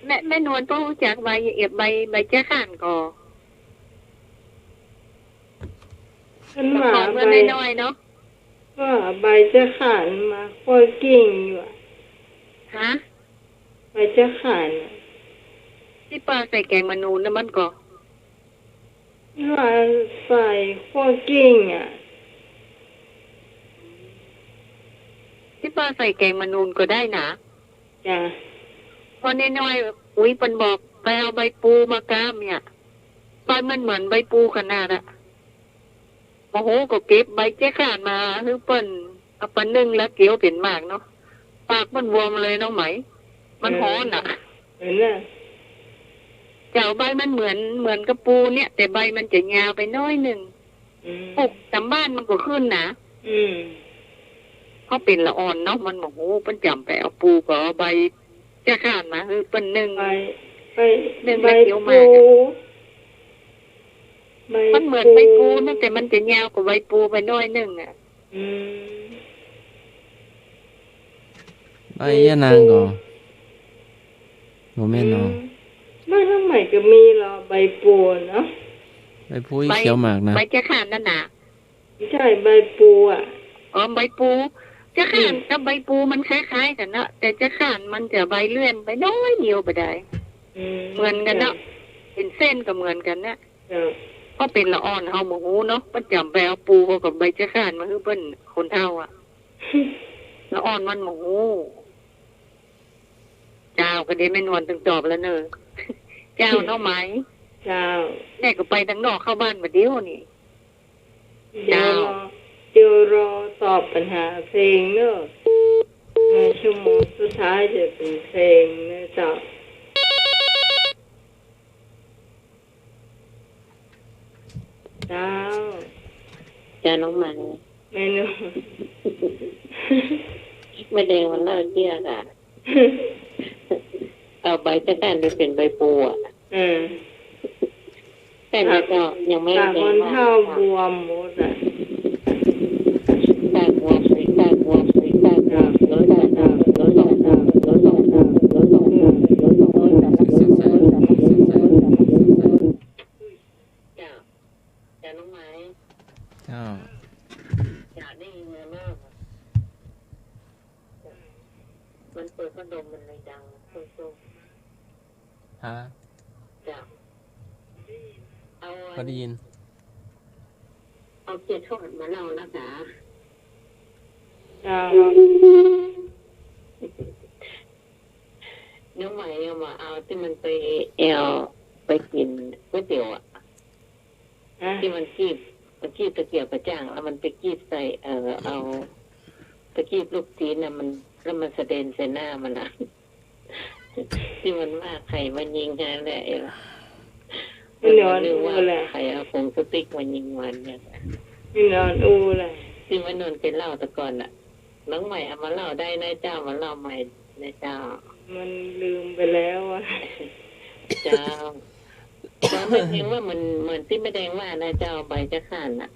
แม่ แม่นวลป้อฮู้จักใบ เอ็ด ใบ ใบเจ๊ยข่านก่อ เปิ้นว่า เมื่อก่อน ใบ น้อยๆ เนาะ ว่าใบเจ๊ยข่านมาคั่วกลิ้งอยู่อะ ฮะ ใบเจ๊ยข่านอะ ตี้ป้าใส่แกงมะนูนนะมันก่อ ว่าใส่คั่วกลิ้งอะ ตี้ป้าใส่แกงมะนูนก็ได้นะ จ้ะ พอน้อยๆ อุ๊ย เปิ้นบอกไปเอาใบปูมาก้ามเนี่ย ใบมันเหมือนใบปูขนาดอะ โอ้โห ก็เก็บใบเจ๊ยข่านมาหื้อเปิ้น เอาไปนึ่งแล้วเคี้ยวเป๋นหมากเนาะ ปากมันบวมเลยน้องไหม มันฮ้อนอะ เออ เห็นน่ะ เจ้า ใบมันเหมือน เหมือนกับปูเนี่ย แต่ใบมันจะยาวไปน้อยนึ่ง อืม ปลูกต๋ามบ้านมันก็ขึ้นนะ อืม เพราะเป๋นละอ่อนเนาะ มันบอก โอ้ เปิ้นจ๋ำไปเอาปูก็เอาใบเจ๊ยข่านมาหื้อเปิ้นนึ่ง ใบ ใบ นึ่ง ใบ แล้วเคี้ยวหมาก ปู ใบ มันเหมือน ปู ใบปูนะ แต่มันจะยาวกว่าใบปูไปน้อยนึ่งอะ อืม ใบยะนางก่อ ใบปู บ่แม่นเนาะ อืม บ้านหลังใหม่ก็มีเหรอ ใบปูเนาะ ใบปูอีเขียวมากนะ ใบ ใบจะข้านนั่นน่ะ ไม่ใช่ ใบปูอะ อ๋อ ใบปู จะข้าน อืม กับใบปูมันคล้ายๆ กั๋นเนาะ แต่จะข้านมันจะใบเลื่อนไปน้อยเดียวบ่ได้ อืม เหมือนกั๋นเนาะ จ้ะ เป๋นเส้นก็เหมือนกั๋นนะ จ้ะ เพราะเป๋นละอ่อนเฮาบ่ฮู้เนาะ ประจ๋ำไปเอาปูเขากับใบจะข้านมาหื้อเปิ้นคนเฒ่าอะ ละอ่อนมันบ่ฮู้ เจ้า ก็ดีแม่นวลตึงตอบแล้วเน่อ เจ้า น้องไหม เจ้า แม่ก็ไปตังนอกเข้าบ้านบ่าเดี่ยวนี่ เดี๋ยวรอ เจ้า เดี๋ยวรอตอบปัญหาเพลงเน่อ ในชั่วโมงสุดท้ายจะเป๋นเพลงเน่อเจ้า เจ้า เจ้าน้องไหม แม่นวล แม่แดงมันเล่าเตี้ยก่ะ เอาใบจะข้านไปเป๋นใบปูอะ เออ แต่แล้วก็ยังไม่ ปากคนเฒ่าบวมหมดอะ ปากบวม ปากบวม ปากบวม เจ้า เจ้าน้องไหม เจ้า เจ้า ได้ยินไหมแม่ มันเปิดพัดลมมันเลยดัง ฮะ เจ้า เอา ก็ได้ยิน เอาเกียรติทอดมาเล่านะคะ เจ้า น้องไหมเอามา เอาตี้มันไปแอ่ว ไปกิ๋นก๋วยเตี๋ยวอะ ฮะ ตี้มันกีบ มันกีบตะเกียบกระจ้าง แล้วมันไปกีบใส่ เอ่อ เอา ไปกีบลูกจี๋นน่ะ มัน แล้วมันสะเด็นใส่หน้ามันน่ะ ตี้มันว่าใผมายิงหั้นแหละ ไอ้วะ มันนอนอู้แหละ นึกว่าใผเอาผงสติ๊กมายิงมันเนี่ย มันนอนอู้แหละ ตี้มันนอนไปเล่าแต่ก่อนน่ะ น้องใหม่เอามาเล่าได้นะเจ้า มาเล่าใหม่นะเจ้า มันลืมไปแล้วอะ เจ้า ต๋อนแม่แดงว่าเหมือน เหมือนตี้แม่แดงว่านะเจ้า ใบจะข้านน่ะ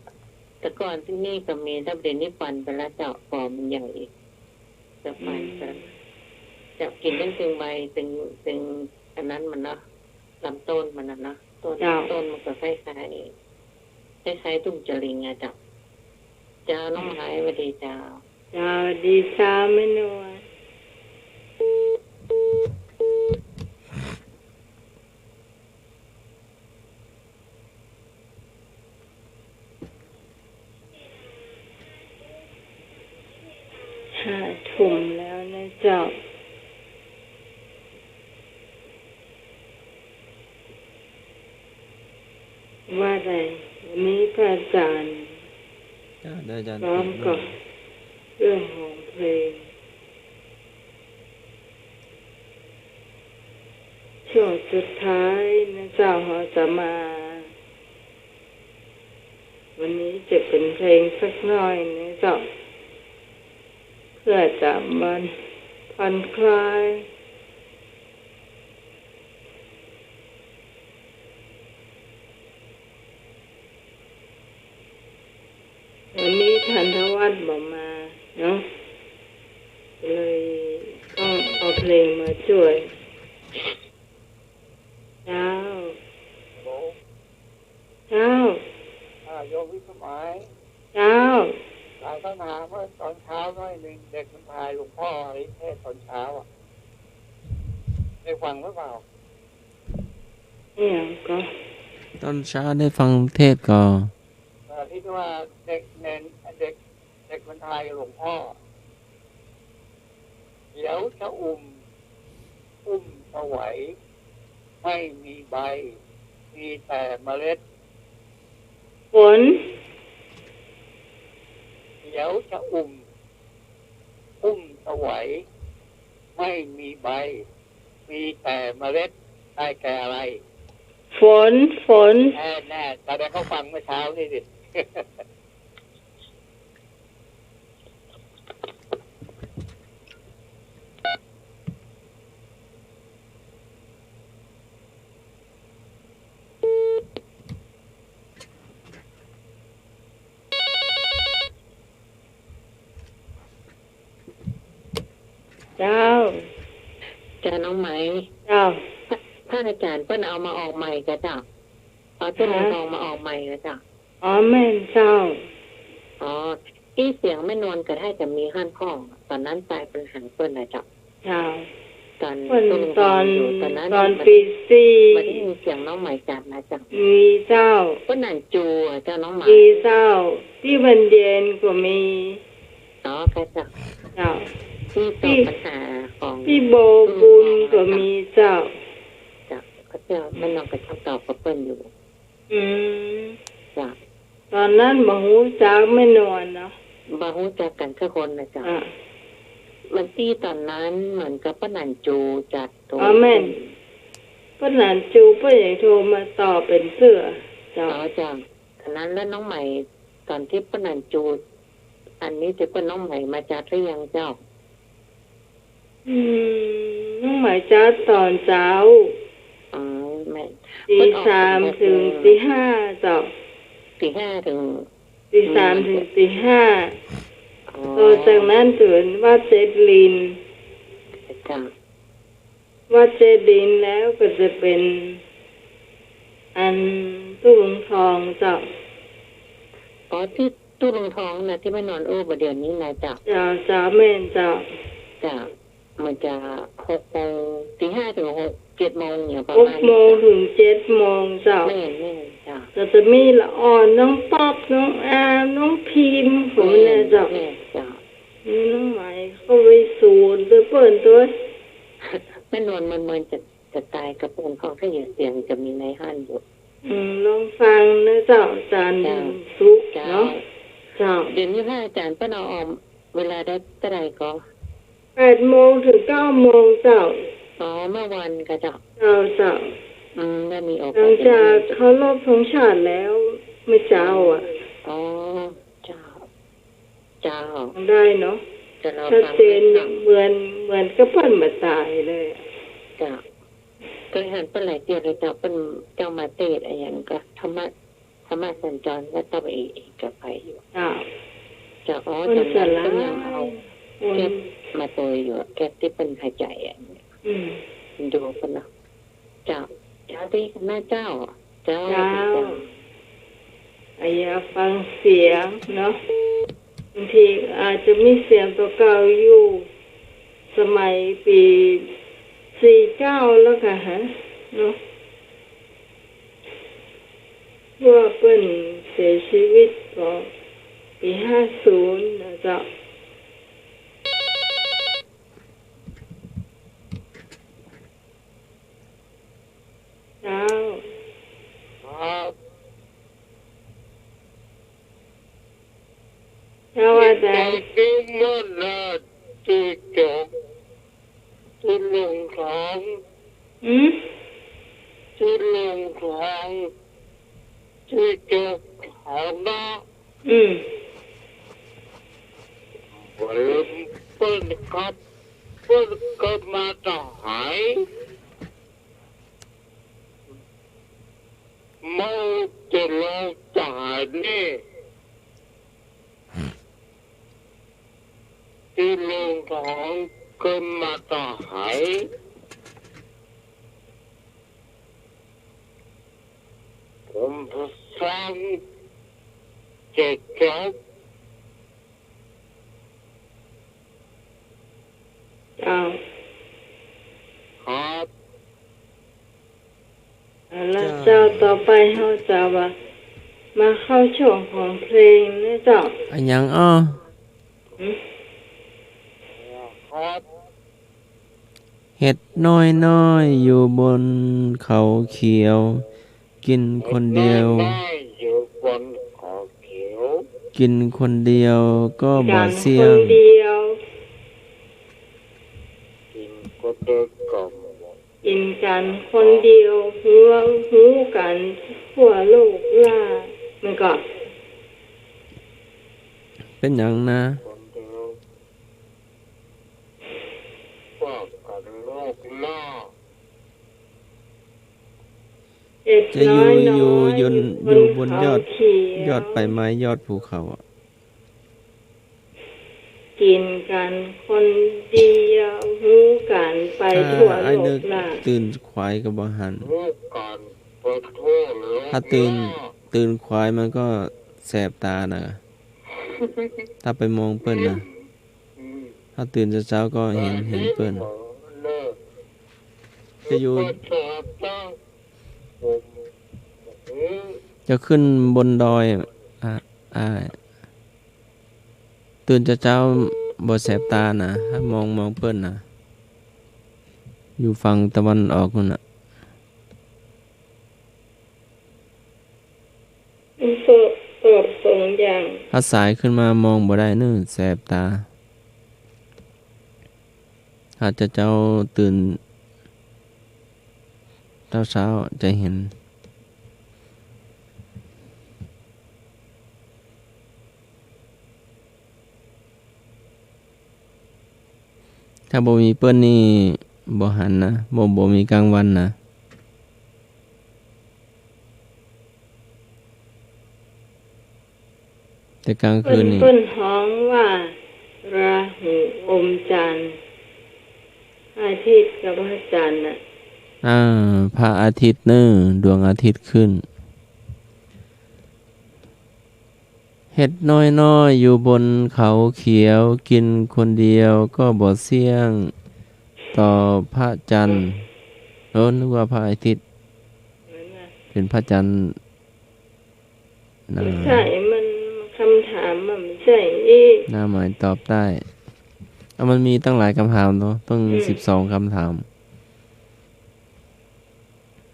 แต่ก่อนตี้นี่ก็มี แต่เดี๋ยวนี้ฟันไปแล้วเจ้า กอมันใหญ่อีก จะฟันไป อืม จะกิ๋นตึงๆ ใบ ตึง ตึงอันนั้นมันเนาะ ลำต้นมันน่ะเนาะ ต้น เจ้า ต้นมันก็คล้ายๆ คล้ายๆ ตุ้งจาริงอะเจ้า เจ้าน้องไหม สวัสดีเจ้า เจ้า สวัสดีเจ้าแม่นวล ห้าทุ่มแล้วนะเจ้า ว่าแต่วันนี้พระอาจารย์ เจ้า ได้อาจารย์ พร้อมกับเรื่องของเพลง ช่วงสุดท้ายนะเจ้า เฮาจะมา วันนี้จะเป๋นเพลงสักหน่อยนะเจ้า เพื่อจะมันผ่อนคลาย วันนี้ธันทวัฒน์บ่มาเนาะ เลยต้องเอาเพลงมาจ้วย เจ้า ฮัลโหล เจ้า อ่า โยมวิสมัย เจ้า สายปัญหาเมื่อตอนเช้าหน่อยหนึ่ง เด็กมันถ่ายหลวงพ่อเทศน์ตอนเช้าอะ ได้ฟังหรือเปล่า เนี่ยก็ ตอนเช้าได้ฟังเทศน์ก่อ เอ่อ ที่ว่าเด็กเณร เด็ก เด็กมันถ่ายหลวงพ่อ เขียวชอุ่ม อุ้มสวัย ไม่มีใบ มีแต่เมล็ด ฝน เขียวชอุ่ม อุ้มสวัย ไม่มีใบ มีแต่เมล็ด ได้แก่อะไร ฝน ฝน แน่ แน่ แสดงเขาฟังเมื่อเช้านี่สิ เจ้า เจ้าน้องไหม เจ้า พระ พระอาจารย์เปิ้นเอามาออกใหม่กะเจ้า เอาตู้ ฮะ เงินทองมาออกใหม่กะเจ้า อ๋อ แม่นเจ้า อ๋อ อี้เสียงแม่นวลกะถ้าจะมีหั้นพ่อง ต๋อนนั้นตายปัญหาเปิ้นนะเจ้า เจ้า ต๋อน เปิ้น ตู้เงินทอง ต๋อน อยู่ต๋อนนั้น ต๋อน มัน ปี๋สี่ มันได้ยินเสียงน้องไหมจัดนะเจ้า มีเจ้า เปิ้นหนานจู๋อะเจ้าน้องไหม มีเจ้า ตี้บรรเย็นก็มี อ๋อ ค่ะเจ้า เจ้า ตี้ตอบ ตี้ ปัญหาของ ตี้โบปุญก็มีเจ้า เจ้า ก็เจ้า แม่นวลก็ตอบกับเปิ้นอยู่ อืม เจ้า ต๋อนนั้นบ่ฮู้จักแม่นวลเนาะ บ่ฮู้จักกั๋นสักคนนะเจ้า อ่ะ มันตี้ต๋อนนั้นเหมือนกับป้าหนานจู๋จัดโทร อ๋อ แม่น ป้าหนานจู๋เปิ้นยังโทรมาตอบเป๋นเตื้อ เจ้า อ๋อ เจ้า ต๋อนนั้นแล้วน้องไหม ต๋อนตี้ป้าหนานจู๋ อันนี้ตี้เปิ้นน้องไหมมาจัดหรือยังเจ้า อืม น้องไหมจัดต๋อนเจ๊า อ๋อ แม่น ตี๋สามเถิงตี๋ห้าเจ้า ตี๋ห้าเถิง ตี๋สามเถิงตี๋ห้า อ๋อ ต่อจากนั้นเป๋นวัดเจดีย์ เจ้า วัดเจดีย์แล้วก็จะเป๋น อันตู้เงินทองเจ้า อ๋อ ตี้ตู้เงินทองนะ ตี้แม่นวลอู้บ่าเดี่ยวนี้นะเจ้า เจ้า เจ้า แม่นเจ้า เจ้า มันจะหกโมง ตี๋ห้าเถิงหก เจ็ดโมงเนี่ย ประมาณนี้เจ้า หกโมงเถิงเจ็ดโมงเจ้า แม่น แม่นเจ้า ก็จะมีละอ่อน น้องป๊อป น้องอาร์ม น้องพิมพ์ แม่น ผมเนี่ยเจ้า แม่นเจ้า มีน้องไหมเข้าไปสูนด้วยเปิ้นตั๊ว แม่นวลเมินๆ จะ จะต๋ายกับเปิ้น เพราะถ้าอยู่เสียงจะมีในหั้นอยู่ อืม ลองฟังนะเจ้า อาจ๋ารย์ เจ้า บุญสุข เจ้า เนาะ เจ้า เดี๋ยวนี้พระอาจ๋ารย์เปิ้นเอาออกเวลาได้เต้าใดก่อ แปดโมงเถิงเก้าโมงเจ้า อ๋อ เมื่อวันก่อเจ้า เจ้า เจ้า อืม ได้มีโอกาส หลังจากเคารพธงชาติแล้ว เมื่อเช้าอะ อ๋อ เจ้า เจ้า ได้เนาะ จะรอฟัง ชัดเจน เจ้า เหมือน เหมือนกับเปิ้นบ่ต๋ายเลยอะ เจ้า เกยหันเปิ้นหลายเตื้อเลยเจ้า เปิ้น เจ้ามาเตสน์อะหยังก่อ ธรรมะ ธรรมะสัญจร แล้วก็ไปเอก เอกกับไปอยู่ เจ้า เจ้า อ๋อ เปิ้น ต๋อนนั้น สลาย เปิ้นยังเอา อืม แก๊สมาตวยอยู่อะ แก๊สตี้เปิ้นหายใจ๋อะ อืม ดูเปิ้นเนาะ เจ้า เจ้าตี้นะเจ้า เจ้า เจ้า เจ้า อะ อยากฟังเสียงเนาะ บางทีอาจจะมีเสียงตั๋วเก่าอยู่ สมัยปี๋สี่เก้าแล้วก่อฮะ เนาะ เพราะว่าเปิ้นเสียชีวิตก็ปี๋ห้าศูนย์นะเจ้า เจ้า ครับ เจ้าอาจ๋ารย์ ตี้เปิ้นนะ ตี้จก ตี้ลงทอง อืม ตี้ลงทอง ตี้จก ฐานะ อืม เปิ้น เปิ้นกับ เปิ้นกับมาตาหาย เมื่อจะลงตาหายนี่ ตี้ลงทองกับมาตาหาย ผมฟังเสร็จแล้ว เจ้า ครับ เอาละ เจ้า เจ้า ต่อไปเฮาจะว่า มาเข้าช่วงของเพลงนะเจ้า อะหยังอ้อ หืม ครับ เห็ดน้อยๆ อยู่บนเขาเขียว กินคนเดียว เห็ดน้อยๆ อยู่บนเขาเขียว กินคนเดียวก็บ่เสี่ยง กินคนเดียว กินคนเดียวก็บ่ กิ๋นกั๋นคนเดียว ฮู้ ฮู้กั๋นทั่วโลกล้า มันก็ เป๋นหยังนะ คนเดียว ทั่วกั๋นโลกล้า เห็ดน้อยๆ จะอยู่ อยู่ อยู่บนยอด อยู่บนเขาเขียว ยอดใบไม้ ยอดภูเขาอะ กิ กิ๋นกั๋นคนเดียว ฮู้กั๋นไปทั่วโลกละ ถ้าอ้ายนึกตื่นขวายก็บ่หัน ถ้าตื่น ตื่นขวายมันก็แสบต๋านะ ถ้าไปมองเปิ้นนะ ถ้าตื่นเจ๊าๆ ก็หัน หันเปิ้น จะอยู่ จะขึ้นบนดอย อ่ะ อ่ะ ตื่นเจ๊าๆ บ่แสบต๋านะ ถ้ามอง มองเปิ้นนะ อยู่ฝั่งตะวันออกนู่นน่ะ ตอบสองอย่าง ถ้าสายขึ้นมามองบ่ได้เน่อ แสบต๋า ถ้าเจ๊าๆ ตื่นเจ๊าๆ จะหัน ถ้าบ่มีเปิ้นนี่บ่หันนะ บ่ บ่มีกลางวันนะ แต่กลางคืนนี่ เปิ้น เปิ้นฮ้องว่าราหูอมจันทร์ อาทิตย์กับพระจันทร์น่ะ อ่า พระอาทิตย์เน่อ ดวงอาทิตย์ขึ้น เห็ดน้อยๆ อยู่บนเขาเขียว กิ๋นคนเดียวก็บ่เสี้ยง ต่อพระจันทร์ เออ นึกว่าพระอาทิตย์ เป๋นพระจันทร์ นะ บ่ใจ้ มัน กำถามมันบ่ใจ้ เอ๊ะ หน้าหมายตอบได้ อ่ะ มันมีตั้งหลายกำถามเนาะ ตั้ง อืม สิบสองกำถาม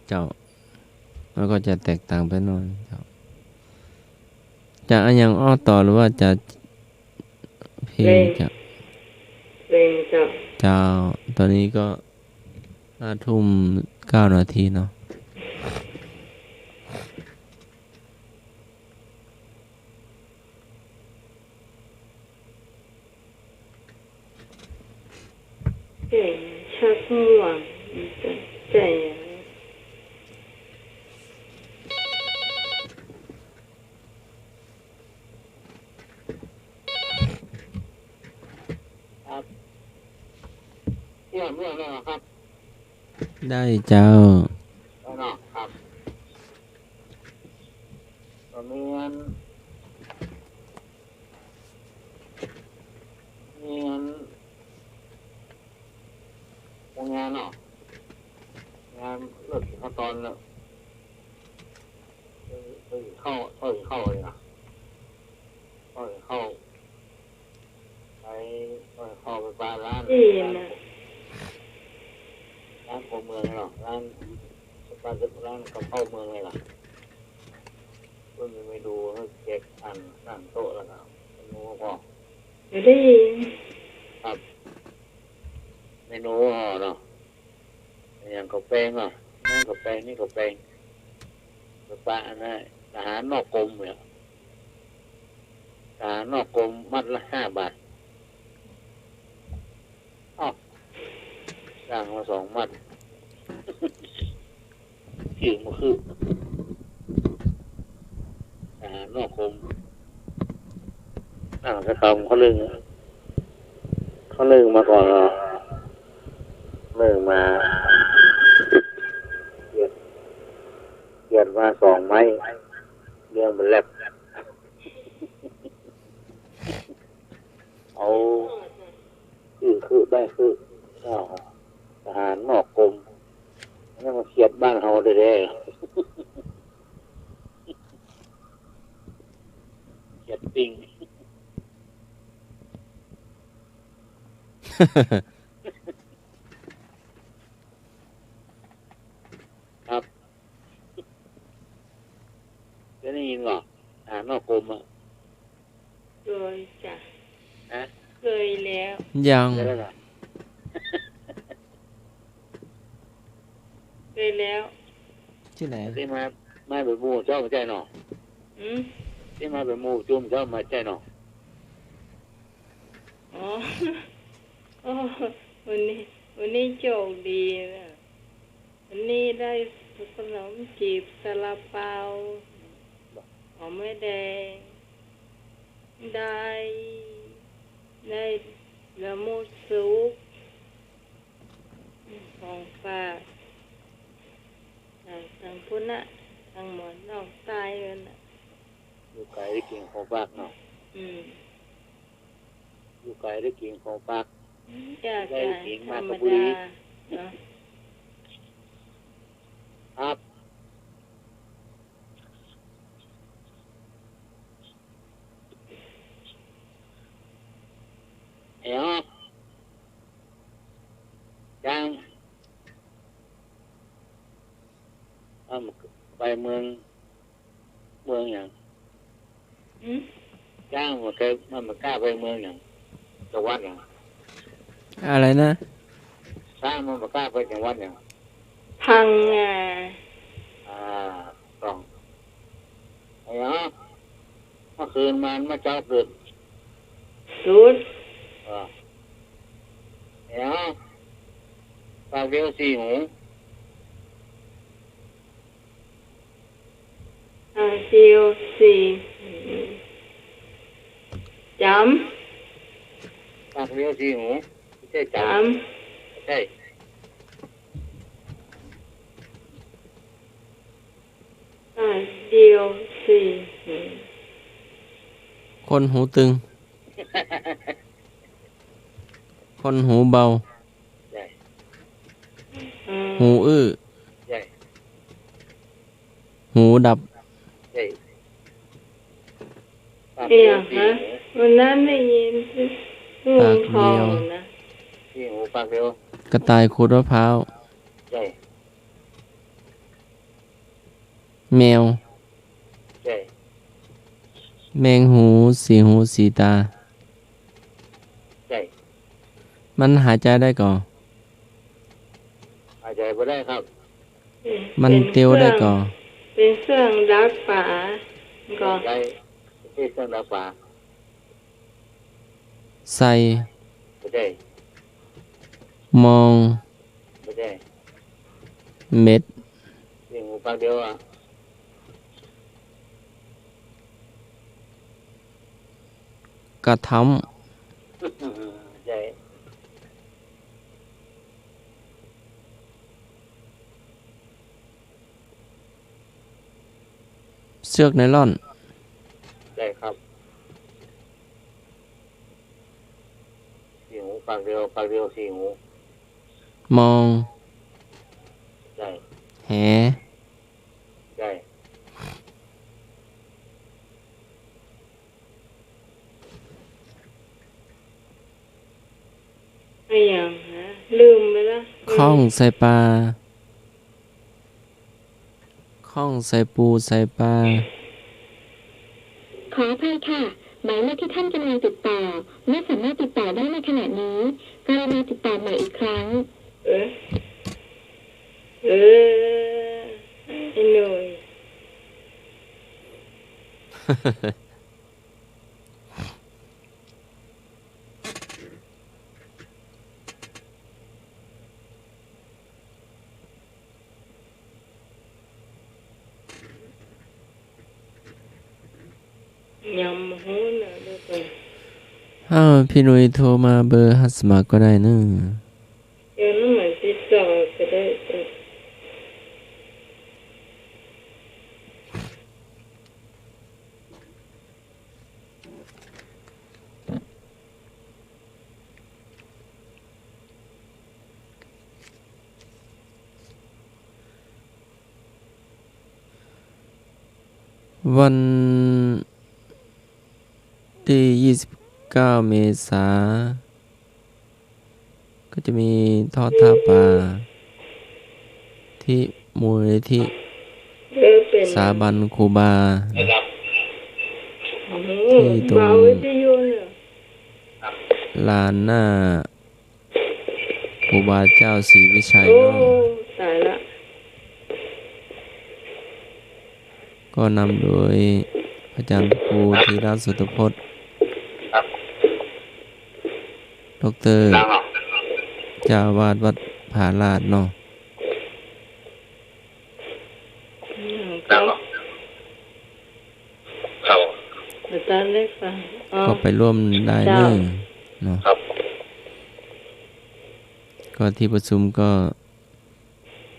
เจ้า มันก็จะแตกต่างไปหน่อย เจ้า จะอะหยังอ้อต่อหรือว่าจะเพลง เพลง เจ้า เพลง เจ้า เจ้า ตอนนี้ก็ห้าทุ่มเก้านาทีเนาะ แก่ชักง่วง ใจ้ ใจ้ ครับ เยี่ยมเยี่ยมเลยครับ ได้เจ้า ได้เนาะครับ ก็มีอัน มีอัน โฮงงานเนาะ งานเลิกกิ๋นข้าวตอนแล้ว ไป ไปเข้า เข้า เข้าเลยนะ เข้า เข้า ไป เข้า เข้าไปบ้านร้าน ดีนะ ร้านครัวเมืองเนาะ ร้าน ร้าน ร้านกับข้าวเมืองเลยล่ะ เปิ้นมีเมนูให้แจกอันนั่งโต๊ะแล้วก็เมนูก็พอ ดี ครับ เมนูก็พอเนาะ อย่างข้าวแป้งเนาะ นั่นข้าวแป้ง นี่ข้าวแป้ง ไปปะอันนั้น ทหารนอกกรมเนี่ย ทหารนอกกรมมัดละห้าบาท อ้าว สั่งมาสองมัด จื้อมาคือ ทหารนอกกรม อ่า ก็ทำเขาเรื่อง เขาเรื่องมาก่อนเหรอ เรื่องมา เขียด เขียดมาสองไม้ เรื่องมันแลบ เอา คือ คือ ได้คือ อ้าว ทหารนอกกรม อันนั้นมันเขียดบ้านเฮาแท้ๆ เขียดปิ้ง ครับ เคยได้ยินก่อ ทหารนอกกรมอะ เคยจ้ะ ฮะ เคยแล้ว ยัง เคยแล้วเหรอ เคยแล้ว ตี้ไหน ตี้มา มาบ่ายหมู่เจ๊ามาใจ้เนาะ หืม ตี้มาบ่ายหมู่จุมเจ๊ามาใจ้เนาะ อ๋อ โอ้ วันนี้ วันนี้โชคดีนะ วันนี้ได้ขนมจีบซาลาเปา หอมไม้แดง ได้ ได้ละหมูสุก ของฝากจากตางพุ้นนะ ตางหมอนนอกใต้หั้นนะ อยู่ไกลได้กิ๋นของฝากเนาะ อืม อยู่ไกลได้กิ๋นของฝาก จ้า ได้กิ๋น ธรรมดา มาจากบุรี เนาะ ครับ เอ๋อ จ้าง เอ้า ไปเมือง เมืองหยัง หืม จ้างมันเคย มันบ่กล้าไปเมืองหยัง จังหวัดหยัง อะไรนะ จ้างมันบ่กล้าไปจังหวัดหยัง พังงา อ่า ต้อง ไอ้หยัง เมื่อคืนมันมาเจาะเกิด สุด เออ ไอ้หยัง ปากเดียวสี่หู ปากเดียวสี่หู จ๋ำ ปากเดียวสี่หู ไม่ใช่จ๋ำ จ๋ำ ไม่ใช่ ปากเดียวสี่หู คนหูตึง คนหูเบา ใช่ อืม หูอื้อ ใช่ หูดับ ใช่ ปากเดียวสี่หู เดี๋ยวนะ วันนั้นได้ยิน ปากเดียว สี่หู ปากเดียว กระต่ายขูดมะพร้าว ใช่ แมว ใช่ แมงหูสี่หูสี่ตา ใช่ มันหายใจ๋ได้ก่อ หายใจ๋บ่ได้ครับ มันเตียวได้ก่อ เป๋นเครื่องดักป๋าก่อ ใช่ เป๋นเครื่องดักป๋า ใส่ บ่ได้ มอง บ่ได้ เม็ด สี่หูปากเดียวอะ กระท้ำ ใช่ เชือกไนลอน ใช่ครับ สี่หูปากเดียว ปากเดียวสี่หู มอง ใช่ แห ใช่ อะหยังฮะ ลืมไปละ ข้องใส่ป๋า ข้องใส่ปูใส่ป๋า ขออภัยค่ะ หมายเลขที่ท่านกำลังติดต่อ ไม่สามารถติดต่อได้ในขณะนี้ กรุณาติดต่อใหม่อีกครั้ง เออ เออ ไอ้หนุ่ย ยังบ่ฮู้นะ เดี๋ยวก่อน อ้าว พี่หนุ่ยโทรมาเบอร์ฮัสมาก็ได้เนอะ เดี๋ยวนั้นหมายติดต่อก็ได้ เออ วันตี้ยี่สิบเก้าเมษา ก็จะมีทอดผ้าป่าตี้มูลนิธิ เออ เป๋น สถาบันครูบา โอ้โห ตี้ตรง เบาวิทยุเนี่ย ลานหน้าครูบาเจ้าศรีวิชัย โอ้ เนาะ ต๋ายละ ก็นำโดยอาจ๋ารย์พระครูธีระสุทธพจน์ ครับ ด็อกเตอร์ ครับ เจ้าอาวาสวัดผาลาดเนาะ ครับ ครับ เดี๋ยวตอนได้ฟัง อ๋อ ก็ไปร่วมได้เนอะ เจ้า เนาะ ครับ ก็ตี้ประชุมก็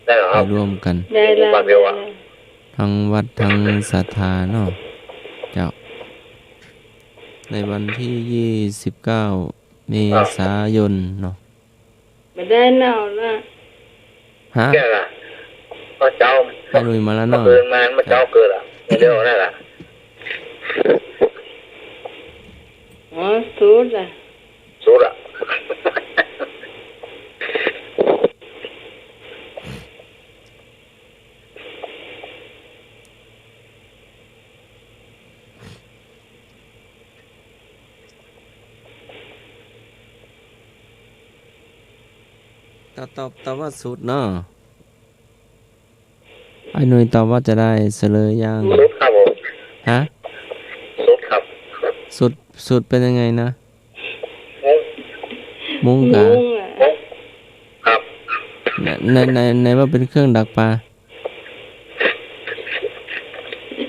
ได้แล้วครับ ไปร่วมกั๋น ได้แล้ว ได้แล้ว ตังวัดตังศรัทธาเนาะ เจ้า ในวันตี้ยี่สิบเก้า เมษายนเนาะ บ่ได้เล่าละ ฮะ แก่ละ เมื่อเจ๊า ไอ้หนุ่ยมาแล้วเนาะ เมื่อคืนมา เมื่อเจ๊าเกิดละ เดี๋ยวนั่นละ อ๋อ สุดละ สุดละ ตอบ ตอบ ตอบว่าสุดเนาะ ไอ้หนุ่ยตอบว่าจะได้เสลยยัง สุดครับผม ฮะ สุดครับ สุด สุดเป็นยังไงนะ มุ้ง มุ้งกะ มุ้งอะ มุ้ง ครับ ใน ใน ใน ในว่าเป๋นเครื่องดักป๋า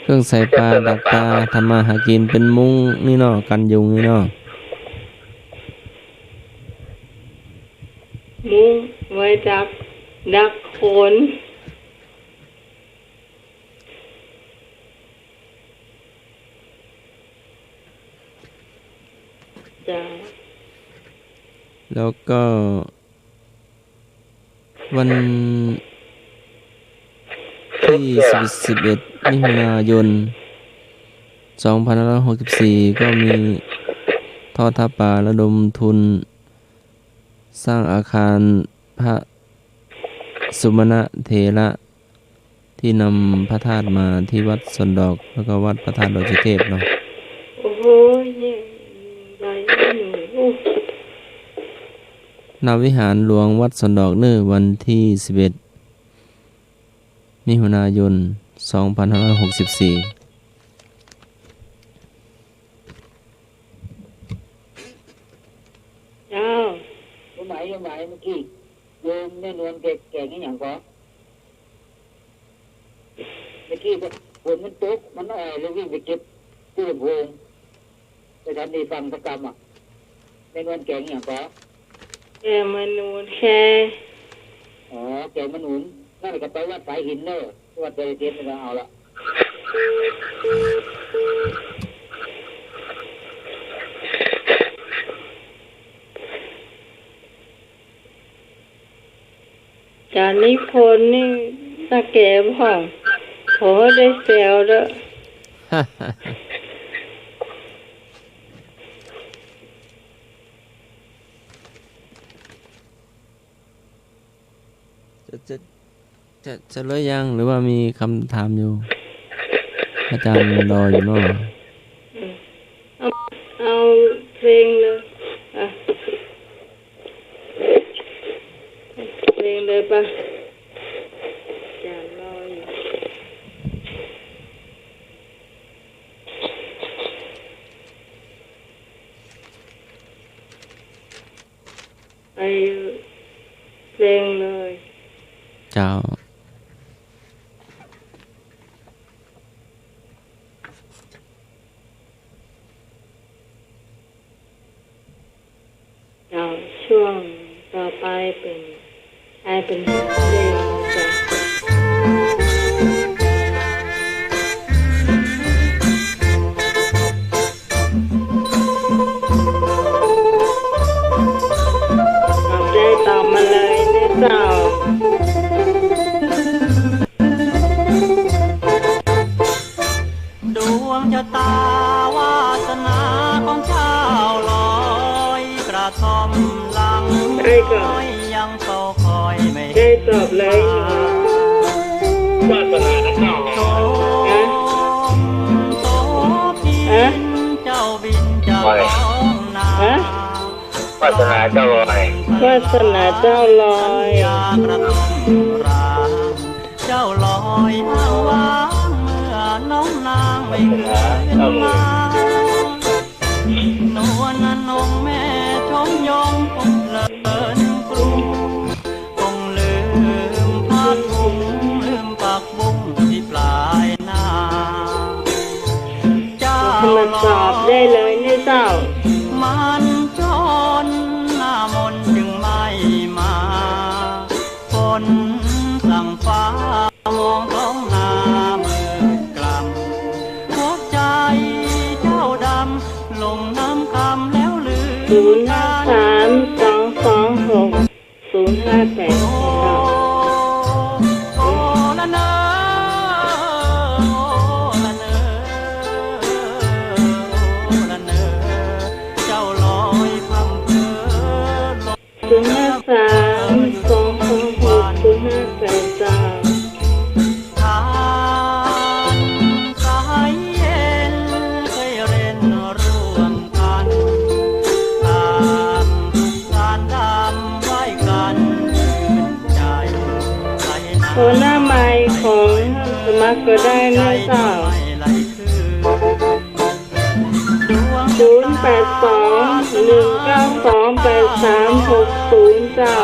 เครื่องใส่ป๋า เครื่องใส่ป๋า ดักป๋า ครับ ทำมาหากิ๋น เป๋นมุ้งนี่เนาะ กั๋นยุงนี่เนาะ มุ้งไว้ดัก ดักคน เจ้า แล้วก็ วันตี้สิบเอ็ด สิบเอ็ด มิถุนายน สองพันห้าร้อยหกสิบสี่ ก็มีทอดผ้าป่าระดมทุนสร้างอาคารพระสุมาณเถระ ตี้นำพระธาตุมาตี้วัดสวนดอก แล้วก็วัดพระธาตุดอยสุเทพเนาะ โอ้โห เนี่ย ใหญ่หนู โอ้ ณ วิหารหลวงวัดสวนดอกเน่อ วันตี้สิบเอ็ด มิถุนายน สองพันห้าร้อยหกสิบสี่ เจ้า โยมไหม โยมไหม เมื่อกี้ โยมแม่นวลแก แกงอะหยังก่อ เมื่อกี้ฝนมันตก มันอ้อยเลยวิ่งไปเก็บตู้ลำโพง บ่ทันได้ฟังสักกำอะ แม่นวลแกงอะหยังก่อ แกงมะนูนแค่ อ๋อ แกงมะนูน นั่นแหละก็ไปวัดสายหินเน่อ วัดสายหินนี่ก็เอาละ จารย์นิพนธ์นี่ตะแกผ่อง ขอได้แซวเด้อ จะ จะ จะ จะเลิกยัง หรือว่ามีคำถามอยู่ อาจารย์รออยู่เนาะ อืม เอา เอาเพลงเลย อ่ะ เพลงเลยปะ อาจารย์รออยู่ ไปเพลงเลย เจ้า เจ้า ช่วงต่อไปเป๋น ไอ้เป๋นเพลงเจ้า ตอบได้ตอบมาเลยนะเจ้า ดวงชะตาวาสนาของเจ้าลอยกระท่อมหลัง ไอ้ก่อน น้อยยังเฝ้าคอยไม่ ได้ตอบเลย วาสนาเจ้าลอย ฮะ โสมโสพิน ฮะ เจ้าบินเจ้า ว่าไง ร้องนา ฮะ วาสนาเจ้าลอย วาสนาเจ้าลอย เจ้าลอยอ้างว้างเมื่อน้องนางไม่คืนมา นวลนงแม่ชมยงคงเพลินปรุง คงลืมผ้าถุงลืมผักบุ้งที่ปลายนา เจ้า มาตอบได้เลยเนี่ยเจ้า มันจอ ดังฟ้ามองท้องนามืดกล่ำ หัวใจเจ้าดำลงน้ำคำแล้วลืม ศูนย์ห้าสาม สองสองหก ศูนย์ห้าแปด โอ้ โอ้ละเนอ โอ้ละเนอ โอ้ละเนอ เจ้าลอยพร่ำเพ้อลง ศูนย์ห้าสาม สองสองหก ศูนย์ห้าแปด เจ้า ทานสายเย็นเคยเล่นร่วมกัน ตามสารดำไหว้กันชื่นใจ ใสน้ำ โทรหน้าไมค์ของสมัครก็ได้นะเจ้า ใจก็ไม่ไหลคืน ศูนย์แปดสอง หนึ่งเก้าสอง แปดสามหกศูนย์ เจ้า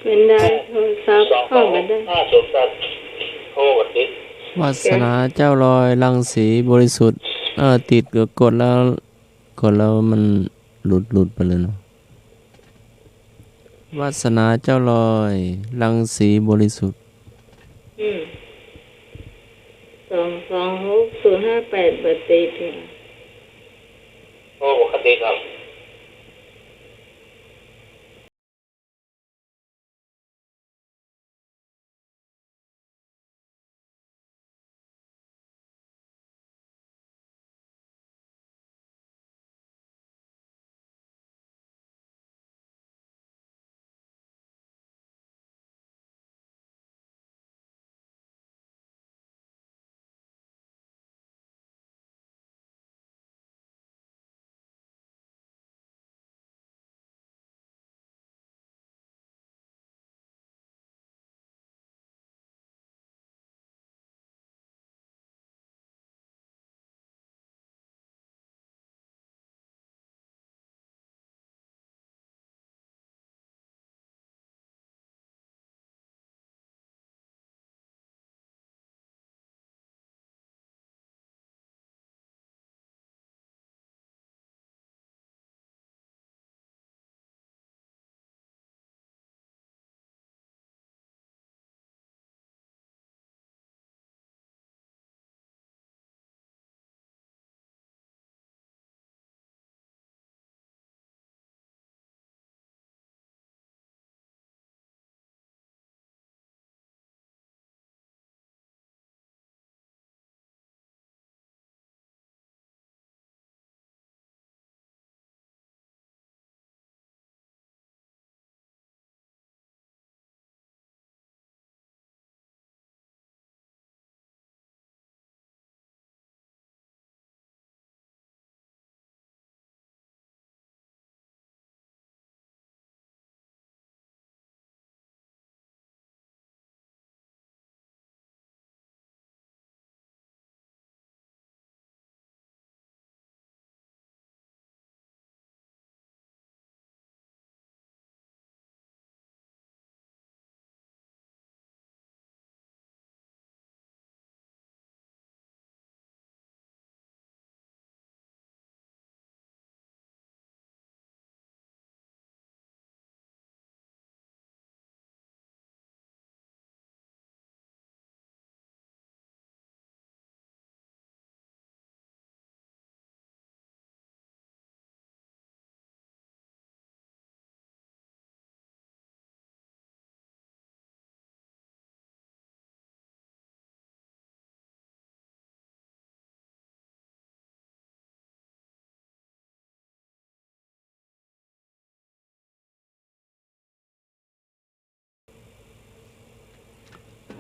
เป็นได้ โทรศัพท์เข้ามาได้ วาสนาเจ้าลอย รังสีบริสุทธิ์ เออ ติดก็กดแล้ว กดแล้วมันหลุด หลุดไปเลยเนาะ วาสนาเจ้าลอย รังสีบริสุทธิ์ อืม สองสองหก ศูนย์ห้าแปด บ่ติดเหรอ โอ้ บ่ติดครับ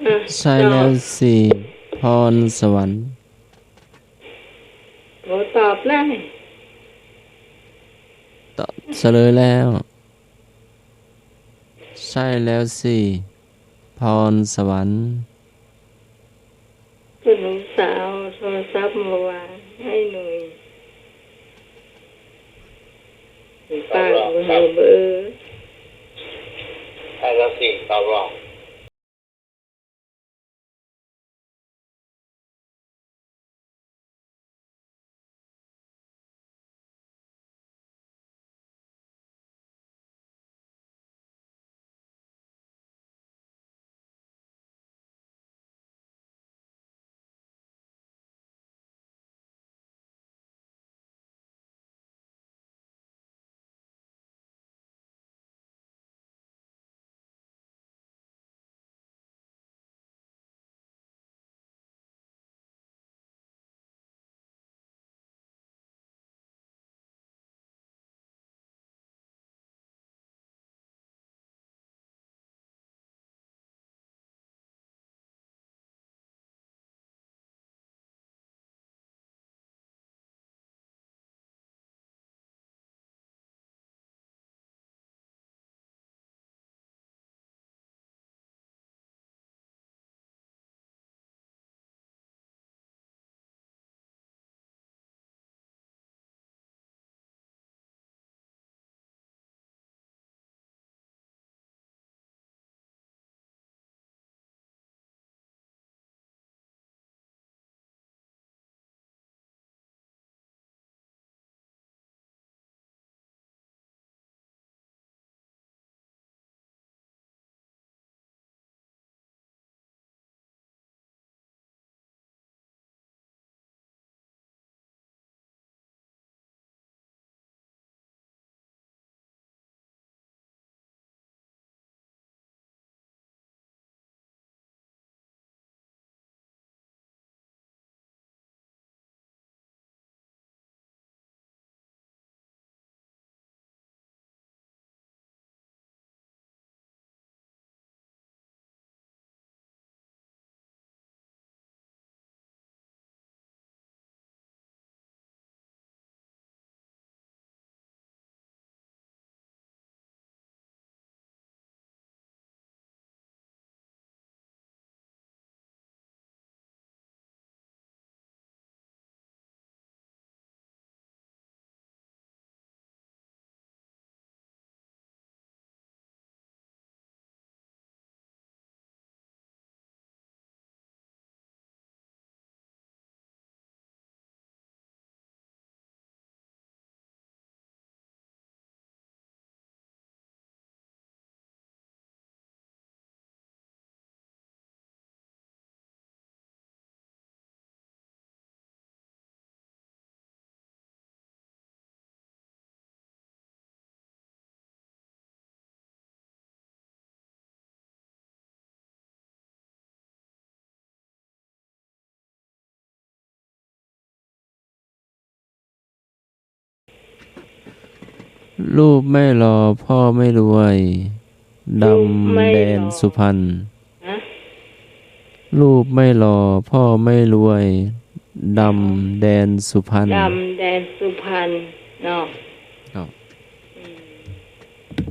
อ่ะ ใช่แล้วสิ ตอบ พรสวรรค์ โอ้ ตอบแล้วนี่ ตอบเฉลยแล้ว ใช่แล้วสิ พรสวรรค์ ก็หนูสาวเอาโทรศัพท์มาวางให้หน่อย ป้าก็บ่ฮู้เบอร์ ใช่แล้วสิ ตอบว่า รูปไม่หล่อพ่อไม่รวย ดำแดนสุพรรณ ฮะ รูปไม่หล่อพ่อไม่รวย ดำแดนสุพรรณ ดำแดนสุพรรณเนาะ ครับ อืม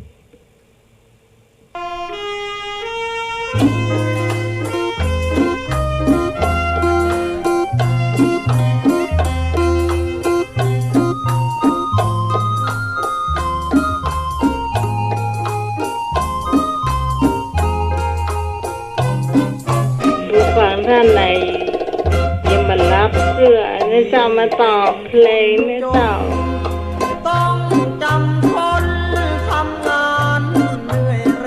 ผู้ฟังท่านใดยังบ่หลับเตื้อ นี่เจ้ามาตอบเพลงนี่เจ้า ต้องจำคนทำงานเหนื่อยแร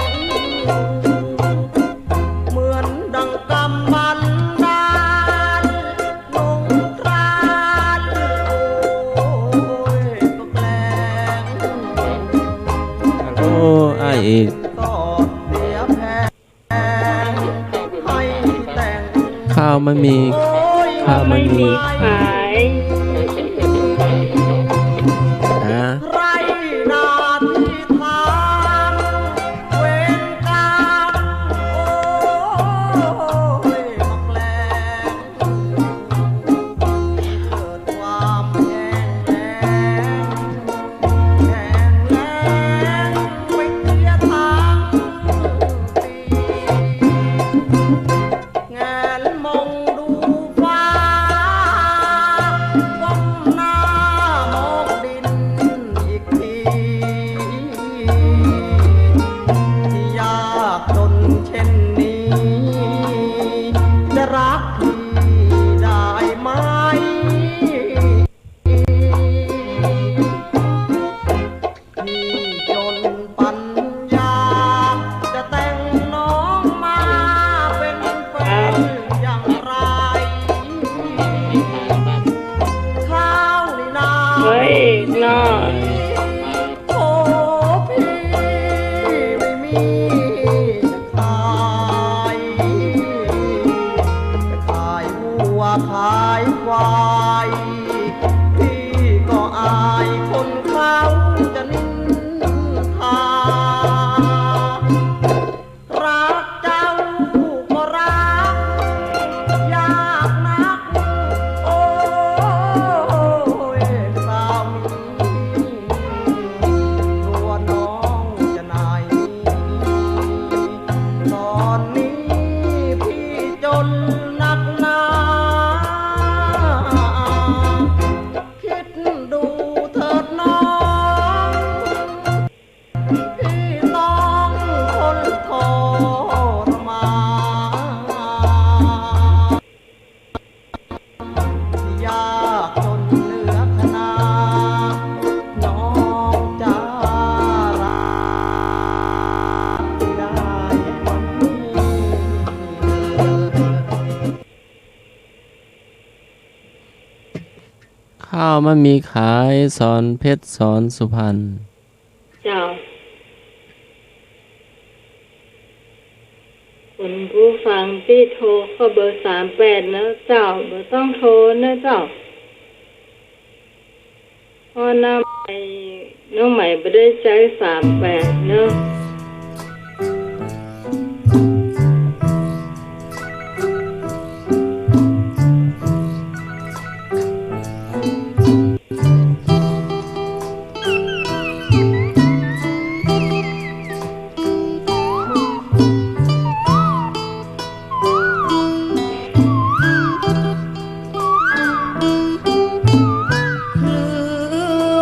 ง เหมือนดังกำมันดาน ฮัลโหล อ้ายเอก ข้าวไม่มี ข้าวไม่มีขาย ฮะ ไร่นาที่ทาง เวรกรรม โอ้ เจ้า มันมีขาย สอนเพชร สอนสุพรรณ เจ้า คุณผู้ฟังตี้โทรเข้าเบอร์สามแปดนะเจ้า บ่ต้องโทรนะเจ้า เพราะน้องใหม่ น้องใหม่บ่ได้ใจ๊สามแปดเนาะ ลื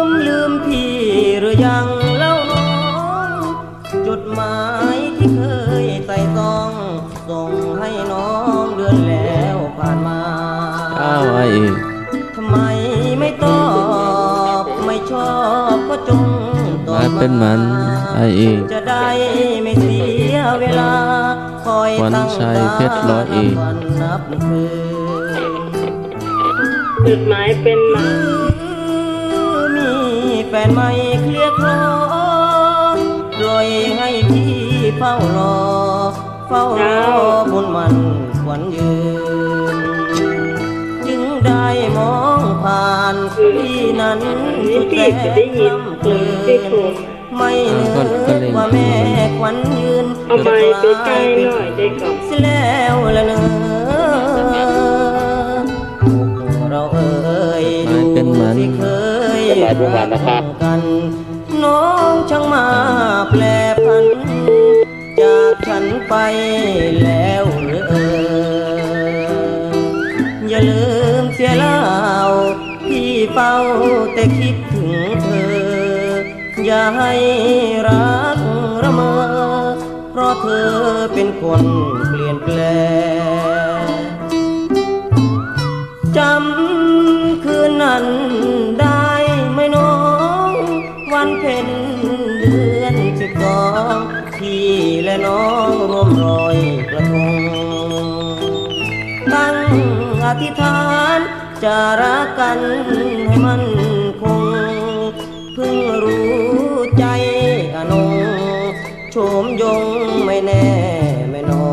ม ลืมพี่หรือยังเล่าน้อง จดหมายที่เคยใส่ซอง ส่งให้น้องเดือนแล้วผ่านมา อ้าว อ้ายเอก ทำไมไม่ตอบ ไม่ชอบก็จงตอบมา หมายเป๋นหมัน อ้ายเอก จะได้ไม่เสียเวลา คอยตั้งตา ขวัญชัยเพชรร้อยเอก นับวันนับคืน จดหมายเป๋นหมัน มีแฟนใหม่เคลียร์คลอ ปล่อยให้พี่เฝ้ารอ เฝ้ารอ เจ้า บุญมั่นขวัญยืน จึงได้มองผ่าน อืม พี่นั้น นี่พี่จะได้ยิน สุดแสนร่ำเพลิน คนที่โทร ไม่นึกว่าแม่ขวัญยืน เอาไมค์ไปใกล้หน่อยได้ก่อน เสียแล้วละเนอ เราเอ่ย หมายเป๋นหมัน ดูสิเคย จดหมายเป๋นหมันนะครับ รักกัน น้องช่างมาแปรผัน จากฉันไปแล้วหรือเอ่ย อย่าลืมเสียแล้ว พี่เฝ้าแต่คิดถึงเธอ อย่าให้รักระเมอ เพราะเธอเป็นคนเปลี่ยนแปลง จำคืนนั้นได้ไหมน้อง วันเพ็ญเดือนสิบสอง พี่และน้องร่วมลอยกระทง ตั้งอธิษฐานจะรักกันให้มั่นคง เพิ่งรู้ใจอนง โฉมยงไม่แน่แม่นอ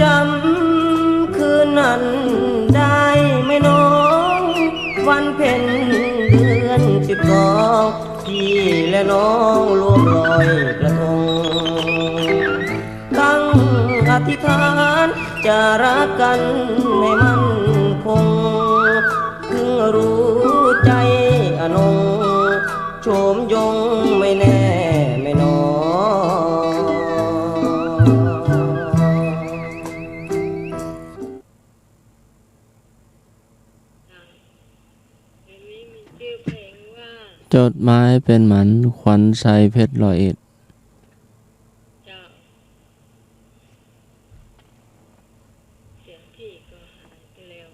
จำคืนนั้นได้ไหมน้อง วันเพ็ญเดือนสิบสอง พี่และน้องร่วมลอยกระทง ตั้งอธิษฐานจะรักกันให้มั่นคง เพิ่งรู้ใจอนง โฉมยงไม่แน่แม่นอ จดหมายเป๋นหมัน ขวัญชัยเพชรร้อยเอ็ด เจ้า เสียงพี่ก็หายไปแล้ว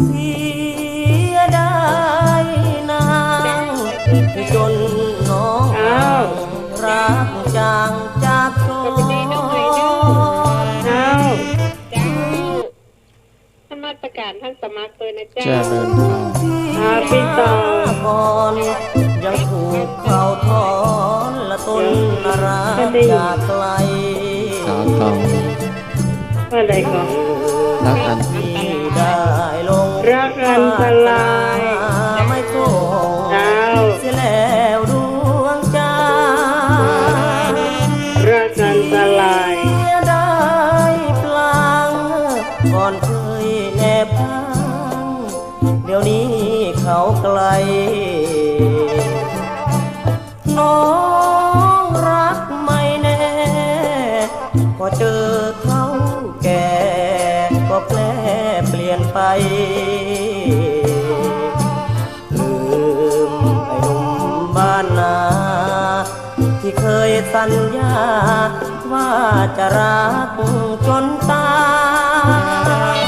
เสียดายนาง จนน้อง อ้าว รักจางจากจร อ้าว นมัสการท่านสมัครเปิ้นนะเจ้า เจริญพร อ่า พี่ต่อ ก่อน ยังถูกเขาทอนละตน รักจากไกล สาวทอง ว่าใดก่อน รักอัน ที่ได้ลง รักอันตราย ไม่โทษ เจ้า เสียแล้วดวงใจ รักอันตราย เสียดายปลาง ก่อนเคยแนบข้าง เดี๋ยวนี้ สัญญาว่าจะรักจนตาย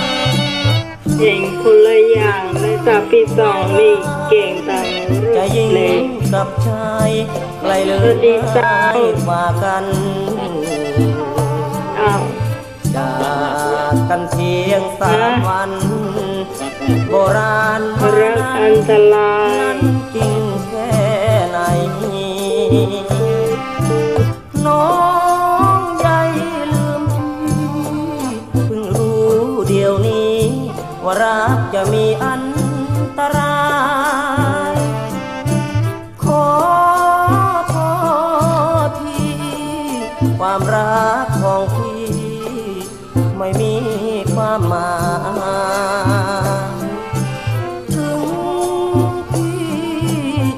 เจ๋งคนละอย่างเลยจ้ะ ปี้สองนี่เก่งจัง จะยิ่ง เลย กับชายใครเลย สวัสดีเจ้า ว่ากัน อ้าว จากกันเพียงสาม ฮะ วัน โบราณ รักอันตราย นั้นจริงแค่ไหน น้องอย่าลืมพี่ เพิ่งรู้เดี๋ยวนี้ ว่ารักจะมีอันตราย ขอโทษที ความรักของพี่ ไม่มีความหมาย ถึงพี่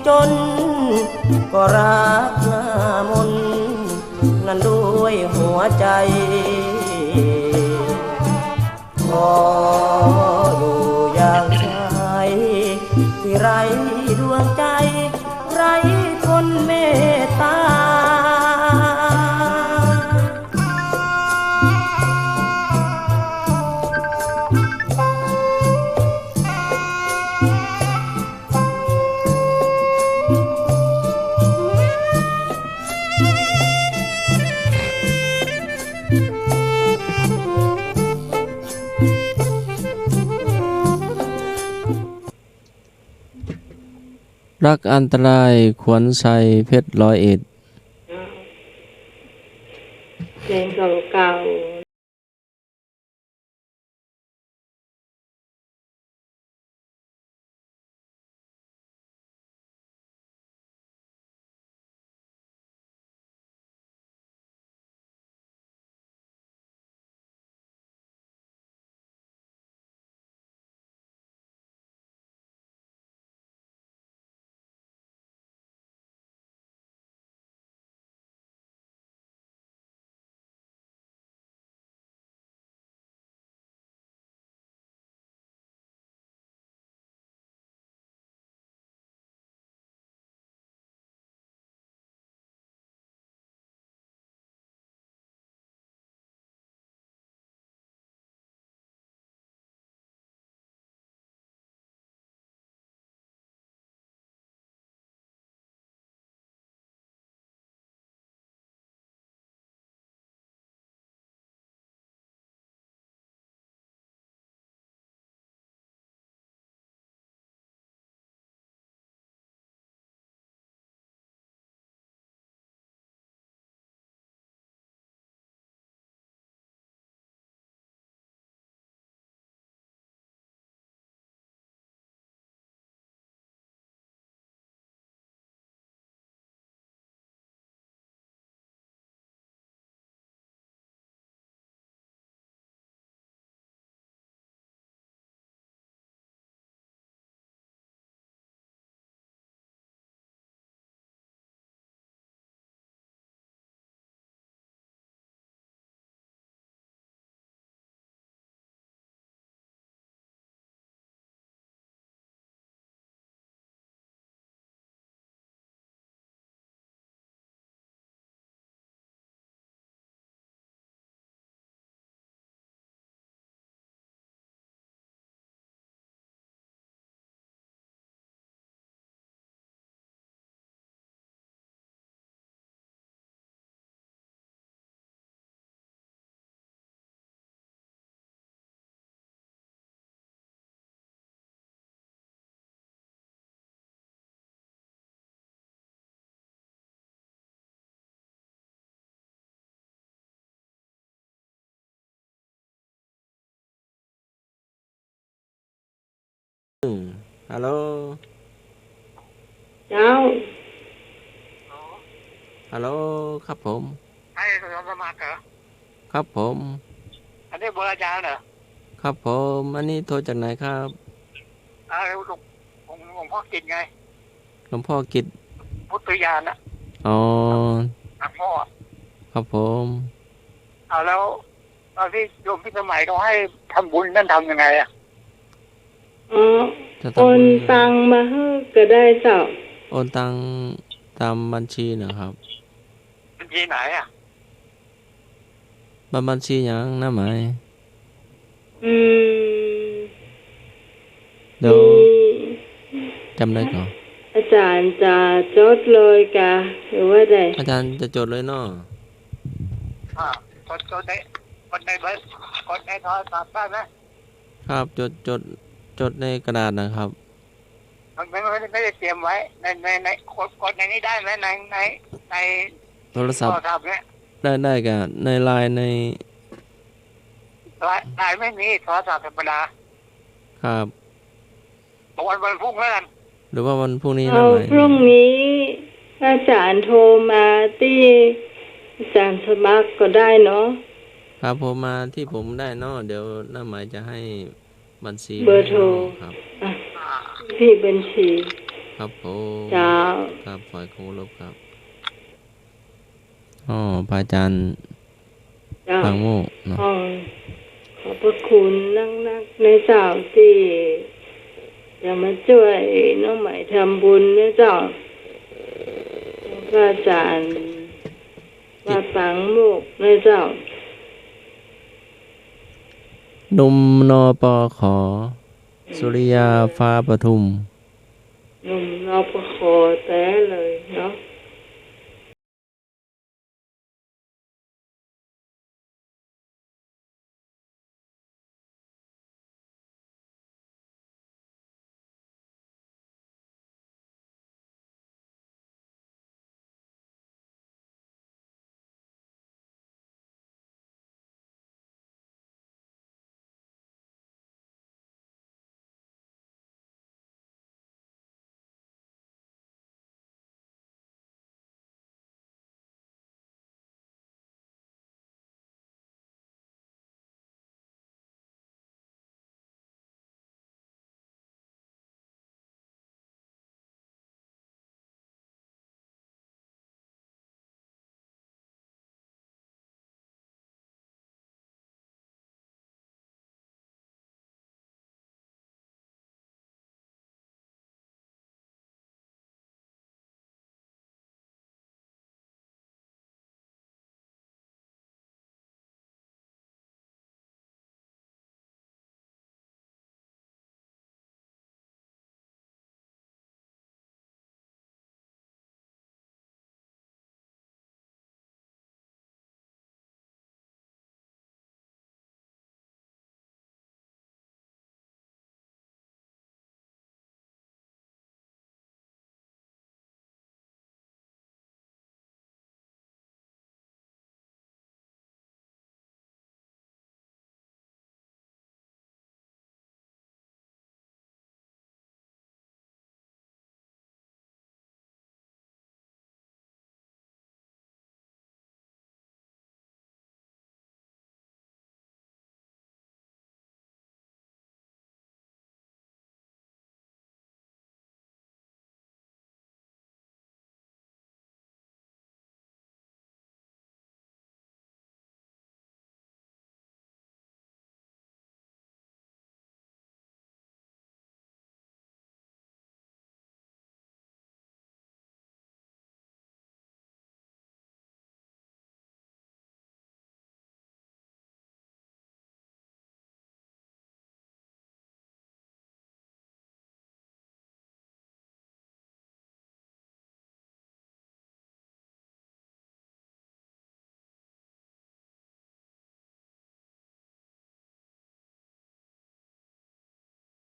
จน ก็รักหน้ามน นั้นด้วยหัวใจ ขออยู่อย่างชาย ที่ไร้ดวงใจ ไร้คนเมตตา รักอันตราย ขวัญชัย เพชรร้อยเอ็ด เพลงเก่าๆ ฮัลโหล เจ้า ฮัลโหล ครับผม ให้สมัครเหรอ ครับผม อันนี้เบอร์อาจารย์เหรอ ครับผม อันนี้โทรจากไหนครับ อ่า หลวง หลวง หลวงพ่อกิจไง หลวงพ่อกิจ พุทธยานน่ะ อ๋อ หลวงพ่อ ครับผม เอาแล้ว ตอนที่โยมพิสมัยเขาให้ทำบุญนั่นทำยังไงอะ อ๋อ จะทำบุญ โอนตังมาหื้อก็ได้เจ้า โอนตังตามบัญชีนะครับ ที่ไหนอะ บัญ บัญชีหยังน้าหมาย อืม เดี๋ยว มี จ๋ำได้ก่อ อาจ๋ารย์จะจดเลยกา หรือว่าใด อาจ๋ารย์จะจดเลยเนาะ อ่า กด กดใน กดในเบอร์ กดในโทรศัพท์ได้ไหม ครับ จด จด จดในกระดาษนะครับ มันไม่ ไม่ ไม่ได้เตรียมไว้ ใน ใน ใน กด กดในนี้ได้ไหม ใน ใน ใน โทรศัพท์ โทรศัพท์เนี่ย ได้ ได้ก่อ ในไลน์ ใน ไลน์ ไลน์ไม่มี โทรศัพท์ธรรมดา ครับ วัน วันพรุ่งแล้วกัน หรือว่าวันพรุ่งนี้ เอา น้าหมาย พรุ่งนี้ อาจ๋ารย์โทรมาตี้อาจ๋ารย์สมัครก็ได้เนาะ ครับ โทรมาที่ผมได้เนาะ เดี๋ยวน้าหมายจะให้บัญชี เบอร์โทร ไว้ให้เนาะ ครับ อ่ะ ที่บัญชี ครับผม เจ้า ครับ ฝ่ายเคารพครับ อ๋อ พระอาจ๋ารย์ เจ้า ปางโมกข์เนาะ อ๋อ ขอบพระคุณนักๆ นะเจ้า ตี้จะมาจ้วยน้องใหม่ทำบุญนะเจ้า พระอาจ๋ารย์ วัดปางโมกข์นะเจ้า หนุ่ม นปข. สุริยา ฟ้าปทุม หนุ่ม นปข. แต๊เลยเนาะ